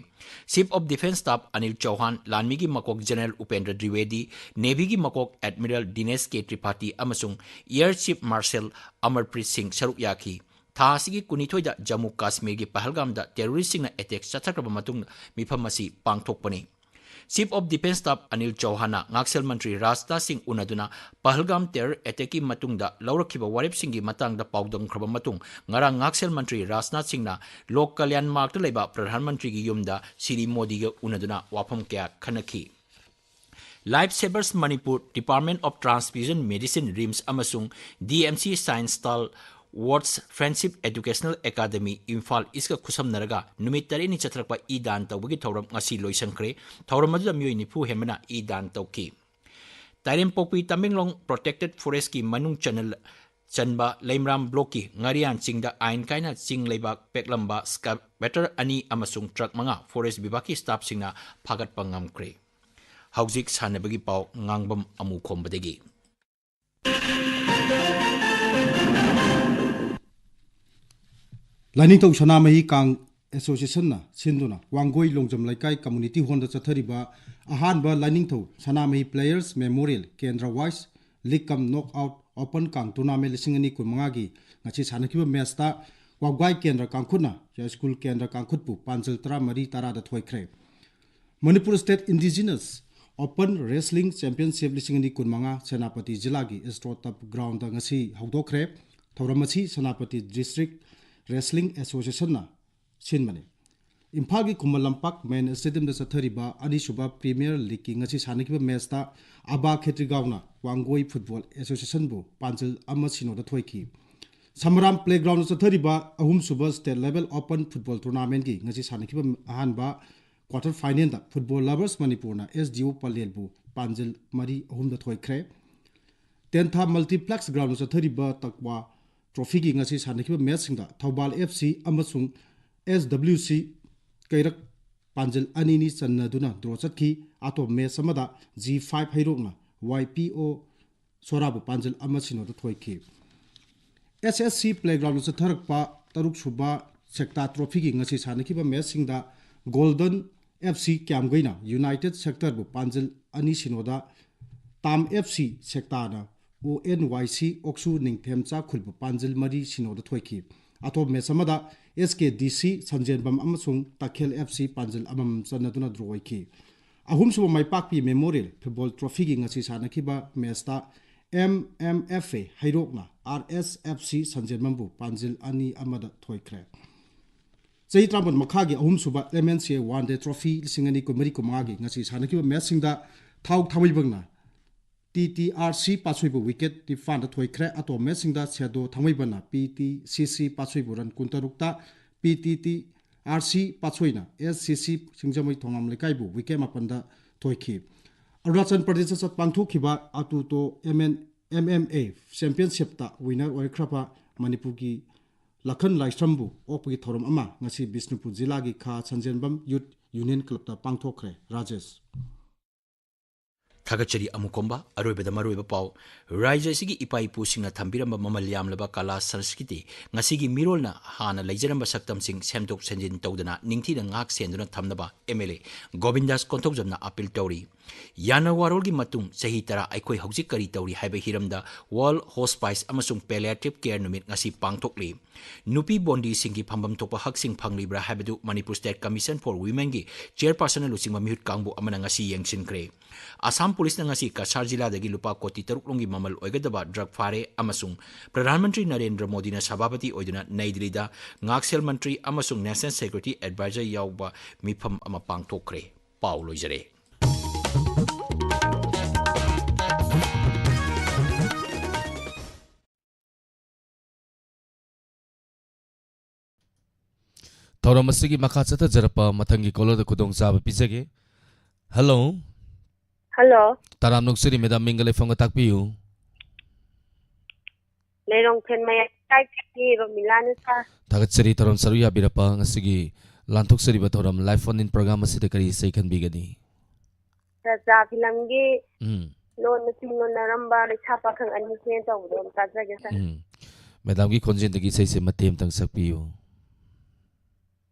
Chief of Defence Staff Anil ꯆꯧꯍꯥꯟ, ꯂꯥꯟꯃꯤꯒꯤ ꯃꯀꯣꯛ ꯖꯦꯅꯔꯦꯜ ꯎꯄꯦꯟꯗ꯭ꯔ ꯗ꯭ꯋꯤꯋꯦꯗꯤ, ꯅꯦꯚꯤꯒꯤ ꯃꯀꯣꯛ ꯑꯦꯗꯃꯤꯔꯦꯜ ꯗꯤꯅꯦꯁ ꯀꯦ ꯇ꯭ꯔꯤꯄꯥꯊꯤ ꯑꯃꯁꯨꯡ ꯑꯦꯌꯔ ꯆꯤꯐ ꯃꯥꯔꯁꯦꯜ ꯑꯃꯔꯄ꯭ꯔꯤꯠ ꯁꯤꯡ ꯁꯔꯨꯛ ꯌꯥꯈꯤ꯫ ꯊꯥ ꯑꯁꯤꯒꯤ ꯀꯨꯟꯅꯤꯊꯣꯏꯗ ꯖꯝꯃꯨ ꯀꯥꯁꯃꯤꯔꯒꯤ ꯄꯍꯜꯒꯥꯝꯗ ꯇꯦꯔꯣꯔꯤꯁ꯭ꯠꯁꯤꯡꯅ ꯑꯦꯇꯦꯛ ꯆꯠꯊꯈ꯭ꯔꯕ ꯃꯇꯨꯡꯗ ꯃꯤꯐꯝ ꯑꯁꯤ ꯄꯥꯡꯊꯣꯛꯄꯅꯤ꯫ Chief of Defence Staff Anil ꯆꯧꯍꯥꯟꯅ ꯉꯥꯛꯁꯦꯜ ꯃꯟꯇ꯭ꯔꯤ ꯔꯥꯖꯅꯥꯊ ꯁꯤꯡ ꯎꯅꯗꯨꯅ ꯄꯍꯜꯒꯥꯝ ꯇꯦꯔꯣꯔ ꯑꯦꯇꯦꯛꯀꯤ ꯃꯇꯨꯡꯗ ꯂꯧꯔꯛꯈꯤꯕ ꯋꯥꯔꯦꯞꯁꯤꯡꯒꯤ ꯃꯇꯥꯡꯗ ꯄꯥꯎꯗꯝꯈ꯭ꯔꯕ ꯃꯇꯨꯡ, ꯉꯔꯥꯡ ꯉꯥꯛꯁꯦꯜ ꯃꯟꯇ꯭ꯔꯤ ꯔꯥꯖꯅꯥꯊ ꯁꯤꯡꯅ ꯂꯣꯛ ꯀꯂꯌꯥꯟ ꯃꯥꯔꯒꯇ ꯂꯩꯕ ꯄ꯭ꯔꯙꯥꯟ ꯃꯟꯇ꯭ꯔꯤꯒꯤ ꯌꯨꯝꯗ ꯁ꯭ꯔꯤ ꯃꯣꯗꯤꯒ ꯎꯅꯗꯨꯅ ꯋꯥꯐꯝ ꯀꯌꯥ ꯈꯟꯅꯈꯤ꯫ Life Savers Manipur, Department of Transfusion Medicine, RIMS ꯑꯃꯁꯨꯡ D M C science stalwarts friendship educational academy, Imphal ꯏꯁꯀ ꯈꯨꯠꯁꯝꯅꯔꯒ ꯅꯨꯃꯤꯠ ꯇꯔꯦꯠꯅꯤ ꯆꯠꯊꯔꯛꯄ ꯏ ꯗꯥꯟ ꯇꯧꯕꯒꯤ ꯊꯧꯔꯝ ꯉꯁꯤ ꯂꯣꯏꯁꯤꯟꯈ꯭ꯔꯦ꯫ ꯊꯧꯔꯝ ꯑꯗꯨꯗ ꯃꯤꯑꯣꯏ ꯅꯤꯐꯨ ꯍꯦꯟꯕꯅ ꯏ ꯗꯥꯟ ꯇꯧꯈꯤ꯫ ꯇꯥꯏꯔꯦꯝꯄꯣꯛꯄꯤ ꯇꯃꯦꯡꯂꯣꯡ ꯄ꯭ꯔꯣꯇꯦꯛꯇꯦꯗ ꯐꯣꯔꯦꯁ꯭ꯠꯀꯤ ꯃꯅꯨꯡ ꯆꯟꯅ-, ꯆꯟꯕ ꯂꯩꯃꯔꯥꯝ ꯕ꯭ꯂꯣꯛꯀꯤ ꯉꯥꯔꯤꯌꯥꯟ ꯆꯤꯡꯗ ꯑꯥꯏꯟ ꯀꯥꯏꯅ ꯆꯤꯡ ꯂꯩꯕꯥꯛ ꯄꯦꯛꯂꯝꯕ ꯁ꯭ꯀꯥꯕꯦꯇꯔ ꯑꯅꯤ ꯑꯃꯁꯨꯡ ꯇ꯭ꯔꯛ ꯃꯉꯥ ꯐꯣꯔꯦꯁ꯭ꯠ ꯕꯤꯚꯥꯒꯀꯤ ꯁ꯭ꯇꯥꯐꯁꯤꯡꯅ ꯐꯥꯒꯠꯄ ꯉꯝꯈ꯭ꯔꯦ꯫ ꯍꯧꯖꯤꯛ ꯁꯥꯟꯅꯕꯒꯤ ꯄꯥꯎ ꯉꯥꯡꯕꯝ ꯑꯃꯨꯈꯣꯝꯕꯗꯒꯤ꯫ ꯂꯥꯏꯅꯤꯡꯊꯧ ꯁꯅꯥꯃꯍꯤ ꯀꯥꯡ ꯑꯦꯁꯣꯁꯤꯌꯦꯁꯟꯅ ꯁꯤꯟꯗꯨꯅ ꯋꯥꯡꯒꯣꯏ ꯂꯣꯡꯖꯝ ꯂꯩꯀꯥꯏ ꯀꯝꯃ꯭ꯌꯨꯅꯤꯇꯤ ꯍꯣꯜꯗ ꯆꯠꯊꯔꯤꯕ ꯑꯍꯥꯟꯕ ꯂꯥꯏꯅꯤꯡꯊꯧ ꯁꯅꯥꯃꯍꯤ ꯄ꯭ꯂꯦꯌꯔꯁ ꯃꯦꯃꯣꯔꯤꯌꯦꯜ ꯀꯦꯟꯗ꯭ꯔ ꯋꯥꯏꯁ ꯂꯤꯒ ꯀꯝ ꯅꯣꯛ ꯑꯥꯎꯠ ꯑꯣꯄꯟ ꯀꯥꯡ ꯇꯣꯔꯅꯥꯃꯦꯟ ꯂꯤꯁꯤꯡ ꯑꯅꯤ ꯀꯨꯟꯃꯉꯥꯒꯤ ꯉꯁꯤ ꯁꯥꯟꯅꯈꯤꯕ ꯃꯦꯆꯇ ꯋꯥꯕꯒꯥꯏ ꯀꯦꯟꯗ꯭ꯔ ꯀꯥꯡꯈꯨꯠꯅ ꯌꯥꯏꯁ꯭ꯀꯨꯜ ꯀꯦꯟꯗ꯭ꯔ ꯀꯥꯡꯈꯨꯠꯄꯨ ꯄꯥꯟꯖꯜ ꯇꯔꯥꯃꯔꯤ ꯇꯔꯥꯗ ꯊꯣꯏꯈ꯭ꯔꯦ꯫ Manipur state indigenous Open Wrestling Championship ꯂꯤꯁꯤꯡ ꯑꯅꯤ ꯀꯨꯟꯃꯉꯥ ꯁꯦꯅꯥꯄꯇꯤ ꯖꯤꯂꯥꯒꯤ ꯏꯁꯇ꯭ꯔꯣ ꯇꯞ ꯒ꯭ꯔꯥꯎꯟꯗ ꯉꯁꯤ ꯍꯧꯗꯣꯛꯈ꯭ꯔꯦ꯫ ꯊꯧꯔꯝ ꯑꯁꯤ ꯁꯦꯅꯥꯄꯇꯤ ꯗꯤꯁꯇ꯭ꯔꯤꯛ ꯔꯦꯁꯂꯤꯡ ꯑꯦꯁꯣꯁꯤꯌꯦꯁꯟꯅ ꯁꯤꯟꯕꯅꯤ꯫ ꯏꯝꯐꯥꯜꯒꯤ ꯈꯨꯃꯟ ꯂꯝꯄꯥꯛ ꯃꯦꯟ ꯁ꯭ꯇꯦꯗꯤꯌꯝꯗ ꯆꯠꯊꯔꯤꯕ ꯑꯅꯤꯁꯨꯕ ꯄ꯭ꯔꯤꯃꯤꯌꯔ ꯂꯤꯒꯀꯤ ꯉꯁꯤ ꯁꯥꯟꯅꯈꯤꯕ ꯃꯦꯆꯇ ꯑꯕꯥ ꯈꯦꯇ꯭ꯔꯤꯒꯥꯎꯅ ꯋꯥꯡꯒꯣꯏ ꯐꯨꯠꯕꯣꯜ ꯑꯦꯁꯣꯁꯤꯌꯦꯁꯟꯕꯨ ꯄꯥꯟꯖꯤꯜ ꯑꯃ ꯁꯤꯅꯣꯗ ꯊꯣꯏꯈꯤ꯫ ꯁꯃꯔꯥꯝ ꯄ꯭ꯂꯦꯒ꯭ꯔꯥꯎꯟꯗ ꯆꯠꯊꯔꯤꯕ ꯑꯍꯨꯝꯁꯨꯕ ꯁ꯭ꯇꯦꯠ ꯂꯦꯚꯦꯜ ꯑꯣꯄꯟ ꯐꯨꯠꯕꯣꯜ ꯇꯣꯔꯅꯥꯃꯦꯟꯒꯤ ꯉꯁꯤ ꯁꯥꯟꯅꯈꯤꯕ ꯑꯍꯥꯟꯕ ꯀ꯭ꯋꯥꯇꯔ ꯐꯥꯏꯅꯦꯜꯗ ꯐꯨꯠꯕꯣꯜ ꯂꯚꯔꯁ ꯃꯅꯤꯄꯨꯔꯅ ꯑꯦꯁ ꯗꯤ ꯑꯣ ꯄꯂꯦꯜꯕꯨ ꯄꯥꯟꯖꯤꯜ ꯃꯔꯤ ꯑꯍꯨꯝꯗ ꯊꯣꯏꯈ꯭ꯔꯦ꯫ ꯇꯦꯟꯊꯥ ꯃꯜꯇꯤꯄ꯭ꯂꯦꯛꯁ ꯒ꯭ꯔꯥꯎꯟꯗ ꯆꯠꯊꯔꯤꯕ ꯇꯛꯋꯥ ꯇ꯭ꯔꯣꯐꯤꯒꯤ ꯉꯁꯤ ꯁꯥꯟꯅꯈꯤꯕ ꯃꯦꯆꯁꯤꯡꯗ ꯊꯧꯕꯥꯜ ꯑꯦꯐ ꯁꯤ ꯑꯃꯁꯨꯡ ꯑꯦꯁ ꯗꯕ꯭ꯂꯤꯎ ꯁꯤ ꯀꯩꯔꯛ ꯄꯥꯟꯖꯤꯜ ꯑꯅꯤꯅꯤ ꯆꯟꯅꯗꯨꯅ ꯗ꯭ꯔꯣ ꯆꯠꯈꯤ꯫ ꯑꯇꯣꯞꯄ ꯃꯦꯆ ꯑꯃꯗ ꯖꯤ ꯐꯥꯏꯚ ꯍꯩꯔꯣꯛꯅ ꯋꯥꯏ ꯄꯤ ꯑꯣ ꯁꯣꯔꯥꯕꯨ ꯄꯥꯟꯖꯤꯜ ꯑꯃ ꯁꯤꯅꯣꯗ ꯊꯣꯏꯈꯤ꯫ ꯑꯦꯁ ꯑꯦꯁ ꯁꯤ ꯄ꯭ꯂꯦꯒ꯭ꯔꯥꯎꯟꯗ ꯆꯠꯊꯔꯛꯄ ꯇꯔꯨꯛꯁꯨꯕ ꯁꯦꯛꯇꯥ ꯇ꯭ꯔꯣꯐꯤꯒꯤ ꯉꯁꯤ ꯁꯥꯟꯅꯈꯤꯕ ꯃꯦꯆꯁꯤꯡꯗ ꯒꯣꯜꯗꯟ ꯑꯦꯐ ꯁꯤ ꯀ꯭ꯌꯥꯝꯒꯩꯅ ꯌꯨꯅꯥꯏꯇꯦꯠ ꯁꯦꯛꯇꯔꯕꯨ ꯄꯥꯟꯖꯤꯜ ꯑꯅꯤ ꯁꯤꯅꯣꯗ, ꯇꯥꯝ ꯑꯦꯐ ꯁꯤ ꯁꯦꯛꯇꯥꯅ ꯑꯣ ꯑꯦꯟ ꯋꯥꯏ ꯁꯤ ꯑꯣꯛꯁꯨ ꯅꯤꯡꯊꯦꯝꯆꯥ ꯈꯨꯜꯕꯨ ꯄꯥꯟꯖꯤꯜ ꯃꯔꯤ ꯁꯤꯅꯣꯗ ꯊꯣꯏꯈꯤ꯫ ꯑꯇꯣꯞꯄ ꯃꯦꯆ ꯑꯃꯗ ꯑꯦꯁ ꯀꯦ ꯗꯤ ꯁꯤ ꯁꯟꯖꯦꯟꯕꯝ ꯑꯃꯁꯨꯡ ꯇꯈꯦꯜ ꯑꯦꯐ ꯁꯤ ꯄꯥꯟꯖꯤꯜ ꯑꯃꯃꯝ ꯆꯟꯅꯗꯨꯅ ꯗ꯭ꯔꯣ ꯑꯣꯏꯈꯤ꯫ ꯑꯍꯨꯝꯁꯨꯕ ꯃꯥꯏꯄꯥꯛꯄꯤ ꯃꯦꯃꯣꯔꯤꯌꯦꯜ ꯐꯨꯠꯕꯣꯜ ꯇ꯭ꯔꯣꯐꯤꯒꯤ ꯉꯁꯤ ꯁꯥꯟꯅꯈꯤꯕ ꯃꯦꯆꯇ M M F A ꯍꯩꯔꯣꯛꯅ R S F C ꯁꯟꯖꯦꯟꯕꯝꯕꯨ ꯄꯥꯟꯖꯤꯜ ꯑꯅꯤ ꯑꯃꯗ ꯊꯣꯏꯈ꯭ꯔꯦ꯫ ꯆꯍꯤ ꯇꯔꯥꯃꯥꯄꯟ ꯃꯈꯥꯒꯤ ꯑꯍꯨꯝꯁꯨꯕ ꯑꯦꯝ ꯑꯦꯟ ꯁꯤ ꯑꯦ ꯋꯥꯟ ꯗꯦ ꯇ꯭ꯔꯣꯐꯤ ꯂꯤꯁꯤꯡ ꯑꯅꯤ ꯀꯨꯟꯃꯔꯤ ꯀꯨꯟꯃꯉꯥꯒꯤ ꯉꯁꯤ ꯁꯥꯟꯅꯈꯤꯕ ꯃꯦꯆꯁꯤꯡꯗ ꯊꯥꯎ ꯊꯥꯡꯃꯩꯕꯪꯅ ꯇꯤ ꯇꯤ ꯑꯥꯔ ꯁꯤ ꯄꯥꯠꯁꯣꯏꯕꯨ ꯋꯤꯀꯦꯠ ꯅꯤꯄꯥꯟꯗ ꯊꯣꯏꯈ꯭ꯔꯦ꯫ ꯑꯇꯣꯞꯄ ꯃꯦꯆꯁꯤꯡꯗ ꯁꯦꯗꯣ ꯊꯥꯡꯃꯩꯕꯟꯅ ꯄꯤ ꯇꯤ ꯁꯤ ꯁꯤ ꯄꯥꯠꯁꯣꯏꯕꯨ ꯔꯟ ꯀꯨꯟꯇꯔꯨꯛꯇ, P T T R C ꯄꯥꯠꯁꯣꯏꯅ ꯑꯦꯁ ꯁꯤ ꯁꯤ ꯁꯤꯡꯖꯃꯩ ꯊꯣꯉꯥꯝ ꯂꯩꯀꯥꯏꯕꯨ ꯋꯤꯀꯦꯠ ꯃꯥꯄꯟꯗ ꯊꯣꯏꯈꯤ꯫ ꯑꯔꯨꯅꯥꯆꯜ ꯄ꯭ꯔꯗꯦꯁꯇ ꯆꯠ ꯄꯥꯡꯊꯣꯛꯈꯤꯕ ꯑꯇꯨꯇꯣ M N M M A ꯆꯦꯝꯄꯤꯌꯟꯁꯤꯞꯇ ꯋꯤꯅꯔ ꯑꯣꯏꯈ꯭ꯔꯕ ꯃꯅꯤꯄꯨꯔꯒꯤ ꯂꯈꯟ ꯂꯥꯏꯁ꯭ꯔꯝꯕꯨ ꯑꯣꯛꯄꯒꯤ ꯊꯧꯔꯝ ꯑꯃ ꯉꯁꯤ ꯕꯤꯁꯅꯨꯄꯨꯔ ꯖꯤꯂꯥꯒꯤ ꯈꯥ ꯁꯟꯖꯦꯟꯕꯝ ꯌꯨꯠ ꯌꯨꯅꯤꯌꯟ ꯀ꯭ꯂꯕꯇ ꯄꯥꯡꯊꯣꯛꯈ꯭ꯔꯦ꯫ ꯔꯥꯖꯦꯁ꯫ ꯊꯥꯒꯠꯆꯔꯤ ꯑꯃꯨꯛ ꯀꯣꯝꯕ꯫ ꯑꯔꯣꯏꯕꯗ ꯃꯔꯨꯑꯣꯏꯕ ꯄꯥꯎ꯫ ꯔꯥꯖ꯭ꯌ ꯑꯁꯤꯒꯤ ꯏꯄꯥ ꯏꯄꯨꯁꯤꯡꯅ ꯊꯝꯕꯤꯔꯝꯕ ꯃꯃꯜ ꯌꯥꯝꯂꯕ ꯀꯂꯥ ꯁꯪꯁꯀ꯭ꯔꯤꯇꯤ ꯉꯁꯤꯒꯤ ꯃꯤꯔꯣꯜꯅ ꯍꯥꯟꯅ ꯂꯩꯖꯔꯝꯕ ꯁꯛꯇꯝꯁꯤꯡ ꯁꯦꯝꯗꯣꯛ ꯁꯦꯝꯖꯤꯟ ꯇꯧꯗꯅ ꯅꯤꯡꯊꯤꯅ ꯉꯥꯛ ꯁꯦꯟꯗꯨꯅ ꯊꯝꯅꯕ ꯑꯦꯝ ꯑꯦꯜ ꯑꯦ ꯒꯣꯕꯤꯟꯗꯥꯁ ꯀꯣꯟꯊꯧꯖꯝꯅ ꯑꯄꯤꯜ ꯇꯧꯔꯤ꯫ ꯌꯥꯅ ꯋꯥꯔꯣꯜꯒꯤ ꯃꯇꯨꯡ ꯆꯍꯤ ꯇꯔꯥ ꯑꯩꯈꯣꯏ ꯍꯧꯖꯤꯛ ꯀꯔꯤ ꯇꯧꯔꯤ ꯍꯥꯏꯕ ꯍꯤꯔꯝꯗ World Hospice ꯑꯃꯁꯨꯡ Palliative Care ꯅꯨꯃꯤꯠ ꯉꯁꯤ ꯄꯥꯡꯊꯣꯛꯂꯤ꯫ ꯅꯨꯄꯤ ꯕꯣꯟꯗꯤꯁꯤꯡꯒꯤ ꯐꯪꯐꯝ ꯊꯣꯛꯄ ꯍꯛꯁꯤꯡ ꯐꯪꯂꯤꯕ꯭ꯔꯥ ꯍꯥꯏꯕꯗꯨ ꯃꯅꯤꯄꯨꯔ State Commission for Womenꯒꯤ chairpersonꯅ ꯂꯨꯆꯤꯡꯕ ꯃꯤꯍꯨꯠ ꯀꯥꯡꯕꯨ ꯑꯃꯅ ꯉꯁꯤ ꯌꯦꯡꯁꯤꯟꯈ꯭ꯔꯦ꯫ ꯑꯁꯥꯝ ꯄꯨꯂꯤꯁꯅ ꯉꯁꯤ ꯀꯁꯥꯔ ꯖꯤꯂꯥꯗꯒꯤ ꯂꯨꯄꯥ ꯀꯣꯇꯤ ꯇꯔꯨꯛ ꯂꯣꯝꯒꯤ ꯃꯃꯜ ꯑꯣꯏꯒꯗꯕ drug ꯐꯥꯔꯦ ꯑꯃꯁꯨꯡ ꯄ꯭ꯔꯙꯥꯟ ꯃꯟꯇ꯭ꯔꯤ ꯅꯔꯦꯟꯗ꯭ꯔ ꯃꯣꯗꯤꯅ ꯁꯚꯥꯄꯇꯤ ꯑꯣꯏꯗꯨꯅ ꯅꯩ ꯗꯤꯜꯂꯤꯗ ꯉꯥꯛꯁꯦꯜ ꯃꯟꯇ꯭ꯔꯤ ꯑꯃꯁꯨꯡ National Security Advisor ꯌꯥꯎꯕ ꯃꯤꯐꯝ ꯑꯃ ꯄꯥꯡꯊꯣꯛꯈ꯭ꯔꯦ꯫ ꯄꯥꯎ ꯂꯣꯏꯖꯔꯦ꯫ ꯊꯧꯔꯝ ꯑꯁꯤꯒꯤ ꯃꯈꯥ ꯆꯠꯊꯖꯔꯛꯄ ꯃꯊꯪꯒꯤ caller ꯗ ꯈꯨꯗꯣꯡꯆꯥꯕ ꯄꯤꯖꯒꯦ꯫ Hello꯫ Hello꯫ ꯇꯔꯥꯝꯅ ꯑꯣꯛꯆꯔꯤ madam, ꯃꯤꯡꯒ ꯂꯩꯐꯝꯒ ꯇꯥꯛꯄꯤꯌꯨ꯫ ꯂꯩꯔꯣꯡ ꯐꯦꯟ ꯃꯌꯥꯏ ꯂꯩꯀꯥꯏꯗꯒꯤ ꯔꯣꯃꯤꯂꯥꯅꯤ sir꯫ ꯊꯥꯒꯠꯆꯔꯤ ꯊꯧꯔꯝ ꯁꯔꯨꯛ ꯌꯥꯕꯤꯔꯛꯄ꯫ ꯉꯁꯤꯒꯤ ꯂꯥꯟꯊꯣꯛꯆꯔꯤꯕ ꯊꯧꯔꯝ live phone in program ꯑꯁꯤꯗ ꯀꯔꯤ ꯏꯁꯩ ꯈꯟꯕꯤꯒꯅꯤ? ꯔꯖꯥ ꯐꯤꯂꯝꯒꯤ ꯎꯝ꯫ ꯂꯣꯟ ꯃꯁꯤꯡ ꯂꯣꯟꯅꯔꯝꯕ ꯂꯩꯁꯥ ꯄꯥꯈꯪ ꯑꯅꯤꯁꯦ ꯇꯧꯕꯗꯣ ꯑꯃ ꯇꯥꯖꯒꯦ sir꯫ ꯎꯝ꯫ Madamꯒꯤ ꯈꯣꯟꯖꯦꯜꯗꯒꯤ ꯏꯁꯩꯁꯦ ꯃꯇꯦꯛ ꯑꯃꯇꯪ ꯁꯛꯄꯤꯌꯨ꯫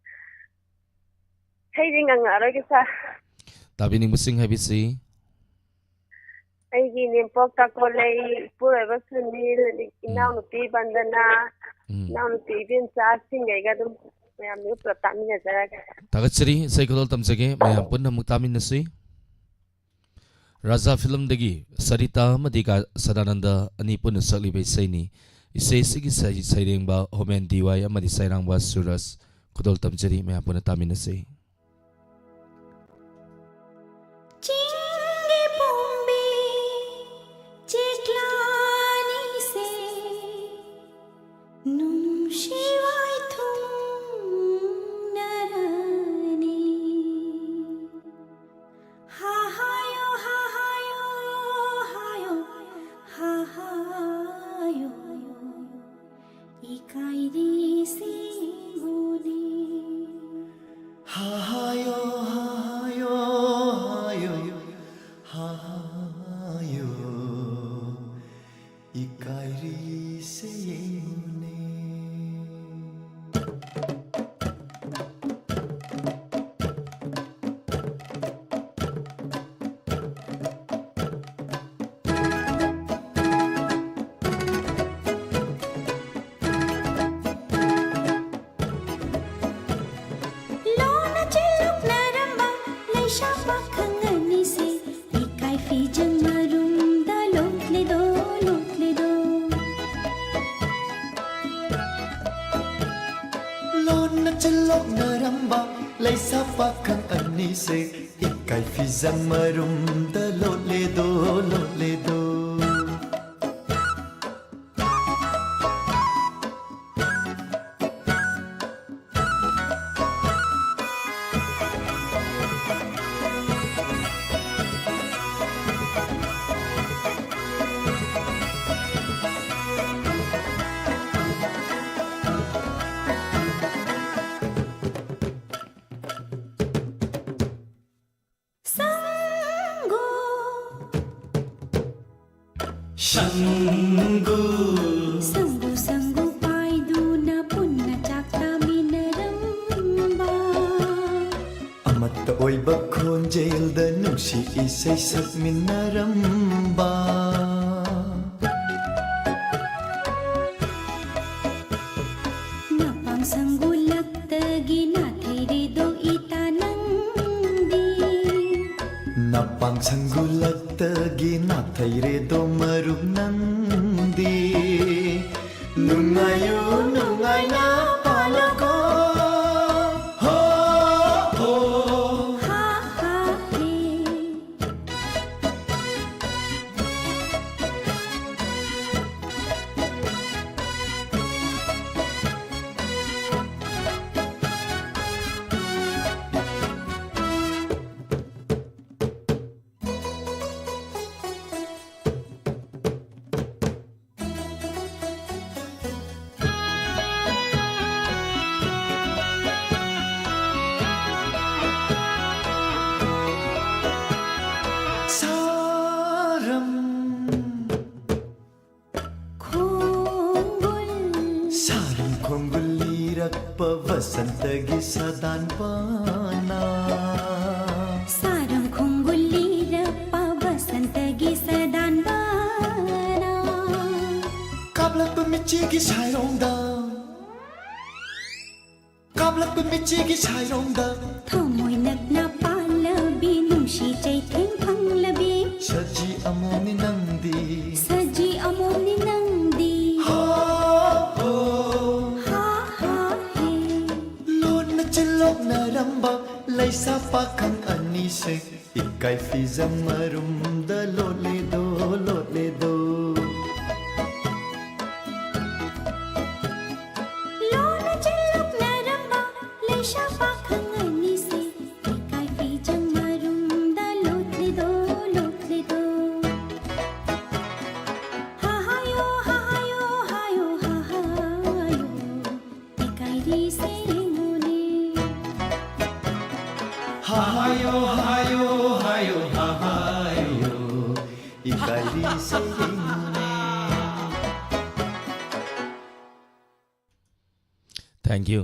ꯏꯁꯩꯗꯤ ꯉꯪꯉꯛꯑꯔꯣꯏꯒꯦ sir꯫ ꯇꯥꯕꯤꯅꯤꯡꯕꯁꯤꯡ ꯍꯥꯏꯕꯁꯤ? ꯑꯩꯒꯤ ꯏꯅꯦꯝꯄꯣꯛ ꯇꯥꯀꯣꯂꯩ, ꯏꯄꯨꯔꯣꯏꯕ ꯁꯨꯅꯤꯜ, ꯎꯝ꯫ ꯏꯅꯥꯎꯅꯨꯄꯤ ꯕꯟꯗꯅꯥ, ꯎꯝ꯫ ꯏꯅꯥꯎꯅꯨꯄꯤ ꯏꯕꯦꯝꯆꯥꯁꯤꯡꯈꯩꯒ ꯑꯗꯨꯝ ꯃꯌꯥꯝꯗꯨꯒ ꯄꯨꯂꯞ ꯇꯥꯃꯤꯟꯅꯖꯔꯒꯦ꯫ ꯊꯥꯒꯠꯆꯔꯤ꯫ ꯏꯁꯩ ꯈꯨꯗꯣꯜ ꯇꯝꯖꯒꯦ꯫ ꯃꯌꯥꯝ ꯄꯨꯟꯅ ꯑꯃꯨꯛ ꯇꯥꯃꯤꯟꯅꯁꯤ꯫ ꯔꯥꯖꯥ ꯐꯤꯂꯝꯗꯒꯤ ꯁꯔꯤꯇꯥ ꯑꯃꯗꯤ ꯀꯥ-, ꯁꯗꯥꯅꯟꯗ ꯑꯅꯤ ꯄꯨꯟꯅ ꯁꯛꯂꯤꯕ ꯏꯁꯩꯅꯤ꯫ ꯏꯁꯩ ꯑꯁꯤꯒꯤ ꯁꯩ-, ꯁꯩꯔꯦꯡꯕ ꯍꯣꯃꯦꯟ ꯗꯤ ꯋꯥꯏ ꯑꯃꯗꯤ ꯁꯩꯔꯥꯡꯕ ꯁꯨꯔꯖ꯫ ꯈꯨꯗꯣꯜ ꯇꯝꯖꯔꯤ, ꯃꯌꯥꯝ ꯄꯨꯟꯅ ꯇꯥꯃꯤꯟꯅꯁꯤ꯫ ꯆꯤꯡꯒꯤ ꯄꯣꯝꯕꯤ ꯆꯦꯛꯂꯥꯅꯤꯁꯦ ꯅꯨꯡꯁꯤ ꯋꯥꯏꯊꯨꯡꯅꯔꯅꯤ꯫ ꯍꯥꯍꯥꯌꯣ, ꯍꯥꯍꯥꯌꯣ, ꯍꯥꯌꯣ, ꯍꯥꯍꯥꯌꯣ, ꯏꯀꯥꯏꯔꯤꯁꯤꯕꯨꯅꯤ꯫ ꯍꯥꯏꯌꯣ, ꯏꯀꯥꯏꯔꯤꯁꯦ ꯌꯦꯡꯉꯨꯅꯦ꯫ ꯂꯣꯟꯅ ꯆꯤꯜꯂꯣꯛꯅꯔꯝꯕ ꯂꯩꯁꯥ ꯄꯥꯈꯪ ꯑꯅꯤꯁꯦ ꯏꯀꯥꯏ ꯐꯤꯖꯪ ꯃꯔꯨꯝꯗ ꯂꯣꯠꯂꯦꯗꯣ, ꯂꯣꯠꯂꯦꯗꯣ꯫ ꯂꯣꯟꯅ ꯆꯤꯜꯂꯣꯛꯅꯔꯝꯕ ꯂꯩꯁꯥ ꯄꯥꯈꯪ ꯑꯅꯤꯁꯦ ꯏꯀꯥꯏ ꯐꯤꯖꯪ ꯃꯔꯨꯝꯗ ꯂꯣꯠꯂꯦꯗꯣ, ꯂꯣꯠꯂꯦꯗꯣ꯫ ꯁꯪꯒꯨ꯫ ꯁꯪꯒꯨ꯫ ꯁꯪꯒꯨ, ꯁꯪꯒꯨ ꯄꯥꯏꯗꯨꯅ ꯄꯨꯟꯅ ꯆꯥꯛ ꯆꯥꯃꯤꯟꯅꯔꯝꯕ꯫ ꯑꯃꯠꯇ ꯑꯣꯏꯕ ꯈꯣꯟꯖꯦꯜꯗ ꯅꯨꯡꯁꯤ ꯏꯁꯩ ꯁꯛꯃꯤꯟꯅꯔꯝꯕ꯫ ꯅꯄꯥꯡ ꯁꯪꯒꯨꯂꯛꯇꯒꯤ ꯅꯥꯊꯩꯔꯦꯗꯣ ꯏꯇꯥ ꯅꯪꯗꯤ꯫ ꯅꯄꯥꯡ ꯁꯪꯒꯨꯂꯛꯇꯒꯤ ꯅꯥꯊꯩꯔꯦꯗꯣ ꯃꯔꯨꯞ ꯅꯪꯗꯤ꯫ ꯅꯨꯡꯉꯥꯏꯌꯨ ꯅꯨꯡꯉꯥꯏꯅ ꯄꯥꯜꯂꯣꯀꯣ꯫ ꯍꯣ, ꯍꯣ꯫ ꯍꯥ, ꯍꯥ, ꯍꯦ꯫ ꯄ ꯋꯁꯟꯇꯒꯤ ꯁꯥꯗꯥꯟꯕꯅ꯫ ꯁꯥꯔꯝ ꯈꯣꯡꯒꯨꯜ ꯂꯤꯔꯛꯄ ꯋꯁꯟꯇꯒꯤ ꯁꯥꯗꯥꯟꯕꯅ꯫ ꯀꯥꯞꯂꯛꯄ ꯃꯤꯠꯆꯤꯒꯤ ꯁꯥꯏꯔꯣꯡꯗ꯫ ꯀꯥꯞꯂꯛꯄ ꯃꯤꯠꯆꯤꯒꯤ ꯁꯥꯏꯔꯣꯡꯗ꯫ ꯊꯃꯣꯏ ꯅꯛꯅ ꯄꯥꯜꯂꯕꯤ ꯅꯨꯡꯁꯤ ꯆꯩꯊꯦꯡ ꯐꯪꯂꯕꯤ꯫ ꯁꯖꯤ ꯑꯃꯣꯝꯅꯤ ꯅꯪꯗꯤ꯫ ꯁꯖꯤ ꯑꯃꯣꯝꯅꯤ ꯅꯪꯗꯤ꯫ ꯍꯣ, ꯍꯣ꯫ ꯍꯥ, ꯍꯥ, ꯍꯦ꯫ ꯂꯣꯟꯅ ꯆꯤꯜꯂꯣꯛꯅꯔꯝꯕ ꯂꯩꯁꯥ ꯄꯥꯈꯪ ꯑꯅꯤꯁꯦ ꯏꯀꯥꯏ ꯐꯤꯖꯝ ꯃꯔꯨꯝꯗ ꯂꯣꯠꯂꯦꯗꯣ, ꯂꯣꯠꯂꯦꯗꯣ꯫ ꯂꯣꯟꯅ ꯆꯤꯜꯂꯣꯛꯅꯔꯝꯕ ꯂꯩꯁꯥ ꯄꯥꯈꯪ ꯑꯅꯤꯁꯦ ꯏꯀꯥꯏ ꯐꯤꯖꯝ ꯃꯔꯨꯝꯗ ꯂꯣꯠꯂꯦꯗꯣ, ꯂꯣꯠꯂꯦꯗꯣ꯫ ꯍꯥ ꯍꯥꯌꯣ, ꯍꯥ ꯍꯥꯌꯣ, ꯍꯥꯌꯣ, ꯍꯥ ꯍꯥꯌꯣ꯫ ꯏꯀꯥꯏꯔꯤꯁꯦ ꯌꯦꯡꯉꯨꯅꯦ꯫ ꯍꯥ ꯍꯥꯌꯣ, ꯍꯥ ꯍꯥꯌꯣ, ꯍꯥ ꯍꯥꯌꯣ, ꯍꯥ ꯍꯥꯌꯣ꯫ ꯏꯀꯥꯏꯔꯤꯁꯦ ꯌꯦꯡꯉꯨꯅꯦ꯫ Thank you꯫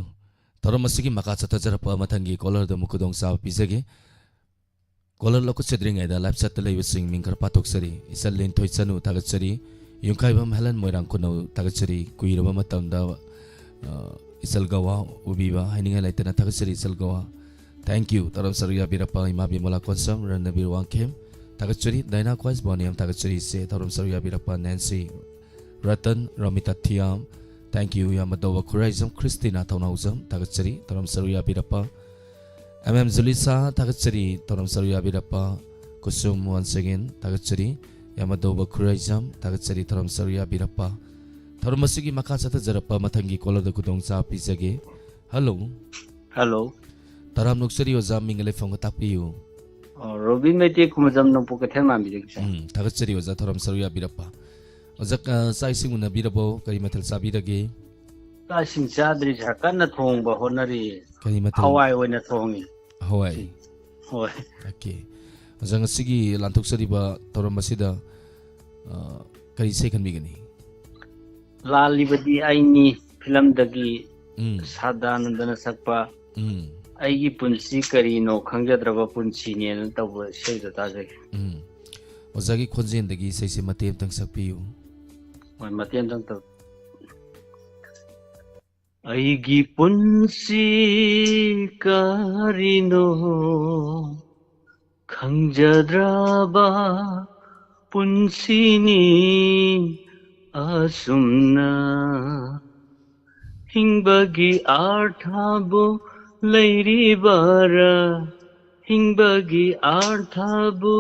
ꯊꯧꯔꯝ ꯑꯁꯤꯒꯤ ꯃꯈꯥ ꯆꯠꯊꯖꯔꯛꯄ ꯃꯊꯪꯒꯤ caller ꯗ ꯑꯃꯨꯛ ꯈꯨꯗꯣꯡꯆꯥꯕ ꯄꯤꯖꯒꯦ꯫ Caller ꯂꯧꯈꯠꯆꯗ꯭ꯔꯤꯉꯩꯗ live chat ꯇ ꯂꯩꯕꯁꯤꯡ ꯃꯤꯡ ꯈꯔ ꯄꯥꯊꯣꯛꯆꯔꯤ꯫ ꯏꯆꯜ ꯂꯦꯟꯊꯣꯏ ꯆꯅꯨ ꯊꯥꯒꯠꯆꯔꯤ꯫ ꯌꯨꯝꯈꯥꯏꯕꯝ ꯍꯦꯂꯟ ꯃꯣꯏꯔꯥꯡ ꯈꯨꯅꯧ ꯊꯥꯒꯠꯆꯔꯤ꯫ ꯀꯨꯏꯔꯕ ꯃꯇꯝꯗ, ꯑ, ꯏꯆꯜ ꯒꯋꯥ ꯎꯕꯤꯕ ꯍꯥꯏꯅꯤꯡꯉꯥꯏ ꯂꯩꯇꯅ ꯊꯥꯒꯠꯆꯔꯤ ꯏꯆꯜ ꯒꯋꯥ꯫ Thank you꯫ ꯊꯧꯔꯝ ꯁꯔꯨꯛ ꯌꯥꯕꯤꯔꯛꯄ ꯏꯃꯥ ꯕꯤꯃꯣꯂꯥ ꯀꯣꯟꯁꯝ, ꯔꯟꯅꯕꯤꯔ ꯋꯥꯡꯈꯦꯝ ꯊꯥꯒꯠꯆꯔꯤ꯫ ꯗꯥꯏꯅꯥ ꯈ꯭ꯋꯥꯏꯁ ꯕꯣꯅꯤꯌꯝ ꯊꯥꯒꯠꯆꯔꯤ ꯏꯆꯦ꯫ ꯊꯧꯔꯝ ꯁꯔꯨꯛ ꯌꯥꯕꯤꯔꯛꯄ ꯅꯦꯟꯁꯤ ꯔꯇꯟ, ꯔꯣꯃꯤꯇꯥ ꯊꯤꯌꯥꯝ, thank you, ꯌꯥꯝꯕꯗꯧꯕ ꯈꯨꯔꯥꯏꯖꯝ ꯈ꯭ꯔꯤꯁꯇꯤꯅꯥ ꯊꯧꯅꯥꯎꯖꯝ ꯊꯥꯒꯠꯆꯔꯤ꯫ ꯊꯧꯔꯝ ꯁꯔꯨꯛ ꯌꯥꯕꯤꯔꯛꯄ ꯑꯦꯝ ꯑꯦꯝ ꯖꯨꯂꯤꯁꯥ ꯊꯥꯒꯠꯆꯔꯤ꯫ ꯊꯧꯔꯝ ꯁꯔꯨꯛ ꯌꯥꯕꯤꯔꯛꯄ ꯀꯨꯁꯨꯝ once again ꯊꯥꯒꯠꯆꯔꯤ꯫ ꯌꯥꯝꯕꯗꯧꯕ ꯈꯨꯔꯥꯏꯖꯝ ꯊꯥꯒꯠꯆꯔꯤ꯫ ꯊꯧꯔꯝ ꯁꯔꯨꯛ ꯌꯥꯕꯤꯔꯛꯄ꯫ ꯊꯧꯔꯝ ꯑꯁꯤꯒꯤ ꯃꯈꯥ ꯆꯠꯊꯖꯔꯛꯄ ꯃꯊꯪꯒꯤ caller ꯗ ꯈꯨꯗꯣꯡꯆꯥꯕ ꯄꯤꯖꯒꯦ꯫ Hello꯫ Hello꯫ ꯇꯔꯥꯝ ꯅꯣꯛꯆꯔꯤ ꯑꯣꯖꯥ, ꯃꯤꯡꯒ ꯂꯩꯐꯝꯒ ꯇꯥꯛꯄꯤꯌꯨ꯫ ꯑꯣ, ꯔꯣꯕꯤꯟ ꯃꯩꯇꯩ ꯈꯨꯃꯖꯝ ꯅꯣꯡꯄꯣꯛ ꯀꯩꯊꯦꯜ ꯃꯥꯟꯕꯤꯗꯒꯤ ꯁꯥꯔ꯫ ꯎꯝ, ꯊꯥꯒꯠꯆꯔꯤ ꯑꯣꯖꯥ, ꯊꯧꯔꯝ ꯁꯔꯨꯛ ꯌꯥꯕꯤꯔꯛꯄ꯫ ꯑꯣꯖꯥ, ꯑ, ꯆꯥꯛ ꯏꯁꯤꯡ ꯎꯅꯕꯤꯔꯕꯣ? ꯀꯔꯤ ꯃꯊꯦꯜ ꯆꯥꯕꯤꯔꯒꯦ? ꯆꯥꯛ ꯏꯁꯤꯡ ꯆꯥꯗ꯭ꯔꯤ ꯁꯥꯔ, ꯀꯟꯅ ꯊꯣꯡꯕ ꯍꯣꯠꯅꯔꯤ꯫ ꯀꯔꯤ ꯃꯊꯦꯜ? ꯍꯋꯥꯏ ꯑꯣꯏꯅ ꯊꯣꯡꯉꯤ꯫ ꯍꯋꯥꯏ꯫ ꯍꯣꯏ꯫ Okay꯫ ꯑꯣꯖꯥ, ꯉꯁꯤꯒꯤ ꯂꯥꯟꯊꯣꯛꯆꯔꯤꯕ ꯊꯧꯔꯝ ꯑꯁꯤꯗ, ꯑ, ꯀꯔꯤ ꯏꯁꯩ ꯈꯟꯕꯤꯒꯅꯤ? ꯂꯥꯜꯂꯤꯕꯗꯤ ꯑꯩꯅꯤ ꯐꯤꯂꯝꯗꯒꯤ ꯎꯝ꯫ ꯁꯗꯥꯅꯟꯗꯅ ꯁꯛꯄ ꯎꯝ꯫ ꯑꯩꯒꯤ ꯄꯨꯟꯁꯤ ꯀꯔꯤꯅꯣ ꯈꯪꯖꯗ꯭ꯔꯕ ꯄꯨꯟꯁꯤꯅꯦꯅ ꯇꯧꯕ ꯏꯁꯩꯗꯣ ꯇꯥꯖꯒꯦ꯫ ꯎꯝ꯫ ꯑꯣꯖꯥꯒꯤ ꯈꯣꯟꯖꯦꯜꯗꯒꯤ ꯏꯁꯩꯁꯦ ꯃꯇꯦꯛ ꯑꯃꯇꯪ ꯁꯛꯄꯤꯌꯨ꯫ ꯍꯣꯏ, ꯃꯇꯦꯛ ꯑꯃꯇꯪ ꯇꯧ꯫ ꯑꯩꯒꯤ ꯄꯨꯟꯁꯤ ꯀꯔꯤꯅꯣ ꯈꯪꯖꯗ꯭ꯔꯕ ꯄꯨꯟꯁꯤꯅꯤ ꯑꯁꯨꯝꯅ꯫ ꯍꯤꯡꯕꯒꯤ ꯑꯥꯔꯊꯕꯨ ꯂꯩꯔꯤꯕꯔꯥ? ꯍꯤꯡꯕꯒꯤ ꯑꯥꯔꯊꯕꯨ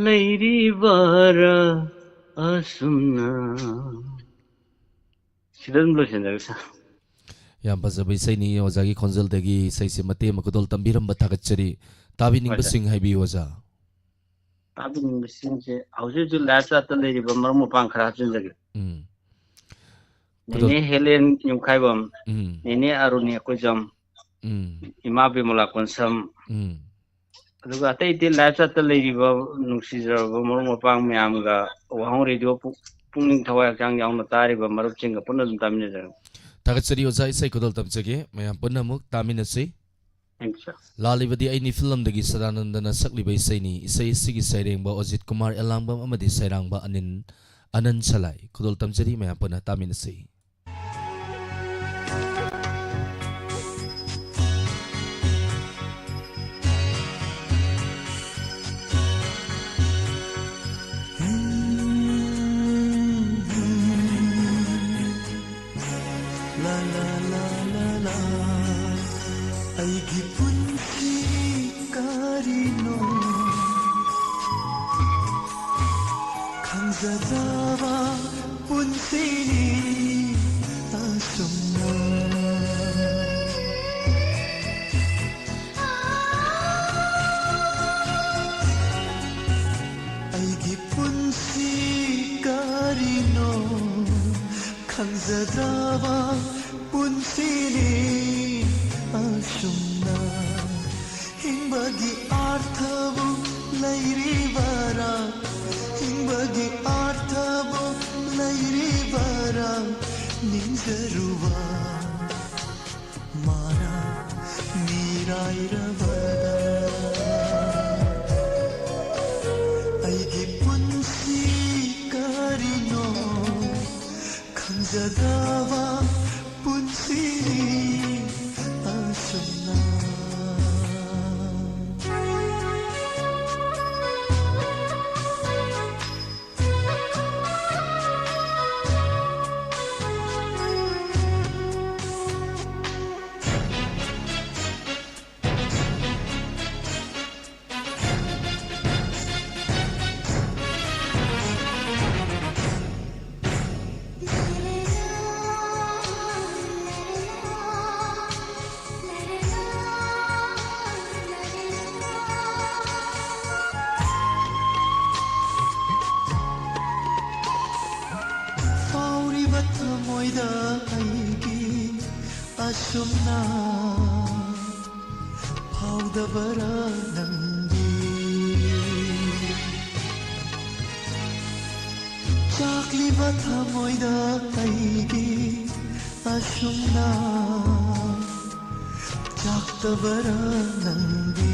ꯂꯩꯔꯤꯕꯔꯥ ꯑꯁꯨꯝꯅ? ꯁꯤꯗ ꯑꯗꯨꯝ ꯂꯣꯏꯁꯤꯟꯖꯔꯒꯦ, ꯁꯥꯔ꯫ ꯌꯥꯝ ꯐꯖꯕ ꯏꯁꯩꯅꯤ꯫ ꯑꯣꯖꯥꯒꯤ ꯈꯣꯟꯖꯦꯜꯗꯒꯤ ꯏꯁꯩꯁꯦ ꯃꯇꯦꯛ ꯑꯃ ꯈꯨꯗꯣꯜ ꯇꯝꯕꯤꯔꯝꯕ ꯊꯥꯒꯠꯆꯔꯤ꯫ ꯇꯥꯕꯤꯅꯤꯡꯕꯁꯤꯡ ꯍꯣꯏ, ꯁꯥꯔ꯫ ꯍꯥꯏꯕꯤꯌꯨ, ꯑꯣꯖꯥ꯫ ꯇꯥꯕꯤꯅꯤꯡꯕꯁꯤꯡꯁꯦ ꯍꯧꯖꯤꯛ ꯍꯧꯖꯤꯛ live chat ꯇ ꯂꯩꯔꯤꯕ ꯃꯔꯨꯞ ꯃꯄꯥꯡ ꯈꯔ ꯍꯥꯞꯆꯤꯟꯖꯒꯦ꯫ ꯎꯝ꯫ ꯈꯨꯗꯣꯜ- ꯅꯦꯅꯦ ꯍꯦꯂꯦꯟ ꯌꯨꯝꯈꯥꯏꯕꯝ, ꯎꯝ꯫ ꯅꯦꯅꯦ ꯑꯔꯨꯅꯤ ꯑꯩꯈꯣꯏꯖꯝ, ꯎꯝ꯫ ꯏꯃꯥ ꯕꯤꯃꯂꯥ ꯀꯣꯟꯁꯝ, ꯎꯝ꯫ ꯑꯗꯨꯒ ꯑꯇꯩ ꯑꯇꯩ live chat ꯇ ꯂꯩꯔꯤꯕ ꯅꯨꯡꯁꯤꯖꯔꯕ ꯃꯔꯨꯞ ꯃꯄꯥꯡ ꯃꯌꯥꯝꯒ ꯋꯥꯍꯪ ꯔꯦꯗꯤꯑꯣ ꯄꯨ-, ꯄꯨꯛꯅꯤꯡ ꯊꯋꯥꯏ ꯍꯛꯆꯥꯡ ꯌꯥꯎꯅ ꯇꯥꯔꯤꯕ ꯃꯔꯨꯞꯁꯤꯡꯒ ꯄꯨꯟꯅ ꯑꯗꯨꯝ ꯇꯥꯃꯤꯟꯅꯖꯔꯒꯦ꯫ ꯊꯥꯒꯠꯆꯔꯤ ꯑꯣꯖꯥ, ꯏꯁꯩ ꯈꯨꯗꯣꯜ ꯇꯝꯖꯒꯦ, ꯃꯌꯥꯝ ꯄꯨꯟꯅ ꯑꯃꯨꯛ ꯇꯥꯃꯤꯟꯅꯁꯤ꯫ Thank you, sir꯫ ꯂꯥꯜꯂꯤꯕꯗꯤ ꯑꯩꯅꯤ ꯐꯤꯂꯝꯗꯒꯤ ꯁꯗꯥꯅꯟꯗꯅ ꯁꯛꯂꯤꯕ ꯏꯁꯩꯅꯤ꯫ ꯏꯁꯩ ꯑꯁꯤꯒꯤ ꯁꯩꯔꯦꯡꯕ ꯑꯣꯖꯤꯠ ꯀꯨꯃꯥꯔ ꯑꯦꯂꯥꯡꯕꯝ ꯑꯃꯗꯤ ꯁꯩꯔꯥꯡꯕ ꯑꯅꯤꯟ, ꯑꯅꯟ ꯁꯂꯥꯏ꯫ ꯈꯨꯗꯣꯜ ꯇꯝꯖꯔꯤ, ꯃꯌꯥꯝ ꯄꯨꯟꯅ ꯇꯥꯃꯤꯟꯅꯁꯤ꯫ ꯑꯩꯒꯤ ꯄꯨꯟꯁꯤ ꯀꯔꯤꯅꯣ ꯈꯪꯖꯗꯕ ꯄꯨꯟꯁꯤꯅꯤ ꯑꯁꯨꯝꯅ꯫ ꯑꯩꯒꯤ ꯄꯨꯟꯁꯤ ꯀꯔꯤꯅꯣ ꯈꯪꯖꯗ꯭ꯔꯕ ꯄꯨꯟꯁꯤꯅꯤ ꯑꯁꯨꯝꯅ꯫ ꯍꯤꯡꯕꯒꯤ ꯑꯥꯔꯊꯕꯨ ꯂꯩꯔꯤꯕꯔꯥ? ꯍꯤꯡꯕꯒꯤ ꯑꯥꯔꯊꯕꯨ ꯂꯩꯔꯤꯕꯔꯥ? ꯅꯤꯡꯖꯔꯨꯕ ꯂꯩꯔꯕꯗ ꯑꯩꯒꯤ ꯄꯨꯟꯁꯤ ꯀꯔꯤꯅꯣ ꯈꯪꯖꯗꯕ ꯄꯨꯟꯁꯤꯅꯤ ꯑꯁꯨꯝꯅ꯫ ꯐꯥꯎꯔꯤꯕ ꯊꯃꯣꯏꯗ ꯑꯩꯒꯤ ꯑꯁꯨꯝꯅ ꯐꯥꯎꯗꯕꯔꯥ ꯅꯪꯗꯤ? ꯆꯥꯛꯂꯤꯕ ꯊꯃꯣꯏꯗ ꯑꯩꯒꯤ ꯑꯁꯨꯝꯅ ꯆꯥꯛꯇꯕꯔꯥ ꯅꯪꯗꯤ?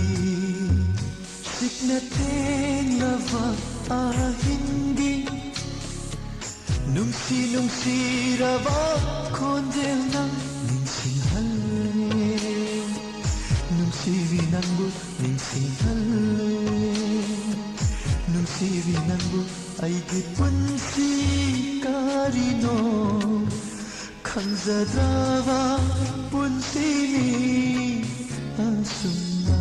ꯁꯤꯛꯅ ꯊꯦꯡꯂꯕ ꯑꯍꯤꯡꯒꯤ ꯅꯨꯡꯁꯤ ꯅꯨꯡꯁꯤꯔꯕ ꯈꯣꯟꯖꯦꯜ ꯅꯪ ꯅꯤꯡꯁꯤꯡꯍꯜꯂꯦ꯫ ꯅꯨꯡꯁꯤꯕꯤ ꯅꯪꯕꯨ ꯅꯤꯡꯁꯤꯡꯍꯜꯂꯦ꯫ ꯅꯨꯡꯁꯤꯕꯤ ꯅꯪꯕꯨ ꯑꯩꯒꯤ ꯄꯨꯟꯁꯤ ꯀꯔꯤꯅꯣ ꯈꯪꯖꯗ꯭ꯔꯕ ꯄꯨꯟꯁꯤꯅꯤ ꯑꯁꯨꯝꯅ꯫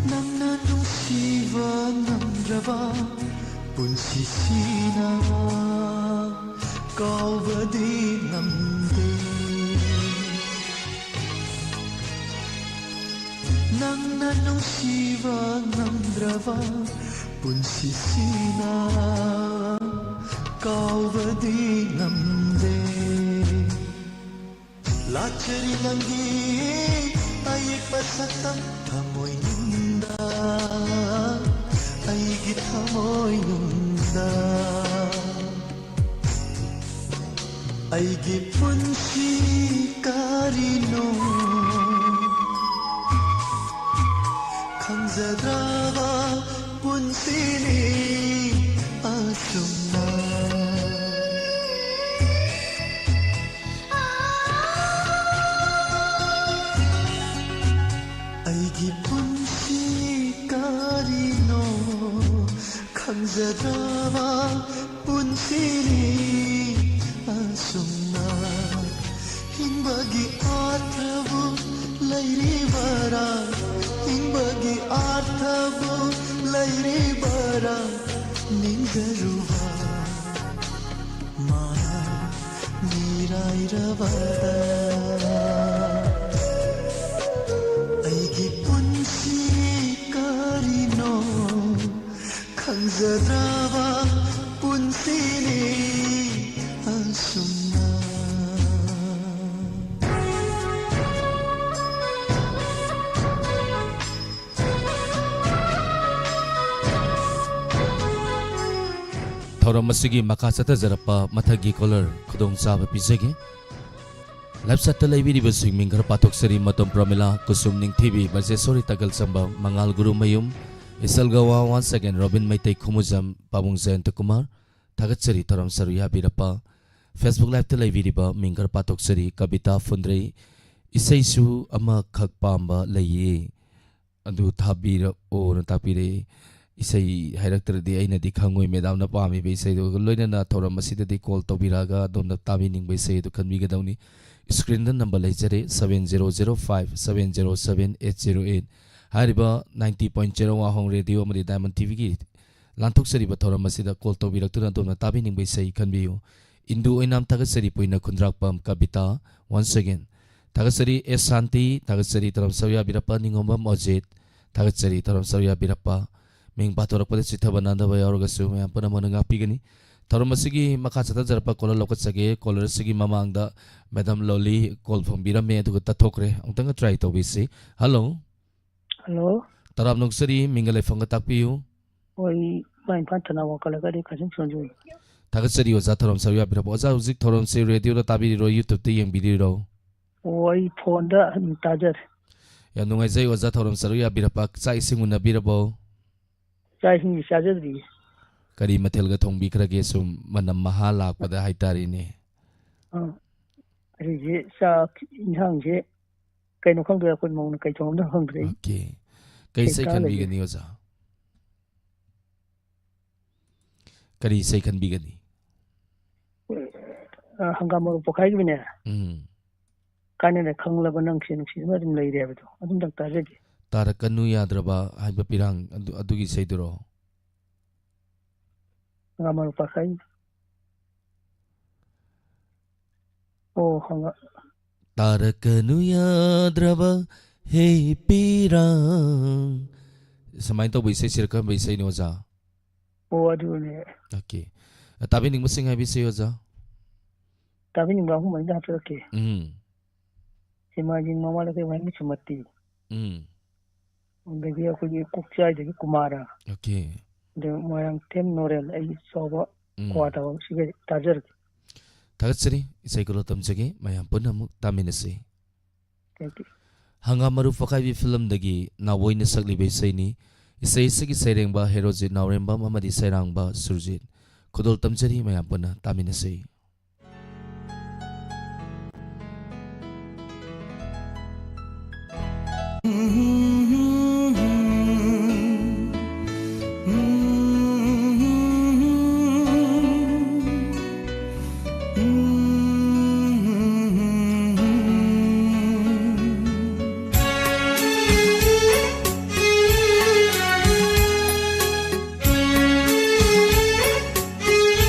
ꯅꯪꯅ ꯅꯨꯡꯁꯤꯕ ꯉꯝꯗ꯭ꯔꯕ ꯄꯨꯟꯁꯤꯁꯤꯅ ꯀꯥꯎꯕꯗꯤ ꯉꯝꯗꯦ꯫ ꯅꯪꯅ ꯅꯨꯡꯁꯤꯕ ꯉꯝꯗ꯭ꯔꯕ ꯄꯨꯟꯁꯤꯁꯤꯅ ꯀꯥꯎꯕꯗꯤ ꯉꯝꯗꯦ꯫ ꯂꯥꯛꯆꯔꯤ ꯅꯪꯒꯤ ꯑꯌꯦꯛꯄ ꯁꯛꯇꯝ ꯊꯃꯣꯏꯅꯨꯡꯗ, ꯑꯩꯒꯤ ꯊꯃꯣꯏꯅꯨꯡꯗ꯫ ꯑꯩꯒꯤ ꯄꯨꯟꯁꯤ ꯀꯔꯤꯅꯣ ꯈꯪꯖꯗ꯭ꯔꯕ ꯄꯨꯟꯁꯤꯅꯤ ꯑꯁꯨꯝꯅ꯫ ꯑꯩꯒꯤ ꯄꯨꯟꯁꯤ ꯀꯔꯤꯅꯣ ꯈꯪꯖꯗ꯭ꯔꯕ ꯄꯨꯟꯁꯤꯅꯤ ꯑꯁꯨꯝꯅ꯫ ꯍꯤꯡꯕꯒꯤ ꯑꯥꯔꯊꯕꯨ ꯂꯩꯔꯤꯕꯔꯥ? ꯍꯤꯡꯕꯒꯤ ꯑꯥꯔꯊꯕꯨ ꯂꯩꯔꯤꯕꯔꯥ? ꯅꯤꯡꯖꯔꯨꯕ ꯃꯥ ꯃꯤꯔꯥꯏꯔꯕꯗ꯫ ꯑꯩꯒꯤ ꯄꯨꯟꯁꯤ ꯀꯔꯤꯅꯣ ꯈꯪꯖꯗ꯭ꯔꯕ ꯄꯨꯟꯁꯤꯅꯤ ꯑꯁꯨꯝꯅ꯫ ꯊꯧꯔꯝ ꯑꯁꯤꯒꯤ ꯃꯈꯥ ꯆꯠꯊꯖꯔꯛꯄ ꯃꯊꯛꯀꯤ ꯀꯣꯂꯔ ꯈꯨꯗꯣꯡꯆꯥꯕ ꯄꯤꯖꯒꯦ꯫ ꯂꯥꯏꯐ ꯁꯥꯏꯠꯇ ꯂꯩꯕꯤꯔꯤꯕꯁꯤꯡ ꯃꯤꯡ ꯈꯔ ꯄꯥꯊꯣꯛꯆꯔꯤ: ꯃꯇꯣꯝ ꯄ꯭ꯔꯃꯤꯂꯥ, ꯀꯨꯁꯨꯝ ꯅꯤꯡꯊꯤꯕꯤ, ꯕꯖꯦꯁꯣꯔꯤ ꯇꯥꯒꯜꯆꯝꯕ, ꯃꯉꯥꯜ ꯒꯨꯔꯨꯃꯌꯨꯝ, ꯏꯁꯜꯒꯋꯥ ꯋꯥꯟꯁ ꯑꯦꯒꯦꯟ, ꯔꯣꯕꯤꯟ ꯃꯩꯇꯩ ꯈꯨꯃꯨꯖꯝ, ꯄꯥꯕꯨꯡ ꯖꯌꯟꯇ ꯀꯨꯃꯥꯔ꯫ ꯊꯥꯒꯠꯆꯔꯤ ꯊꯧꯔꯝ ꯁꯔꯨꯛ ꯌꯥꯕꯤꯔꯛꯄ꯫ ꯐꯦꯁꯕꯨꯛ ꯂꯥꯏꯐꯇ ꯂꯩꯕꯤꯔꯤꯕ ꯃꯤꯡ ꯈꯔ ꯄꯥꯊꯣꯛꯆꯔꯤ: ꯀꯕꯤꯇꯥ ꯐꯨꯟꯗ꯭ꯔꯩ, ꯏꯁꯩꯁꯨ ꯑꯃꯈꯛ ꯄꯥꯝꯕ ꯂꯩꯌꯦ꯫ ꯑꯗꯨ ꯊꯥꯕꯤꯔꯛꯑꯣꯅ ꯇꯥꯛꯄꯤꯔꯛꯏ꯫ ꯏꯁꯩ ꯍꯥꯏꯔꯛꯇ꯭ꯔꯗꯤ ꯑꯩꯅꯗꯤ ꯈꯪꯉꯣꯏ ꯃꯦꯗꯥꯝꯅ ꯄꯥꯝꯃꯤꯕ ꯏꯁꯩꯗꯨꯒ ꯂꯣꯏꯅꯅ ꯊꯧꯔꯝ ꯑꯁꯤꯗꯗꯤ ꯀꯣꯜ ꯇꯧꯕꯤꯔꯛꯑꯒ ꯑꯗꯣꯝꯅ ꯇꯥꯕꯤꯅꯤꯡꯕ ꯏꯁꯩ ꯑꯗꯨ ꯈꯟꯕꯤꯒꯗꯧꯅꯤ꯫ ꯁ꯭ꯀ꯭ꯔꯤꯟꯗ ꯅꯝꯕꯔ ꯂꯩꯖꯔꯦ, seven zero zero five seven zero seven eight zero eight꯫ ꯍꯥꯏꯔꯤꯕ ninety point zero ꯋꯥꯍꯣꯡ ꯔꯦꯗꯤꯑꯣ ꯑꯃꯗꯤ ꯗꯥꯏꯃꯟ ꯇꯤꯚꯤꯒꯤ ꯂꯥꯟꯊꯣꯛꯆꯔꯤꯕ ꯊꯧꯔꯝ ꯑꯁꯤꯗ ꯀꯣꯜ ꯇꯧꯕꯤꯔꯛꯇꯨꯅ ꯑꯗꯣꯝꯅ ꯇꯥꯕꯤꯅꯤꯡꯕ ꯏꯁꯩ ꯈꯟꯕꯤꯌꯨ꯫ ꯏꯟꯗꯨ ꯑꯣꯏꯅꯥꯝ ꯊꯥꯒꯠꯆꯔꯤ, ꯄꯨꯏꯅ ꯈꯨꯟꯗ꯭ꯔꯥꯛꯄꯝ, ꯀꯕꯤꯇꯥ꯫ Once again, ꯊꯥꯒꯠꯆꯔꯤ ꯑꯦꯁ ꯁꯥꯟꯇꯤ, ꯊꯥꯒꯠꯆꯔꯤ ꯊꯧꯔꯝ ꯁꯔꯨꯛ ꯌꯥꯕꯤꯔꯛꯄ ꯅꯤꯉꯣꯝꯕꯝ ꯑꯣꯖꯤꯠ, ꯊꯥꯒꯠꯆꯔꯤ ꯊꯧꯔꯝ ꯁꯔꯨꯛ ꯌꯥꯕꯤꯔꯛꯄ꯫ ꯃꯤꯡ ꯄꯥꯊꯣꯔꯛꯄꯗ ꯆꯤꯠꯊꯕ ꯅꯥꯟꯗꯕ ꯌꯥꯎꯔꯒꯁꯨ ꯃꯌꯥꯝ ꯄꯨꯝꯅꯃꯛꯅ ꯉꯥꯛꯄꯤꯒꯅꯤ꯫ ꯊꯧꯔꯝ ꯑꯁꯤꯒꯤ ꯃꯈꯥ ꯆꯠꯊꯖꯔꯛꯄ ꯀꯣꯂꯔ ꯂꯧꯈꯠꯆꯒꯦ꯫ ꯀꯣꯂꯔ ꯑꯁꯤꯒꯤ ꯃꯃꯥꯡꯗ ꯃꯦꯗꯥꯝ ꯂꯣꯂꯤ ꯀꯣꯜ ꯐꯪꯕꯤꯔꯝꯃꯦ, ꯑꯗꯨꯒ ꯇꯠꯊꯣꯛꯈ꯭ꯔꯦ꯫ ꯑꯃꯨꯛꯇꯪꯒ ꯇ꯭ꯔꯥꯏ ꯇꯧꯕꯤꯁꯤ꯫ ꯍꯜꯂꯣ꯫ ꯍꯜꯂꯣ꯫ ꯇꯔꯥꯝ ꯅꯣꯛꯆꯔꯤ, ꯃꯤꯡꯒ ꯂꯩꯐꯝꯒ ꯇꯥꯛꯄꯤꯌꯨ꯫ ꯍꯣꯏ, ꯏꯃꯥ ꯏꯝꯐꯥꯜ ꯊꯅꯥ ꯋꯥꯡꯈꯠꯂꯒꯗꯤ ꯀꯥꯖꯤꯟ ꯁꯣꯟꯖꯣꯏ꯫ ꯊꯥꯒꯠꯆꯔꯤ ꯑꯣꯖꯥ, ꯊꯧꯔꯝ ꯁꯔꯨꯛ ꯌꯥꯕꯤꯔꯛꯄ꯫ ꯑꯣꯖꯥ, ꯍꯧꯖꯤꯛ ꯊꯧꯔꯝꯁꯤ ꯔꯦꯗꯤꯑꯣꯗ ꯇꯥꯕꯤꯔꯤꯔꯣ, YouTube-ꯇ ꯌꯦꯡꯕꯤꯔꯤꯔꯣ? ꯑꯣ, ꯑꯩ ꯐꯣꯟꯗ ꯑꯗꯨꯝ ꯇꯥꯖꯔꯦ꯫ ꯌꯥꯝ ꯅꯨꯡꯉꯥꯏꯖꯩ ꯑꯣꯖꯥ, ꯊꯧꯔꯝ ꯁꯔꯨꯛ ꯌꯥꯕꯤꯔꯛꯄ꯫ ꯆꯥꯛ ꯏꯁꯤꯡ ꯎꯅꯕꯤꯔꯕꯣ? ꯆꯥꯛ ꯏꯁꯤꯡꯗꯤ ꯆꯥꯖꯗ꯭ꯔꯤꯌꯦ꯫ ꯀꯔꯤ ꯃꯊꯦꯜꯒ ꯊꯣꯡꯕꯤꯈ꯭ꯔꯒꯦ? ꯁꯨꯝ ꯃꯅꯝ ꯃꯍꯥ ꯂꯥꯛꯄꯗ ꯍꯥꯏꯇꯥꯔꯦꯅꯦ꯫ ꯑꯥ, ꯑꯩꯁꯦ ꯆꯥꯛ ꯏꯟꯁꯥꯡꯁꯦ ꯀꯩꯅꯣ ꯈꯪꯗ꯭ꯔꯦ, ꯑꯩꯈꯣꯏ ꯃꯧꯅ ꯀꯩ ꯊꯣꯡꯉꯝꯗꯣꯏꯅꯣ ꯈꯪꯗ꯭ꯔꯦ ꯑꯩ꯫ ꯑꯣꯀꯦ꯫ ꯀꯩ ꯀꯩ ꯏꯁꯩ ꯆꯥ ꯂꯩꯒꯦ? ꯈꯟꯕꯤꯒꯅꯤ ꯑꯣꯖꯥ? ꯀꯔꯤ ꯏꯁꯩ ꯈꯟꯕꯤꯒꯅꯤ? ꯑ, ꯍꯪꯒꯥꯝ ꯃꯔꯨ ꯄꯣꯛꯈꯥꯏꯈꯤꯕꯅꯦ꯫ ꯎꯝ꯫ ꯀꯥꯏꯅꯔꯦ ꯈꯪꯂꯕ ꯅꯪꯁꯦ ꯅꯨꯡꯁꯤꯗꯨꯅ ꯑꯗꯨꯝ ꯂꯩꯔꯦ ꯍꯥꯏꯕꯗꯣ ꯑꯗꯨꯝꯇꯪ ꯇꯥꯖꯒꯦ꯫ ꯇꯥꯔꯛꯀꯅꯨ ꯌꯥꯗ꯭ꯔꯕ ꯍꯥꯏꯕ ꯄꯤꯔꯥꯡ ꯑꯗꯨ, ꯑꯗꯨꯒꯤ ꯏꯁꯩꯗꯨꯔꯣ? ꯍꯪꯒꯥꯝ ꯃꯔꯨ ꯄꯣꯛꯈꯥꯏ꯫ ꯑꯣ, ꯍꯪꯒꯥ-, ꯇꯥꯔꯛꯀꯅꯨ ꯌꯥꯗ꯭ꯔꯕ ꯍꯦ ꯄꯤꯔꯥꯡ꯫ ꯁꯨꯃꯥꯏꯅ ꯇꯧꯕ ꯏꯁꯩꯁꯤꯔ ꯀꯔꯝꯕ ꯏꯁꯩꯅꯣ, ꯑꯣꯖꯥ? ꯑꯣ, ꯑꯗꯨꯅꯦ꯫ ꯑꯣꯀꯦ꯫ ꯇꯥꯕꯤꯅꯤꯡꯕꯁꯤꯡ ꯍꯥꯏꯕꯤꯁꯤ, ꯑꯣꯖꯥ꯫ ꯇꯥꯕꯤꯅꯤꯡꯕ ꯑꯍꯨꯝ ꯃꯔꯤꯗ ꯍꯥꯞꯆꯔꯛꯀꯦ꯫ ꯎꯝ꯫ ꯁꯦꯃꯥꯏꯖꯤꯡ ꯃꯃꯥ ꯂꯩꯀꯥꯏ ꯋꯥꯍꯦꯡꯕꯝ ꯁꯨꯃꯇꯤ꯫ ꯎꯝ꯫ ꯑꯗꯒꯤ ꯑꯩꯈꯣꯏꯒꯤ ꯀꯣꯛꯆꯥꯏꯗꯒꯤ ꯀꯨꯃꯥꯔ꯫ ꯑꯣꯀꯦ꯫ ꯑꯗ ꯃꯣꯏꯔꯥꯡꯊꯦꯝ ꯅꯣꯔꯦꯜ, ꯑꯩꯒꯤ ꯆꯥꯎꯕ ꯎꯝ꯫ ꯀ꯭ꯋꯥ ꯇꯥꯕ ꯁꯤꯒꯩ ꯇꯥꯖꯔꯒꯦ꯫ ꯊꯥꯒꯠꯆꯔꯤ꯫ ꯏꯁꯩ ꯈꯨꯗꯣꯜ ꯇꯝꯖꯒꯦ꯫ ꯃꯌꯥꯝ ꯄꯨꯟꯅ ꯑꯃꯨꯛ ꯇꯥꯃꯤꯟꯅꯁꯤ꯫ Thank you꯫ ꯍꯪꯒꯥꯝ ꯃꯔꯨ ꯄꯣꯛꯈꯥꯏꯕꯤ ꯐꯤꯂꯝꯗꯒꯤ ꯅꯥꯎꯕꯣꯏꯅ ꯁꯛꯂꯤꯕ ꯏꯁꯩꯅꯤ꯫ ꯏꯁꯩ ꯑꯁꯤꯒꯤ ꯁꯩꯔꯦꯡꯕ ꯍꯦꯔꯣꯖꯤꯠ ꯅꯥꯎꯔꯦꯝꯕꯝ ꯑꯃꯗꯤ ꯁꯩꯔꯥꯡꯕ ꯁꯨꯔꯖꯤꯠ꯫ ꯈꯨꯗꯣꯜ ꯇꯝꯖꯔꯤ, ꯃꯌꯥꯝ ꯄꯨꯟꯅ ꯇꯥꯃꯤꯟꯅꯁꯤ꯫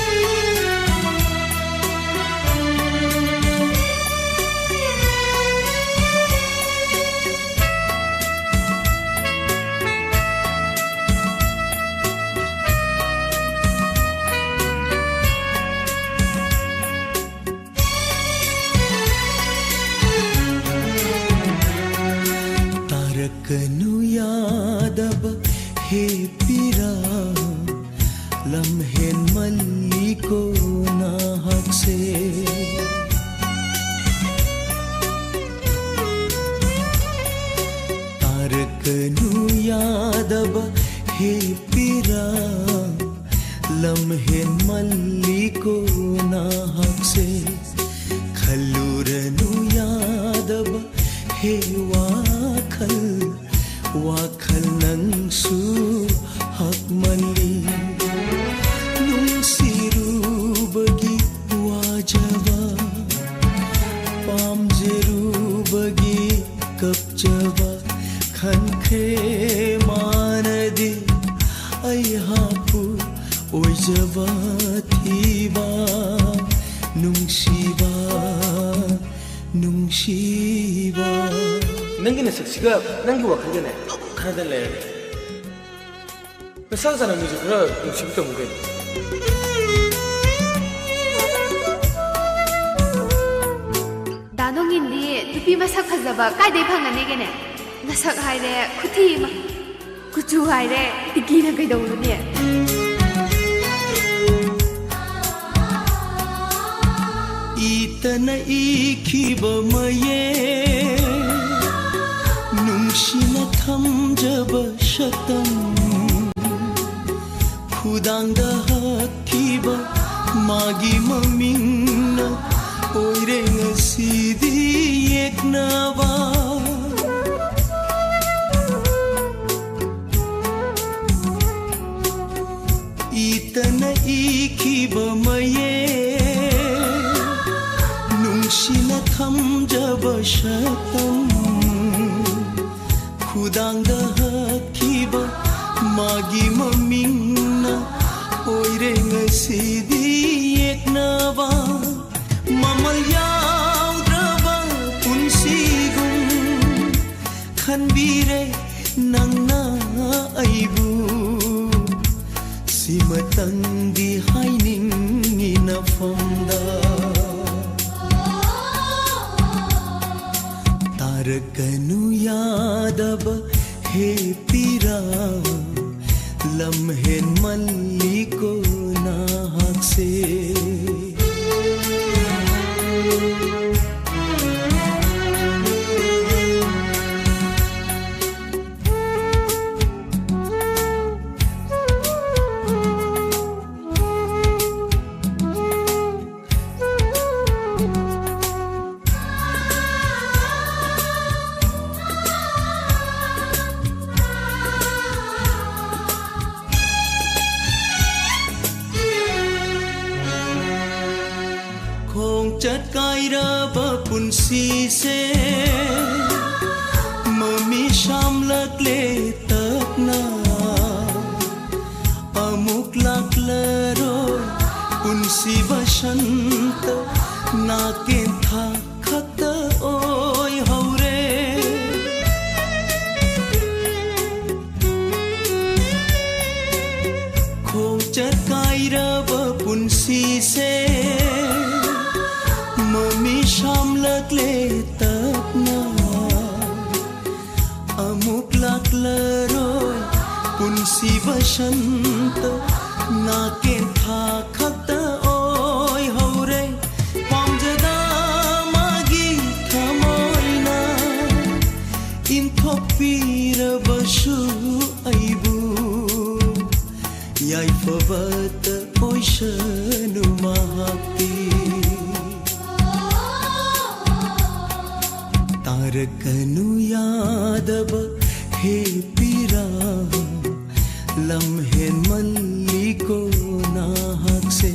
ꯂꯝꯍꯦꯟꯃꯜꯂꯤꯀꯣ ꯅꯍꯥꯛꯁꯦ꯫ ꯇꯥꯔꯛꯀꯅꯨ ꯌꯥꯗꯕ ꯍꯦ ꯄꯤꯔꯥ, ꯂꯝꯍꯦꯟꯃꯜꯂꯤꯀꯣ ꯅꯍꯥꯛꯁꯦ꯫ ꯈꯜꯂꯨꯔꯅꯨ ꯌꯥꯗꯕ ꯍꯦ ꯋꯥꯈꯜ, ꯋꯥꯈꯜ ꯅꯪꯁꯨ ꯍꯛꯃꯜꯂꯤ꯫ ꯅꯨꯡꯁꯤꯔꯨꯕꯒꯤ ꯋꯥꯖꯕ, ꯄꯥꯝꯖꯔꯨꯕꯒꯤ ꯀꯞꯆꯕ, ꯈꯟꯈ꯭ꯔꯦ ꯃꯥꯅꯗꯤ ꯑꯩꯍꯥꯛꯄꯨ ꯑꯣꯏꯖꯕ ꯊꯤꯕ꯫ ꯅꯨꯡꯁꯤꯕ, ꯅꯨꯡꯁꯤꯕ꯫ ꯅꯪꯒꯤ ꯅꯁꯛꯁꯤꯒ ꯅꯪꯒꯤ ꯋꯥꯈꯜꯒꯅꯦ ꯈꯔꯗ ꯂꯩꯔꯦ꯫ ꯅꯁꯥ ꯆꯥꯅ ꯃꯤꯁꯨ ꯈꯔ ꯅꯨꯡꯁꯤꯕ ꯇꯝꯃꯨ ꯀꯩꯅꯣ꯫ ꯗꯥ ꯅꯣꯡꯏꯟꯗꯤ ꯅꯨꯄꯤ ꯃꯁꯛ ꯐꯖꯕ ꯀꯥꯏꯗꯩ ꯐꯪꯒꯅꯤꯒꯦꯅꯦ? ꯅꯁꯛ ꯍꯥꯏꯔꯦ ꯈꯨꯊꯤ ꯑꯃ, ꯀꯨꯆꯨ ꯍꯥꯏꯔꯦ ꯇꯤꯀꯤꯅ ꯀꯩꯗꯧꯔꯨꯅꯤ? ꯏꯇꯅ ꯏꯈꯤꯕ ꯃꯌꯦꯛ, ꯅꯨꯡꯁꯤꯅ ꯊꯝꯖꯕ ꯁꯛꯇꯝ, ꯈꯨꯗꯥꯡꯗ ꯍꯛꯈꯤꯕ ꯃꯥꯒꯤ ꯃꯃꯤꯡꯅ ꯑꯣꯏꯔꯦ ꯉꯁꯤꯗꯤ ꯌꯦꯛꯅꯕ꯫ ꯏꯇꯅ ꯏꯈꯤꯕ ꯃꯌꯦꯛ, ꯅꯨꯡꯁꯤꯅ ꯊꯝꯖꯕ ꯁꯛꯇꯝ, ꯈꯨꯗꯥꯡꯗ ꯍꯛꯈꯤꯕ ꯃꯥꯒꯤ ꯃꯃꯤꯡꯅ ꯑꯣꯏꯔꯦ ꯉꯁꯤꯗꯤ ꯌꯦꯛꯅꯕ꯫ ꯃꯃꯜ ꯌꯥꯎꯗ꯭ꯔꯕ ꯄꯨꯟꯁꯤꯒꯨꯝ ꯈꯟꯕꯤꯔꯦ ꯅꯪꯅ ꯑꯩꯕꯨ꯫ ꯁꯤꯃꯇꯪꯗꯤ ꯍꯥꯏꯅꯤꯡꯉꯤ ꯅꯐꯝꯗ꯫ ꯇꯥꯔꯛꯀꯅꯨ ꯌꯥꯗꯕ ꯍꯦ ꯄꯤꯔꯥ, ꯂꯝꯍꯦꯟꯃꯜꯂꯤꯀꯣ ꯅꯍꯥꯛꯁꯦ꯫ ꯈꯣꯡꯆꯠ ꯀꯥꯏꯔꯕ ꯄꯨꯟꯁꯤꯁꯦ ꯃꯃꯤ ꯁꯥꯝꯂꯛꯂꯦ ꯇꯞꯅ꯫ ꯑꯃꯨꯛ ꯂꯥꯛꯂꯔꯣꯏ ꯄꯨꯟꯁꯤ ꯕꯁꯟꯇ, ꯅꯥꯀꯦꯟꯊꯥ ꯈꯛꯇ ꯑꯣꯏꯍꯧꯔꯦ꯫ ꯈꯣꯡꯆꯠ ꯀꯥꯏꯔꯕ ꯄꯨꯟꯁꯤꯁꯦ ꯃꯃꯤ ꯁꯥꯝꯂꯛꯂꯦ ꯇꯞꯅ꯫ ꯑꯃꯨꯛ ꯂꯥꯛꯂꯔꯣꯏ ꯄꯨꯟꯁꯤ ꯕꯁꯟꯇ, ꯅꯥꯀꯦꯟꯊꯥ ꯈꯛꯇ ꯑꯣꯏꯍꯧꯔꯦ꯫ ꯄꯥꯝꯖꯗ ꯃꯥꯒꯤ ꯊꯃꯣꯏꯅ ꯏꯟꯊꯣꯛꯄꯤꯔꯕꯁꯨ ꯑꯩꯕꯨ ꯌꯥꯏꯐꯕꯇ ꯑꯣꯏꯁꯅꯨ ꯃꯍꯥꯛꯇꯤ꯫ ꯇꯥꯔꯛꯀꯅꯨ ꯌꯥꯗꯕ ꯍꯦ ꯄꯤꯔꯥ, ꯂꯝ ꯍꯦꯟꯃꯜꯂꯤꯀꯣ ꯅꯍꯥꯛꯁꯦ꯫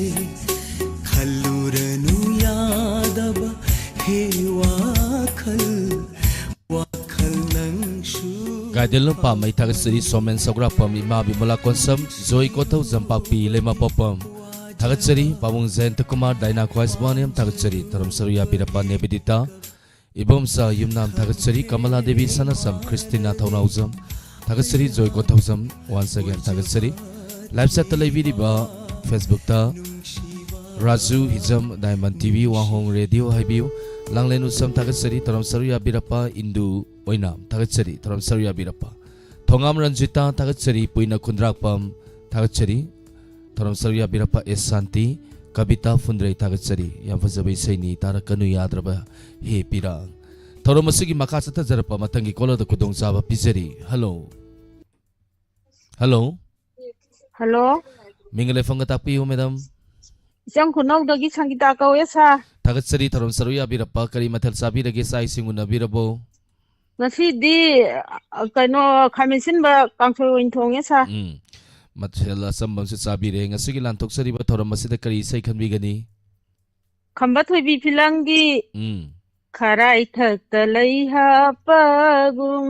ꯈꯜꯂꯨꯔꯅꯨ ꯌꯥꯗꯕ ꯍꯦ ꯋꯥꯈꯜ, ꯋꯥꯈꯜ ꯅꯪꯁꯨ꯫ ꯒꯥꯏꯗꯦꯜ ꯅꯨꯄꯥ ꯃꯩ ꯊꯥꯒꯠꯆꯔꯤ, ꯁꯣꯃꯦꯟ ꯁꯧꯒ꯭ꯔꯥꯛꯄꯝ, ꯏꯃꯥ ꯕꯤꯃꯣꯂꯥ ꯀꯣꯟꯁꯝ, ꯖꯣꯏ ꯀꯣꯊꯧꯖꯝ ꯄꯥꯛꯄꯤ ꯂꯩꯃꯄꯣꯛꯄꯝ ꯊꯥꯒꯠꯆꯔꯤ, ꯄꯥꯕꯨꯡ ꯖꯌꯟꯇ ꯀꯨꯃꯥꯔ, ꯗꯥꯏꯅꯥ ꯈ꯭ꯋꯥꯏꯁꯕꯥꯅꯤꯌꯝ ꯊꯥꯒꯠꯆꯔꯤ, ꯊꯧꯔꯝ ꯁꯔꯨꯛ ꯌꯥꯕꯤꯔꯛꯄ ꯅꯦꯕꯤꯗꯤꯇꯥ, ꯏꯕꯣꯝꯆꯥ ꯌꯨꯝꯅꯥꯝ ꯊꯥꯒꯠꯆꯔꯤ, ꯀꯃꯂꯥ ꯗꯦꯕꯤ ꯁꯅꯥꯁꯝ, ꯈ꯭ꯔꯤꯁꯇꯤꯅꯥ ꯊꯧꯅꯥꯎꯖꯝ ꯊꯥꯒꯠꯆꯔꯤ, ꯖꯣꯏ ꯀꯣꯊꯧꯖꯝ once again ꯊꯥꯒꯠꯆꯔꯤ꯫ Live chat ꯇ ꯂꯩꯕꯤꯔꯤꯕ Facebook ꯇ ꯔꯥꯖꯨ ꯍꯤꯖꯝ, ꯗꯥꯏꯃꯟ ꯇꯤ ꯚꯤ, ꯋꯥꯍꯣꯡ ꯔꯦꯗꯤꯑꯣ ꯍꯥꯏꯕꯤꯌꯨ꯫ ꯂꯥꯡꯂꯦꯟ ꯎꯁꯝ ꯊꯥꯒꯠꯆꯔꯤ, ꯊꯧꯔꯝ ꯁꯔꯨꯛ ꯌꯥꯕꯤꯔꯛꯄ ꯏꯟꯗꯨ ꯑꯣꯏꯅ ꯊꯥꯒꯠꯆꯔꯤ, ꯊꯧꯔꯝ ꯁꯔꯨꯛ ꯌꯥꯕꯤꯔꯛꯄ꯫ ꯊꯣꯉꯥꯝ ꯔꯟꯖꯤꯇꯥ ꯊꯥꯒꯠꯆꯔꯤ, ꯄꯨꯏꯅ ꯈꯨꯟꯗ꯭ꯔꯥꯛꯄꯝ ꯊꯥꯒꯠꯆꯔꯤ, ꯊꯧꯔꯝ ꯁꯔꯨꯛ ꯌꯥꯕꯤꯔꯛꯄ ꯑꯦꯁ ꯁꯥꯟꯇꯤ, ꯀꯕꯤꯇꯥ ꯐꯨꯟꯗ꯭ꯔꯩ ꯊꯥꯒꯠꯆꯔꯤ꯫ ꯌꯥꯝ ꯐꯖꯕ ꯏꯁꯩꯅꯤ, ꯇꯥꯔꯛꯀꯅꯨ ꯌꯥꯗ꯭ꯔꯕ ꯍꯦ ꯄꯤꯔꯥꯡ꯫ ꯊꯧꯔꯝ ꯑꯁꯤꯒꯤ ꯃꯈꯥ ꯆꯠꯊꯖꯔꯛꯄ ꯃꯊꯪꯒꯤ ꯀꯣꯂꯔꯗ ꯈꯨꯗꯣꯡꯆꯥꯕ ꯄꯤꯖꯔꯤ꯫ ꯍꯜꯂꯣ꯫ ꯍꯜꯂꯣ꯫ ꯍꯜꯂꯣ꯫ ꯃꯤꯡꯒ ꯂꯩꯐꯝꯒ ꯇꯥꯛꯄꯤꯌꯨ, ꯃꯦꯗꯥꯝ꯫ ꯏꯆꯝ ꯈꯨꯅꯧꯗꯒꯤ ꯁꯪꯒꯤꯇꯥ ꯀꯧꯋꯦ, ꯁꯥꯔ꯫ ꯊꯥꯒꯠꯆꯔꯤ, ꯊꯧꯔꯝ ꯁꯔꯨꯛ ꯌꯥꯕꯤꯔꯛꯄ꯫ ꯀꯔꯤ ꯃꯊꯦꯜ ꯆꯥꯕꯤꯔꯒꯦ? ꯆꯥꯛ ꯏꯁꯤꯡ ꯎꯅꯕꯤꯔꯕꯣ? ꯉꯁꯤꯗꯤ, ꯑ, ꯀꯩꯅꯣ, ꯈꯥꯃꯦꯟ ꯑꯁꯤꯟꯕ ꯀꯥꯡꯁꯣꯏ ꯑꯣꯏꯅ ꯊꯣꯡꯉꯦ, ꯁꯥꯔ꯫ ꯎꯝ, ꯃꯊꯦꯜ ꯑꯆꯝꯕ ꯑꯃꯁꯨ ꯆꯥꯕꯤꯔꯦ꯫ ꯉꯁꯤꯒꯤ ꯂꯥꯟꯊꯣꯛꯆꯔꯤꯕ ꯊꯧꯔꯝ ꯑꯁꯤꯗ ꯀꯔꯤ ꯏꯁꯩ ꯈꯟꯕꯤꯒꯅꯤ? ꯈꯝꯕ ꯊꯣꯏꯕꯤ ꯐꯤꯂꯝꯒꯤ ꯎꯝ꯫ ꯈꯔꯥꯏ ꯊꯛꯇ ꯂꯩ ꯍꯥꯞꯄꯒꯨꯝ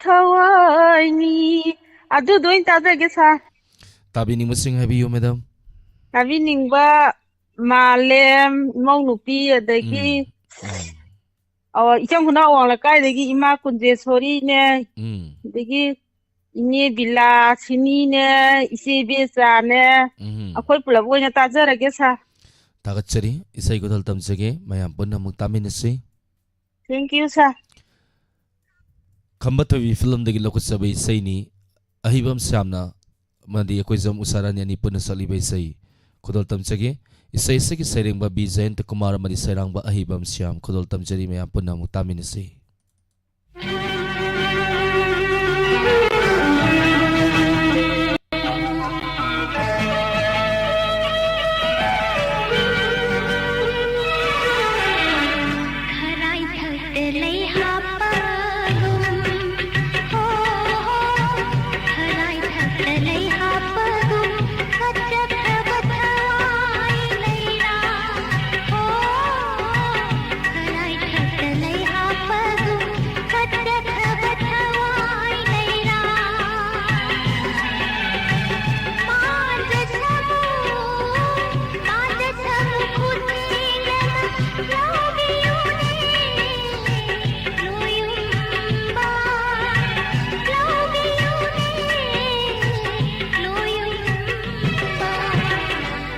ꯊꯋꯥꯏꯅꯤ꯫ ꯑꯗꯨꯗꯣ ꯑꯣꯏꯅ ꯇꯥꯖꯒꯦ, ꯁꯥꯔ꯫ ꯇꯥꯕꯤꯅꯤꯡꯕꯁꯤꯡ ꯍꯥꯏꯕꯤꯌꯨ, ꯃꯦꯗꯥꯝ꯫ ꯇꯥꯕꯤꯅꯤꯡꯕ ꯃꯥꯂꯦꯝ, ꯏꯃꯧ ꯅꯨꯄꯤ, ꯑꯗꯒꯤ ꯎꯝ, ꯎꯝ꯫ ꯑꯣ, ꯏꯆꯝ ꯈꯨꯅꯥꯎ ꯑꯋꯥꯡ ꯂꯩꯀꯥꯏꯗꯒꯤ ꯏꯃꯥ ꯀꯨꯟꯖꯦꯁꯣꯔꯤꯅꯦ, ꯎꯝ꯫ ꯑꯗꯒꯤ ꯏꯅꯦ ꯕꯤꯂꯥꯁꯤꯅꯤꯅꯦ, ꯏꯆꯦ ꯏꯕꯦꯆꯥꯅꯦ, ꯎꯝ꯫ ꯑꯩꯈꯣꯏ ꯄꯨꯂꯞ ꯑꯣꯏꯅ ꯇꯥꯖꯔꯒꯦ, ꯁꯥꯔ꯫ ꯊꯥꯒꯠꯆꯔꯤ꯫ ꯏꯁꯩ ꯈꯨꯗꯣꯜ ꯇꯝꯖꯒꯦ, ꯃꯌꯥꯝ ꯄꯨꯟꯅ ꯑꯃꯨꯛ ꯇꯥꯃꯤꯟꯅꯁꯤ꯫ Thank you, sir꯫ ꯈꯝꯕ ꯊꯣꯏꯕꯤ ꯐꯤꯂꯝꯗꯒꯤ ꯂꯧꯈꯠꯆꯕ ꯏꯁꯩꯅꯤ꯫ ꯑꯍꯩꯕꯝ ꯁ꯭ꯌꯥꯝꯅ ꯑꯃꯗꯤ ꯑꯩꯈꯣꯏꯖꯝ ꯎꯁꯥꯔꯥꯅꯤ ꯑꯅꯤ ꯄꯨꯟꯅ ꯁꯛꯂꯤꯕ ꯏꯁꯩ ꯈꯨꯗꯣꯜ ꯇꯝꯖꯒꯦ꯫ ꯏꯁꯩ ꯑꯁꯤꯒꯤ ꯁꯩꯔꯦꯡꯕ ꯕꯤ ꯖꯌꯟꯇ ꯀꯨꯃꯥꯔ ꯑꯃꯗꯤ ꯁꯩꯔꯥꯡꯕ ꯑꯍꯩꯕꯝ ꯁ꯭ꯌꯥꯝ꯫ ꯈꯨꯗꯣꯜ ꯇꯝꯖꯔꯤ, ꯃꯌꯥꯝ ꯄꯨꯟꯅ ꯑꯃꯨꯛ ꯇꯥꯃꯤꯟꯅꯁꯤ꯫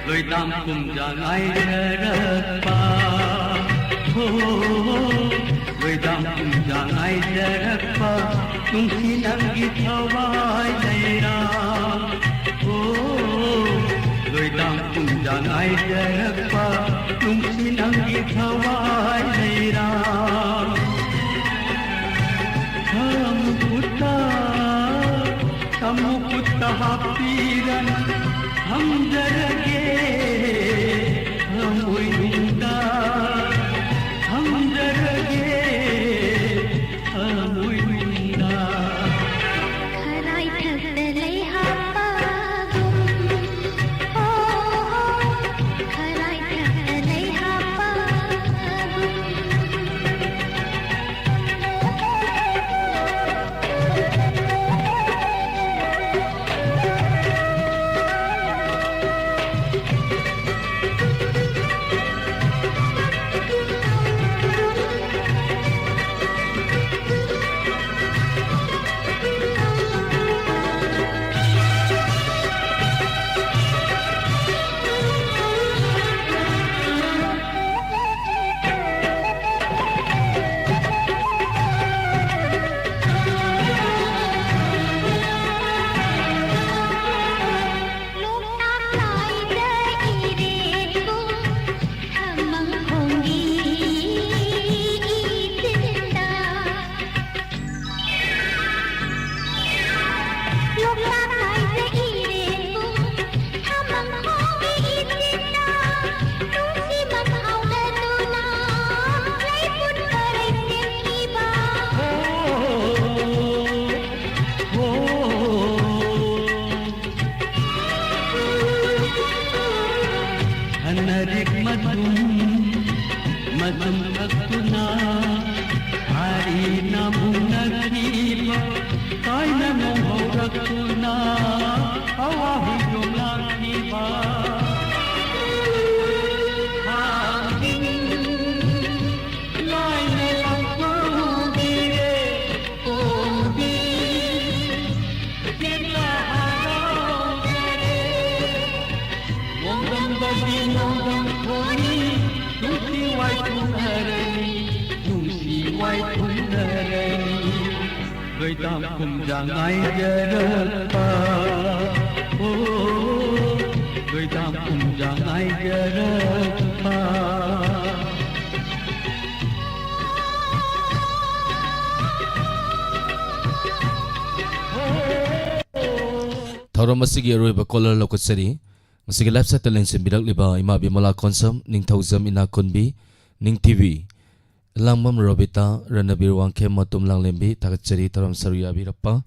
ꯂꯣꯏꯗꯥꯝ ꯄꯨꯝꯖꯥ ꯉꯥꯏꯖꯔꯛꯄ, ꯍꯣ, ꯂꯣꯏꯗꯥꯝ ꯄꯨꯝꯖꯥ ꯉꯥꯏꯖꯔꯛꯄ ꯅꯨꯡꯁꯤ ꯅꯪꯒꯤ ꯊꯋꯥꯏ ꯂꯩꯔꯥ꯫ ꯑꯣ, ꯂꯣꯏꯗꯥꯝ ꯄꯨꯝꯖꯥ ꯉꯥꯏꯖꯔꯛꯄ ꯅꯨꯡꯁꯤ ꯅꯪꯒꯤ ꯊꯋꯥꯏ ꯂꯩꯔꯥ꯫ ꯈꯃꯨꯛ ꯈꯨꯠꯇ, ꯈꯃꯨꯛ ꯈꯨꯠꯇ ꯍꯥꯞꯄꯤꯔꯅꯨ, ꯊꯝꯖꯔꯒꯦ ꯊꯃꯣꯏꯅꯨꯡꯗ, ꯊꯝꯖꯔꯒꯦ ꯊꯃꯣꯏꯅꯨꯡꯗ꯫ ꯈꯔꯥꯏꯊꯛꯇ ꯂꯩ ꯍꯥꯞꯄꯒꯨꯝ, ꯍꯣ, ꯍꯣ, ꯈꯔꯥꯏꯊꯛꯇ ꯂꯩ ꯍꯥꯞꯄꯒꯨꯝ꯫ ꯂꯣꯏꯗꯥꯝ ꯈꯣꯡꯖꯥ ꯉꯥꯏꯖꯔꯛꯄ, ꯑꯣ, ꯂꯣꯏꯗꯥꯝ ꯈꯣꯡꯖꯥ ꯉꯥꯏꯖꯔꯛꯄ꯫ ꯊꯧꯔꯝ ꯑꯁꯤꯒꯤ ꯑꯔꯣꯏꯕ ꯀꯣꯂꯔ ꯂꯧꯈꯠꯆꯔꯤ꯫ ꯉꯁꯤꯒꯤ ꯂꯥꯏꯐ ꯁꯥꯏꯠꯇ ꯂꯦꯡꯁꯤꯟꯕꯤꯔꯛꯂꯤꯕ ꯏꯃꯥ ꯕꯤꯃꯂꯥ ꯈꯣꯟꯁꯝ, ꯅꯤꯡꯊꯧꯖꯝ ꯏꯅꯥꯛꯈꯨꯟꯕꯤ, ꯅꯤꯡꯊꯤꯕꯤ, ꯂꯥꯡꯕꯝ ꯔꯣꯕꯤꯇꯥ, ꯔꯅꯕꯤꯔ ꯋꯥꯡꯈꯦꯝ, ꯃꯇꯨꯝ ꯂꯥꯡꯂꯦꯝꯕꯤ, ꯊꯥꯒꯠꯆꯔꯤ ꯊꯧꯔꯝ ꯁꯔꯨꯛ ꯌꯥꯕꯤꯔꯛꯄ꯫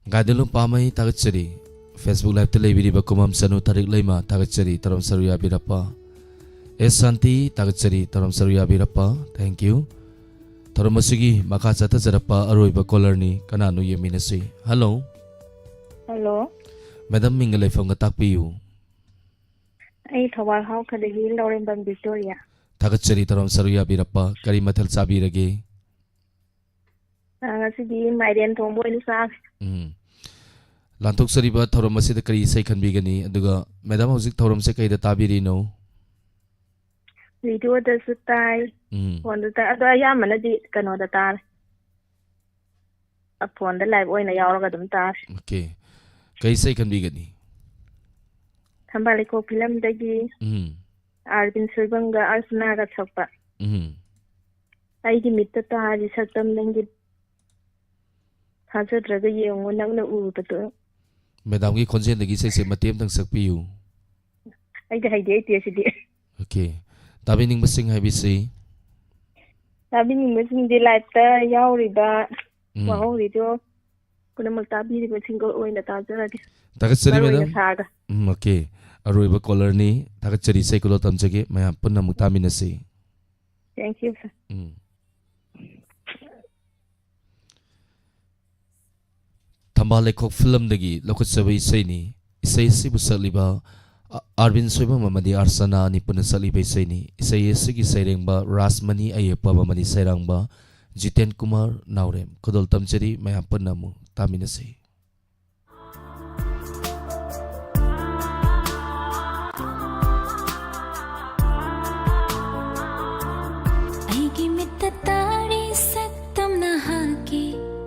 ꯒꯥꯏꯗꯂꯨꯝ ꯄꯥꯃꯩ, ꯊꯥꯒꯠꯆꯔꯤ꯫ Facebook ꯂꯥꯏꯐꯇ ꯂꯩꯕꯤꯔꯤꯕ ꯀꯨꯃꯝ ꯆꯅꯨ ꯊꯥꯔꯤꯛ ꯂꯩꯃ, ꯊꯥꯒꯠꯆꯔꯤ ꯊꯧꯔꯝ ꯁꯔꯨꯛ ꯌꯥꯕꯤꯔꯛꯄ꯫ ꯑꯦꯁ ꯁꯥꯟꯇꯤ, ꯊꯥꯒꯠꯆꯔꯤ ꯊꯧꯔꯝ ꯁꯔꯨꯛ ꯌꯥꯕꯤꯔꯛꯄ꯫ Thank you꯫ ꯊꯧꯔꯝ ꯑꯁꯤꯒꯤ ꯃꯈꯥ ꯆꯠꯊꯖꯔꯛꯄ ꯑꯔꯣꯏꯕ ꯀꯣꯂꯔꯅꯤ, ꯀꯅꯥꯅꯣ ꯌꯦꯡꯃꯤꯟꯅꯁꯤ꯫ ꯍꯜꯂꯣ꯫ ꯍꯜꯂꯣ꯫ ꯃꯦꯗꯥꯝ, ꯃꯤꯡꯒ ꯂꯩꯐꯝꯒ ꯇꯥꯛꯄꯤꯌꯨ꯫ ꯑꯩ ꯊꯧꯕꯥꯜ ꯍꯥꯎꯈꯗꯒꯤ ꯂꯧꯔꯦꯝꯕꯝ ꯕꯤꯛꯇꯣꯔꯤꯌꯥ꯫ ꯊꯥꯒꯠꯆꯔꯤ ꯊꯧꯔꯝ ꯁꯔꯨꯛ ꯌꯥꯕꯤꯔꯛꯄ꯫ ꯀꯔꯤ ꯃꯊꯦꯜ ꯆꯥꯕꯤꯔꯒꯦ? ꯑ, ꯉꯁꯤꯗꯤ ꯃꯥꯏꯔꯦꯟ ꯊꯣꯡꯕ ꯑꯣꯏꯅ ꯆꯥꯔꯦ꯫ ꯎꯝ꯫ ꯂꯥꯟꯊꯣꯛꯆꯔꯤꯕ ꯊꯧꯔꯝ ꯑꯁꯤꯗ ꯀꯔꯤ ꯏꯁꯩ ꯈꯟꯕꯤꯒꯅꯤ? ꯑꯗꯨꯒ ꯃꯦꯗꯥꯝ, ꯍꯧꯖꯤꯛ ꯊꯧꯔꯝꯁꯦ ꯀꯩꯗ ꯇꯥꯕꯤꯔꯤꯅꯣ? ꯔꯦꯗꯤꯑꯣꯗꯁꯨ ꯇꯥꯏ, ꯎꯝ꯫ ꯐꯣꯟꯗ ꯇꯥꯏ꯫ ꯑꯗꯣ ꯑꯌꯥꯝꯕꯅꯗꯤ ꯀꯩꯅꯣꯗ ꯇꯥꯔꯦ꯫ ꯑ, ꯐꯣꯟꯗ ꯂꯥꯏꯚ ꯑꯣꯏꯅ ꯌꯥꯎꯔꯒ ꯑꯗꯨꯝ ꯇꯥꯔꯦ꯫ ꯑꯣꯀꯦ꯫ ꯀꯩ ꯏꯁꯩ ꯈꯟꯕꯤꯒꯅꯤ? ꯊꯝꯕꯥꯜ ꯂꯩꯈꯣꯛ ꯐꯤꯂꯝꯗꯒꯤ ꯎꯝ꯫ ꯑꯥꯔꯕꯤꯟ ꯁꯣꯏꯕꯝꯒ ꯑꯔꯁꯅꯥꯒ ꯁꯛꯄ꯫ ꯎꯝ꯫ ꯑꯩꯒꯤ ꯃꯤꯠꯇ ꯇꯥꯔꯤ ꯁꯛꯇꯝ ꯅꯪꯒꯤ ꯊꯥꯖꯗ꯭ꯔꯒ ꯌꯦꯡꯉꯨ ꯅꯪꯅ ꯎꯕꯗꯣ꯫ ꯃꯦꯗꯥꯝꯒꯤ ꯈꯣꯟꯖꯦꯜꯗꯒꯤ ꯏꯁꯩꯁꯦ ꯃꯇꯦꯛ ꯑꯃꯇꯪ ꯁꯛꯄꯤꯌꯨ꯫ ꯑꯩꯗꯤ ꯍꯩꯗꯤ ꯍꯩꯇꯦ ꯁꯤꯗꯤ꯫ ꯑꯣꯀꯦ꯫ ꯇꯥꯕꯤꯅꯤꯡꯕꯁꯤꯡ ꯍꯥꯏꯕꯤꯁꯤ꯫ ꯇꯥꯕꯤꯅꯤꯡꯕꯁꯤꯡꯗꯤ ꯂꯥꯏꯞꯇ ꯌꯥꯎꯔꯤꯕ ꯎꯝ꯫ ꯋꯥꯍꯧꯔꯤꯗꯣ ꯄꯨꯝꯅꯃꯛ ꯇꯥꯕꯤꯔꯤꯕꯁꯤꯡꯒ ꯑꯣꯏꯅ ꯇꯥꯖꯔꯒꯦ꯫ ꯊꯥꯒꯠꯆꯔꯤ, ꯃꯔꯨ ꯑꯣꯏꯅ ꯃꯦꯗꯥꯝ꯫ ꯁꯥꯒ꯫ ꯎꯝ, ꯑꯣꯀꯦ꯫ ꯑꯔꯣꯏꯕ ꯀꯣꯂꯔꯅꯤ꯫ ꯊꯥꯒꯠꯆꯔꯤ, ꯏꯁꯩ ꯈꯨꯗꯣꯜ ꯇꯝꯖꯒꯦ꯫ ꯃꯌꯥꯝ ꯄꯨꯟꯅ ꯑꯃꯨꯛ ꯇꯥꯃꯤꯟꯅꯁꯤ꯫ Thank you, sir꯫ ꯎꯝ꯫ ꯊꯝꯕꯥꯜ ꯂꯩꯈꯣꯛ ꯐꯤꯂꯝꯗꯒꯤ ꯂꯧꯈꯠꯆꯕ ꯏꯁꯩꯅꯤ꯫ ꯏꯁꯩ ꯑꯁꯤꯕꯨ ꯁꯛꯂꯤꯕ ꯑ-, ꯑꯥꯔꯕꯤꯟ ꯁꯣꯏꯕꯝ ꯑꯃꯗꯤ ꯑꯥꯔꯁꯅꯥ ꯑꯅꯤ ꯄꯨꯟꯅ ꯁꯛꯂꯤꯕ ꯏꯁꯩꯅꯤ꯫ ꯏꯁꯩ ꯑꯁꯤꯒꯤ ꯁꯩꯔꯦꯡꯕ ꯔꯥꯖꯃꯅꯤ ꯑꯌꯦꯛꯄꯝ ꯑꯃꯗꯤ ꯁꯩꯔꯥꯡꯕ ꯖꯤꯇꯦꯟ ꯀꯨꯃꯥꯔ ꯅꯥꯎꯔꯦꯝ꯫ ꯈꯨꯗꯣꯜ ꯇꯝꯖꯔꯤ, ꯃꯌꯥꯝ ꯄꯨꯟꯅ ꯑꯃꯨꯛ ꯇꯥꯃꯤꯟꯅꯁꯤ꯫ ꯑꯩꯒꯤ ꯃꯤꯠꯇ ꯇꯥꯔꯤ ꯁꯛꯇꯝ ꯅꯍꯥꯛꯀꯤ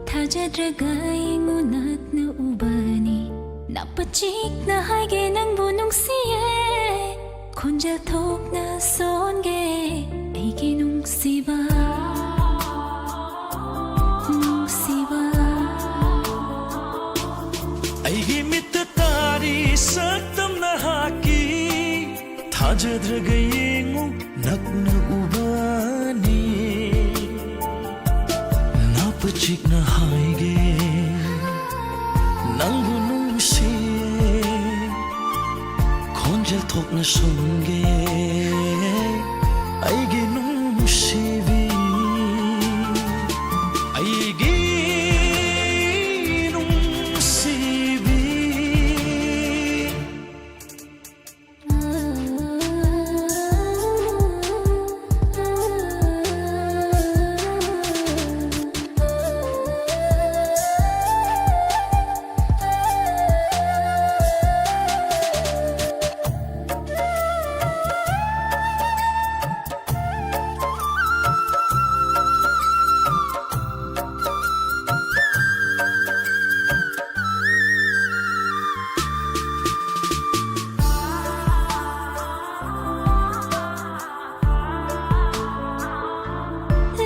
ꯊꯥꯖ ꯌꯦꯡꯉꯨ ꯅꯛꯅ ꯎꯕꯅꯤ. ꯅꯥꯛꯄ ꯆꯤꯛꯅ ꯍꯥꯏꯒꯦ ꯅꯪꯕꯨ ꯅꯨꯡꯁꯤꯌꯦ. ꯈꯣꯟꯖꯦꯜ ꯊꯣꯛꯅ ꯁꯣꯟꯒꯦ ꯑꯩꯒꯤ ꯅꯨꯡꯁꯤꯕ, ꯅꯨꯡꯁꯤꯕ. ꯑꯩꯒꯤ ꯃꯤꯠꯇ ꯇꯥꯔꯤ ꯁꯛꯇꯝ ꯅꯍꯥꯛꯀꯤ. ꯊꯥꯖꯗ꯭ꯔꯒ ꯌꯦꯡꯉꯨ ꯅꯛꯅ ꯎꯕꯅꯤ. ꯅꯥꯛꯄ ꯆꯤꯛꯅ ꯍꯥꯏꯒꯦ ꯅꯪꯕꯨ ꯅꯨꯡꯁꯤꯌꯦ. ꯈꯣꯟꯖꯦꯜ ꯊꯣꯛꯅ ꯁꯣꯟꯒꯦ ꯑꯩꯒꯤ ꯅꯨꯡꯁꯤꯕꯤ, ꯑꯩꯒꯤ ꯅꯨꯡꯁꯤꯕꯤ.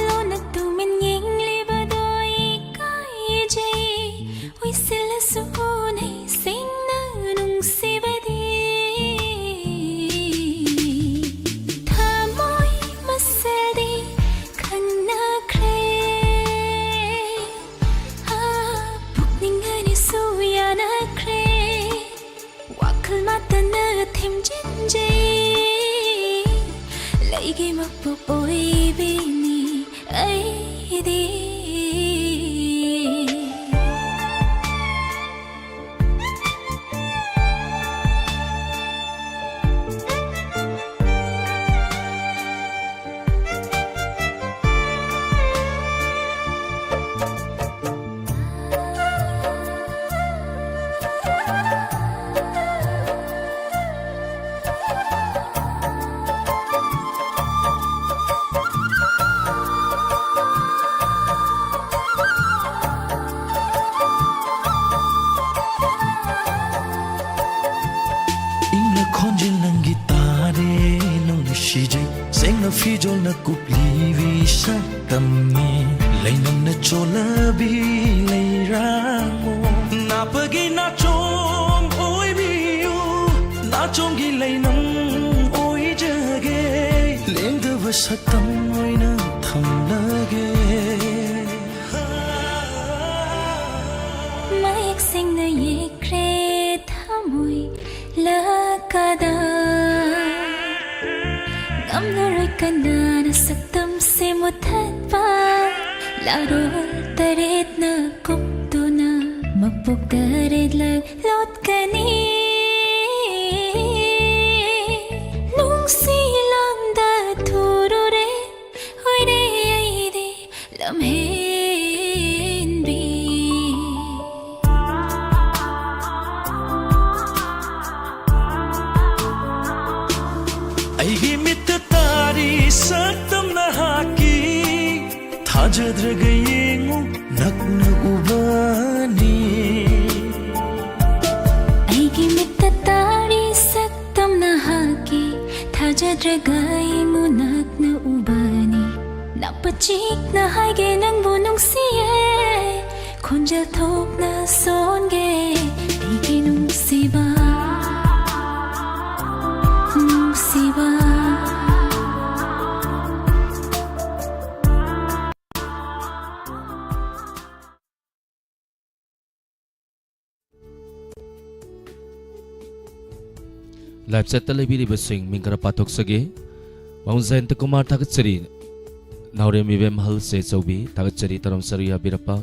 ꯂꯣꯟꯅ ꯇꯨꯃꯤꯟ ꯌꯦꯡꯂꯤꯕꯗꯣ ꯏꯀꯥꯏꯖꯩ. ꯍꯨꯏꯁꯤꯜꯂꯁꯨ ꯎꯅꯩ ꯁꯤꯡꯅ ꯅꯨꯡꯁꯤꯕꯗꯤ. ꯊꯃꯣꯏ ꯃꯁꯦꯜꯗꯤ ꯈꯪꯅꯈ꯭ꯔꯦ. ꯄꯨꯛꯅꯤꯡ ꯑꯅꯤꯁꯨ ꯌꯥꯅꯈ꯭ꯔꯦ. ꯋꯥꯈꯜ ꯃꯥꯇꯅ ꯊꯦꯝꯖꯤꯟꯖꯩ. ꯂꯩꯒꯤ ꯃꯄꯣꯛ ꯑꯣꯏꯕꯤꯅꯤ ꯑꯩꯗꯤ. ꯅꯪꯅ ꯐꯤꯖꯣꯜꯅ ꯀꯨꯞꯂꯤꯕꯤ ꯁꯛꯇꯝꯅꯤ꯫ ꯂꯩꯅꯝꯅ ꯆꯣꯜꯂꯕꯤ ꯂꯩꯔꯥꯡꯃꯣ꯫ ꯅꯥꯄꯒꯤ ꯅꯥꯆꯣꯝ ꯑꯣꯏꯕꯤꯌꯨ꯫ ꯅꯥꯆꯣꯝꯒꯤ ꯂꯩꯅꯝ ꯑꯣꯏꯖꯒꯦ꯫ ꯂꯦꯡꯗꯕ ꯁꯛꯇꯝ ꯑꯣꯏꯅ ꯊꯝꯂꯒꯦ꯫ ꯃꯌꯦꯛ ꯁꯦꯡꯅ ꯌꯦꯛꯈ꯭ꯔꯦ ꯊꯃꯣꯏ ꯂꯀꯥꯗ꯫ ꯉꯝꯂꯔꯣꯏ ꯀꯅꯥꯅ ꯁꯛꯇꯝꯁꯦ ꯃꯨꯊꯠꯄ꯫ ꯂꯥꯔꯣꯜ ꯇꯔꯦꯠꯅ ꯀꯨꯞꯇꯨꯅ ꯃꯄꯣꯛ ꯇꯔꯦꯠꯂꯛ ꯂꯣꯠꯀꯅꯤ꯫ ꯅꯨꯡꯁꯤ ꯂꯝꯗ ꯊꯨꯔꯨꯔꯦ, ꯍꯣꯏꯔꯦ ꯑꯩꯗꯤ ꯂꯝꯍꯦꯟꯕꯤ꯫ ꯑꯩꯒꯤ ꯃꯤꯠꯇ ꯇꯥꯔꯤ ꯁꯛꯇꯝ ꯅꯍꯥꯛꯀꯤ꯫ ꯊꯥꯖꯗ꯭ꯔꯒ ꯌꯦꯡꯉꯨ, ꯅꯛꯅ ꯎꯕꯅꯤ꯫ ꯑꯩꯒꯤ ꯃꯤꯠꯇ ꯇꯥꯔꯤ ꯁꯛꯇꯝ ꯅꯍꯥꯛꯀꯤ꯫ ꯊꯥꯖꯗ꯭ꯔꯒ ꯌꯦꯡꯉꯨ, ꯅꯛꯅ ꯎꯕꯅꯤ꯫ ꯅꯛꯄ ꯆꯤꯛꯅ ꯍꯥꯏꯒꯦ ꯅꯪꯕꯨ ꯅꯨꯡꯁꯤꯌꯦ꯫ ꯈꯣꯟꯖꯦꯜ ꯊꯣꯛꯅ ꯁꯣꯟꯒꯦ ꯑꯩꯒꯤ ꯅꯨꯡꯁꯤꯕ, ꯅꯨꯡꯁꯤꯕ꯫ Live chat ꯇ ꯂꯩꯕꯤꯔꯤꯕꯁꯤꯡ ꯃꯤꯡ ꯈꯔ ꯄꯥꯊꯣꯛꯆꯒꯦ꯫ ꯋꯥꯉꯨ ꯖꯌꯟꯇ ꯀꯨꯃꯥꯔ ꯊꯥꯒꯠꯆꯔꯤ꯫ ꯅꯥꯎꯔꯦꯝ ꯏꯕꯦꯝ ꯍꯜꯁꯦ ꯆꯧꯕꯤ ꯊꯥꯒꯠꯆꯔꯤ, ꯇꯔꯝ ꯁꯔꯨ ꯌꯥꯕꯤꯔꯛꯄ꯫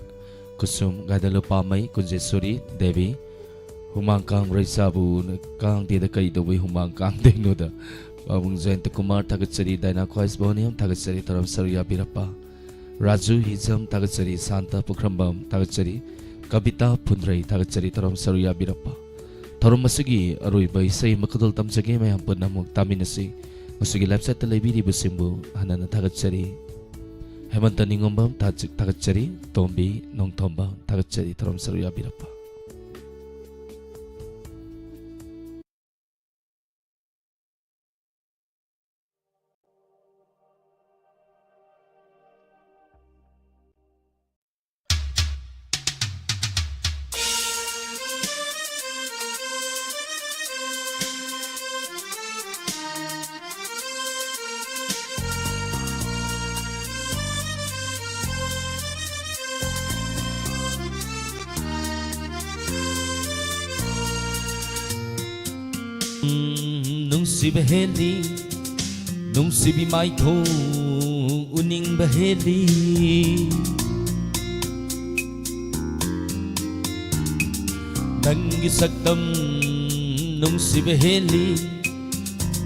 ꯀꯨꯁꯨꯝ ꯒꯥꯏꯗ ꯂꯨꯄꯥꯃꯩ ꯀꯨꯟꯖꯦꯁꯣꯔꯤ ꯗꯦꯕꯤ꯫ ꯍꯨꯃꯥꯡ ꯀꯥꯡ ꯔꯩꯁꯥꯕꯨ ꯀꯥꯡꯗꯦꯗ ꯀꯩꯗꯧꯕꯩ ꯍꯨꯃꯥꯡ ꯀꯥꯡꯗꯣꯏꯅꯣꯗ? ꯄꯥꯕꯨꯡ ꯖꯌꯟꯇ ꯀꯨꯃꯥꯔ ꯊꯥꯒꯠꯆꯔꯤ, ꯗꯥꯏꯅꯥ ꯈ꯭ꯋꯥꯏꯁ ꯕꯣꯅꯤꯌꯝ ꯊꯥꯒꯠꯆꯔꯤ, ꯇꯔꯝ ꯁꯔꯨ ꯌꯥꯕꯤꯔꯛꯄ꯫ ꯔꯥꯖꯨ ꯍꯤꯖꯝ ꯊꯥꯒꯠꯆꯔꯤ, ꯁꯥꯟꯇ ꯄꯨꯈ꯭ꯔꯝꯕꯝ ꯊꯥꯒꯠꯆꯔꯤ, ꯀꯕꯤꯇꯥ ꯐꯨꯟꯗ꯭ꯔꯩ ꯊꯥꯒꯠꯆꯔꯤ, ꯊꯧꯔꯝ ꯁꯔꯨꯛ ꯌꯥꯕꯤꯔꯛꯄ꯫ ꯊꯧꯔꯝ ꯑꯁꯤꯒꯤ ꯑꯔꯣꯏꯕ ꯏꯁꯩ ꯑꯃꯈꯛꯇ ꯇꯝꯖꯒꯦ, ꯃꯌꯥꯝ ꯄꯨꯟꯅ ꯑꯃꯨꯛ ꯇꯥꯃꯤꯟꯅꯁꯤ꯫ ꯃꯁꯤꯒꯤ live chat ꯇ ꯂꯩꯕꯤꯔꯤꯕꯁꯤꯡꯕꯨ ꯍꯟꯅ ꯍꯟꯅ ꯊꯥꯒꯠꯆꯔꯤ꯫ ꯍꯦꯃꯟꯇ ꯅꯤꯉꯣꯝꯕꯝ ꯊꯥ-, ꯊꯥꯒꯠꯆꯔꯤ, ꯇꯣꯝꯕꯤ ꯅꯣꯡꯊꯣꯝꯕꯝ ꯊꯥꯒꯠꯆꯔꯤ, ꯊꯧꯔꯝ ꯁꯔꯨꯛ ꯌꯥꯕꯤꯔꯛꯄ꯫ ꯅꯨꯡꯁꯤꯕ ꯍꯦꯜꯂꯤ, ꯅꯨꯡꯁꯤꯕꯤ ꯃꯥꯏꯊꯣꯡ ꯎꯅꯤꯡꯕ ꯍꯦꯜꯂꯤ꯫ ꯅꯪꯒꯤ ꯁꯛꯇꯝ ꯅꯨꯡꯁꯤꯕ ꯍꯦꯜꯂꯤ,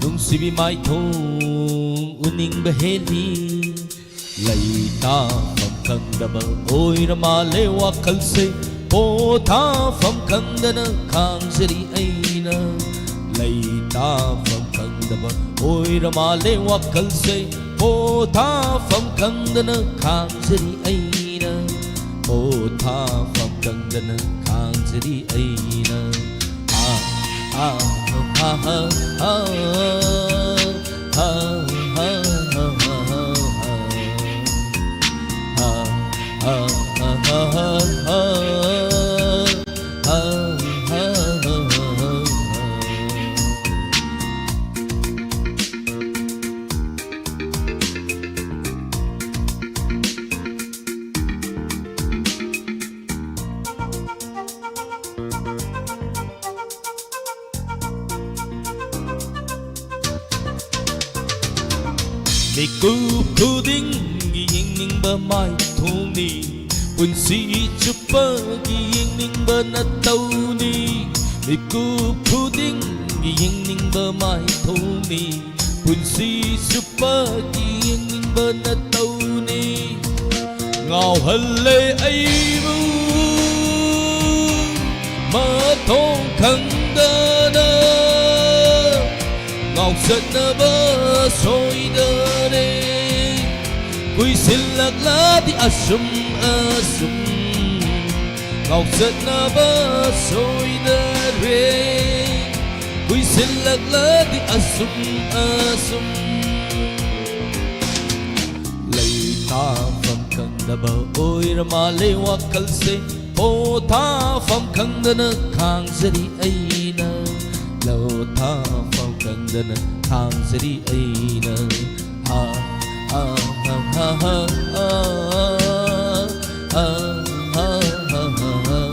ꯅꯨꯡꯁꯤꯕꯤ ꯃꯥꯏꯊꯣꯡ ꯎꯅꯤꯡꯕ ꯍꯦꯜꯂꯤ꯫ ꯂꯩꯇꯥꯐꯝ ꯈꯪꯗꯕ ꯑꯣꯏꯔ ꯃꯥꯜꯂꯦ ꯋꯥꯈꯜꯁꯦ, ꯄꯣꯊꯥꯐꯝ ꯈꯪꯗꯅ ꯈꯥꯡꯖꯔꯤ ꯑꯩꯅ꯫ ꯂꯩꯇꯥꯐꯝ ꯈꯪꯗꯕ ꯑꯣꯏꯔ ꯃꯥꯜꯂꯦ ꯋꯥꯈꯜꯁꯦ, ꯄꯣꯊꯥꯐꯝ ꯈꯪꯗꯅ ꯈꯥꯡꯖꯔꯤ ꯑꯩꯅ꯫ ꯄꯣꯊꯥꯐꯝ ꯈꯪꯗꯅ ꯈꯥꯡꯖꯔꯤ ꯑꯩꯅ꯫ ꯑꯥ, ꯑꯥ, ꯑꯥ, ꯑꯥ, ꯑꯥ, ꯑꯥ, ꯑꯥ, ꯑꯥ, ꯑꯥ, ꯑꯥ꯫ ꯃꯤꯀꯨꯞ ꯈꯨꯗꯤꯡꯒꯤ ꯌꯦꯡꯅꯤꯡꯕ ꯃꯥꯏꯊꯣꯡꯅꯤ, ꯄꯨꯟꯁꯤ ꯆꯨꯞꯄꯒꯤ ꯌꯦꯡꯅꯤꯡꯕ ꯅꯇꯧꯅꯤ꯫ ꯃꯤꯀꯨꯞ ꯈꯨꯗꯤꯡꯒꯤ ꯌꯦꯡꯅꯤꯡꯕ ꯃꯥꯏꯊꯣꯡꯅꯤ, ꯄꯨꯟꯁꯤ ꯆꯨꯞꯄꯒꯤ ꯌꯦꯡꯅꯤꯡꯕ ꯅꯇꯧꯅꯤ꯫ ꯉꯥꯎꯍꯜꯂꯦ ꯑꯩꯕꯨ ꯃꯊꯣꯡ ꯈꯪꯗꯅ, ꯉꯥꯎꯆꯠꯅꯕ ꯁꯣꯏꯗꯔꯦ꯫ ꯀꯨꯏꯁꯤꯜꯂꯛꯂꯗꯤ ꯑꯁꯨꯝ ꯑꯁꯨꯝ ꯉꯥꯎꯆꯠꯅꯕ ꯁꯣꯏꯗꯔꯦ꯫ ꯀꯨꯏꯁꯤꯜꯂꯛꯂꯗꯤ ꯑꯁꯨꯝ ꯑꯁꯨꯝ ꯂꯩꯇꯥꯐꯝ ꯈꯪꯗꯕ ꯑꯣꯏꯔ ꯃꯥꯜꯂꯦ ꯋꯥꯈꯜꯁꯦ, ꯄꯣꯊꯥꯐꯝ ꯈꯪꯗꯅ ꯈꯥꯡꯖꯔꯤ ꯑꯩꯅ꯫ ꯂꯣꯊꯥꯐꯝ ꯈꯪꯗꯅ ꯈꯥꯡꯖꯔꯤ ꯑꯩꯅ꯫ ꯑꯥ, ꯑꯥ, ꯑꯥ, ꯑꯥ, ꯑꯥ, ꯑꯥ, ꯑꯥ, ꯑꯥ, ꯑꯥ, ꯑꯥ꯫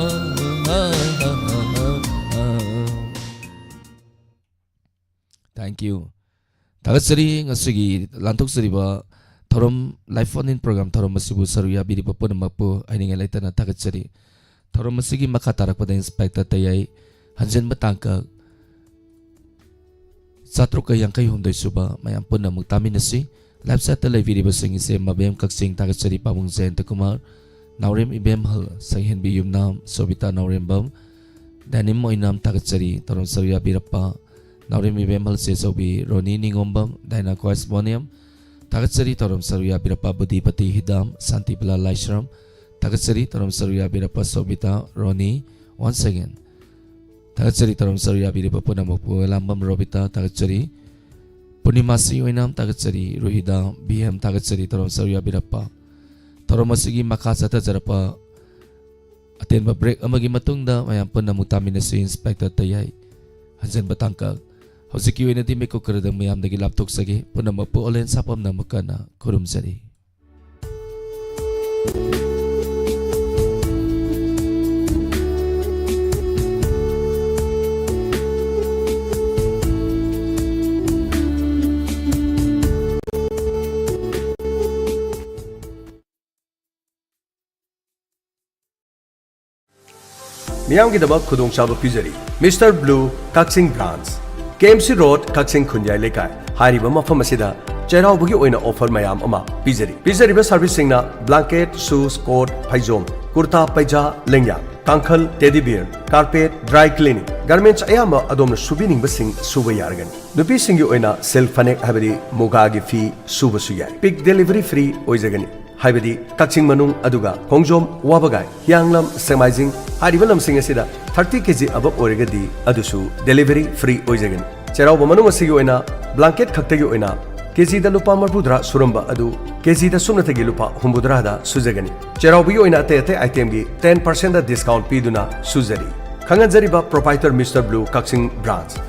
Thank you. ꯊꯥꯒꯠꯆꯔꯤ꯫ ꯉꯁꯤꯒꯤ ꯂꯥꯟꯊꯣꯛꯆꯔꯤꯕ ꯊꯧꯔꯝ, live phone in program ꯊꯧꯔꯝ ꯑꯁꯤꯕꯨ ꯁꯔꯨꯛ ꯌꯥꯕꯤꯔꯤꯕ ꯄꯨꯝꯅꯃꯛꯄꯨ ꯍꯥꯏꯅꯤꯡꯉꯥꯏ ꯂꯩꯇꯅ ꯊꯥꯒꯠꯆꯔꯤ꯫ ꯊꯧꯔꯝ ꯑꯁꯤꯒꯤ ꯃꯈꯥ ꯇꯥꯔꯛꯄꯗ Inspector ꯇꯌꯥꯏ ꯍꯟꯖꯤꯟꯕ ꯇꯥꯡꯀꯛ ꯆꯥꯇ꯭ꯔꯨꯛꯀ ꯌꯥꯡꯈꯩ ꯍꯨꯝꯗꯣꯏ ꯁꯨꯕ ꯃꯌꯥꯝ ꯄꯨꯟꯅ ꯑꯃꯨꯛ ꯇꯥꯃꯤꯟꯅꯁꯤ꯫ Live chat ꯇ ꯂꯩꯕꯤꯔꯤꯕꯁꯤꯡ ꯏꯆꯦ ꯃꯕꯦꯝ ꯀꯛꯆꯤꯡ, ꯊꯥꯒꯠꯆꯔꯤ꯫ ꯄꯥꯕꯨꯡ ꯖꯌꯟꯇ ꯀꯨꯃꯥꯔ, ꯅꯥꯎꯔꯦꯝ ꯏꯕꯦꯝꯍꯜ, ꯁꯛꯍꯦꯟꯕꯤ ꯌꯨꯝꯅꯥꯝ ꯁꯣꯕꯤꯇꯥ ꯅꯥꯎꯔꯦꯝꯕꯝ, ꯗꯥꯏꯅꯤꯝ ꯑꯣꯏꯅꯥꯝ, ꯊꯥꯒꯠꯆꯔꯤ꯫ ꯊꯧꯔꯝ ꯁꯔꯨꯛ ꯌꯥꯕꯤꯔꯛꯄ ꯅꯥꯎꯔꯦꯝ ꯏꯕꯦꯝꯍꯜ, ꯆꯦꯆꯧꯕꯤ ꯔꯣꯅꯤ ꯅꯤꯉꯣꯝꯕꯝ, ꯗꯥꯏꯅꯥ ꯀꯣ ꯍꯥꯔꯃꯣꯅꯤꯌꯝ, ꯊꯥꯒꯠꯆꯔꯤ꯫ ꯊꯧꯔꯝ ꯁꯔꯨꯛ ꯌꯥꯕꯤꯔꯛꯄ ꯕꯨꯙꯤꯄꯇꯤ ꯍꯤꯗꯥꯝ, ꯁꯥꯟꯇꯤꯕꯂꯥ ꯂꯥꯏꯁ꯭ꯔꯝ, ꯊꯥꯒꯠꯆꯔꯤ꯫ ꯊꯧꯔꯝ ꯁꯔꯨꯛ ꯌꯥꯕꯤꯔꯛꯄ ꯁꯣꯕꯤꯇꯥ, ꯔꯣꯅꯤ, once again꯫ ꯊꯥꯒꯠꯆꯔꯤ꯫ ꯊꯧꯔꯝ ꯁꯔꯨꯛ ꯌꯥꯕꯤꯔꯤꯕ ꯄꯨꯝꯅꯃꯛꯄꯨ꯫ ꯂꯥꯝꯕꯝ ꯔꯣꯕꯤꯇꯥ ꯊꯥꯒꯠꯆꯔꯤ꯫ ꯄꯨꯔꯅꯤꯃꯥꯁꯤ ꯑꯣꯏꯅ ꯊꯥꯒꯠꯆꯔꯤ꯫ ꯔꯨꯍꯤꯗꯥ ꯕꯤ ꯑꯦꯝ ꯊꯥꯒꯠꯆꯔꯤ꯫ ꯊꯧꯔꯝ ꯁꯔꯨꯛ ꯌꯥꯕꯤꯔꯛꯄ꯫ ꯊꯧꯔꯝ ꯑꯁꯤꯒꯤ ꯃꯈꯥ ꯆꯠꯊꯖꯔꯛꯄ ꯑꯇꯦꯟꯕ ꯕ꯭ꯔꯦꯛ ꯑꯃꯒꯤ ꯃꯇꯨꯡꯗ ꯃꯌꯥꯝ ꯄꯨꯟꯅ ꯑꯃꯨꯛ ꯇꯥꯃꯤꯟꯅꯁꯤ꯫ ꯏꯟꯁꯄꯦꯛꯇꯔ ꯇꯌꯥꯏ, ꯍꯟꯖꯟꯕ ꯇꯥꯡꯀꯛ꯫ ꯍꯧꯖꯤꯛꯀꯤ ꯑꯣꯏꯅꯗꯤ ꯃꯤꯀꯨꯞ ꯈꯔꯗꯪ ꯃꯌꯥꯝꯗꯒꯤ ꯂꯥꯞꯊꯣꯛꯆꯒꯦ꯫ ꯄꯨꯝꯅꯃꯛꯄꯨ ꯑꯣꯂꯦꯟ ꯁꯥꯄꯝꯅ ꯑꯃꯨꯛ ꯍꯟꯅ ꯈꯨꯔꯨꯝꯖꯔꯤ꯫ ꯃꯤꯌꯥꯝꯒꯤꯗꯃꯛ ꯈꯨꯗꯣꯡꯆꯥꯕ ꯄꯤꯖꯔꯤ꯫ ꯃꯤꯁꯇꯔ ꯕ꯭ꯂꯨ ꯀꯛꯆꯤꯡ ꯕ꯭ꯔꯥꯟꯁ, ꯀꯦ ꯑꯦꯝ ꯁꯤ ꯔꯣꯗ, ꯀꯛꯆꯤꯡ ꯈꯨꯟꯌꯥꯏ ꯂꯩꯀꯥꯏ꯫ ꯍꯥꯏꯔꯤꯕ ꯃꯐꯝ ꯑꯁꯤꯗ ꯆꯩꯔꯥꯎꯕꯒꯤ ꯑꯣꯏꯅ ꯑꯣꯐꯔ ꯃꯌꯥꯝ ꯑꯃ ꯄꯤꯖꯔꯤ꯫ ꯄꯤꯖꯔꯤꯕ ꯁꯥꯔꯚꯤꯁꯁꯤꯡꯅ ꯕ꯭ꯂꯥꯡꯀꯦꯠ, ꯁꯨꯁ, ꯀꯣꯠ, ꯐꯩꯖꯣꯝ, ꯀꯨꯔꯇꯥ, ꯄꯩꯖꯥ, ꯂꯦꯡꯌꯥꯟ, ꯀꯥꯡꯈꯜ, teddy beer, carpet, dry cleaning, ꯒꯥꯔꯃꯦꯟꯠꯁ ꯑꯌꯥꯝꯕ ꯑꯗꯣꯝꯅ ꯁꯨꯕꯤꯅꯤꯡꯕꯁꯤꯡ ꯁꯨꯕ ꯌꯥꯔꯒꯅꯤ꯫ ꯅꯨꯄꯤꯁꯤꯡꯒꯤ ꯑꯣꯏꯅ ꯁꯤꯜꯛ ꯐꯅꯦꯛ ꯍꯥꯏꯕꯗꯤ ꯃꯨꯒꯥꯒꯤ ꯐꯤ ꯁꯨꯕꯁꯨ ꯌꯥꯏ꯫ ꯄꯤꯛ ꯗꯦꯂꯤꯚꯔꯤ ꯐ꯭ꯔꯤ ꯑꯣꯏꯖꯒꯅꯤ꯫ ꯍꯥꯏꯕꯗꯤ ꯀꯛꯆꯤꯡ ꯃꯅꯨꯡ ꯑꯗꯨꯒ ꯈꯣꯡꯖꯣꯝ, ꯋꯥꯕꯒꯥꯏ, ꯍꯤꯌꯥꯡꯂꯝ, ꯁꯦꯛꯃꯥꯏꯖꯤꯡ ꯍꯥꯏꯔꯤꯕ ꯂꯝꯁꯤꯡ ꯑꯁꯤꯗ ꯊꯥꯔꯇꯤ ꯀꯦ ꯖꯤ ꯑꯕꯞ ꯑꯣꯏꯔꯒꯗꯤ ꯑꯗꯨꯁꯨ ꯗꯦꯂꯤꯚꯔꯤ ꯐ꯭ꯔꯤ ꯑꯣꯏꯖꯒꯅꯤ꯫ ꯆꯩꯔꯥꯎꯕ ꯃꯅꯨꯡ ꯑꯁꯤꯒꯤ ꯑꯣꯏꯅ ꯕ꯭ꯂꯥꯡꯀꯦꯠ ꯈꯛꯇꯒꯤ ꯑꯣꯏꯅ ꯀꯦ ꯖꯤꯗ ꯂꯨꯄꯥ ꯃꯔꯤꯐꯨꯇꯔꯥ ꯁꯨꯔꯝꯕ ꯑꯗꯨ ꯀꯦ ꯖꯤꯗ ꯁꯨꯞꯅꯇꯒꯤ ꯂꯨꯄꯥ ꯍꯨꯝꯐꯨꯇꯔꯥꯗ ꯁꯨꯖꯒꯅꯤ꯫ ꯆꯩꯔꯥꯎꯕꯒꯤ ꯑꯣꯏꯅ ꯑꯇꯩ ꯑꯇꯩ ꯑꯥꯏꯇꯦꯝꯒꯤ ꯇꯦꯟ ꯄꯥꯔꯁꯦꯟꯠ ꯗꯤꯁꯀꯥꯎꯟꯠ ꯄꯤꯗꯨꯅ ꯁꯨꯖꯔꯤ꯫ ꯈꯪꯍꯟꯖꯔꯤꯕ ꯄ꯭ꯔꯣꯄꯥꯏꯇꯔ ꯃꯤꯁꯇꯔ ꯕ꯭ꯂꯨ ꯀꯛꯆꯤꯡ ꯕ꯭ꯔꯥꯟꯁ꯫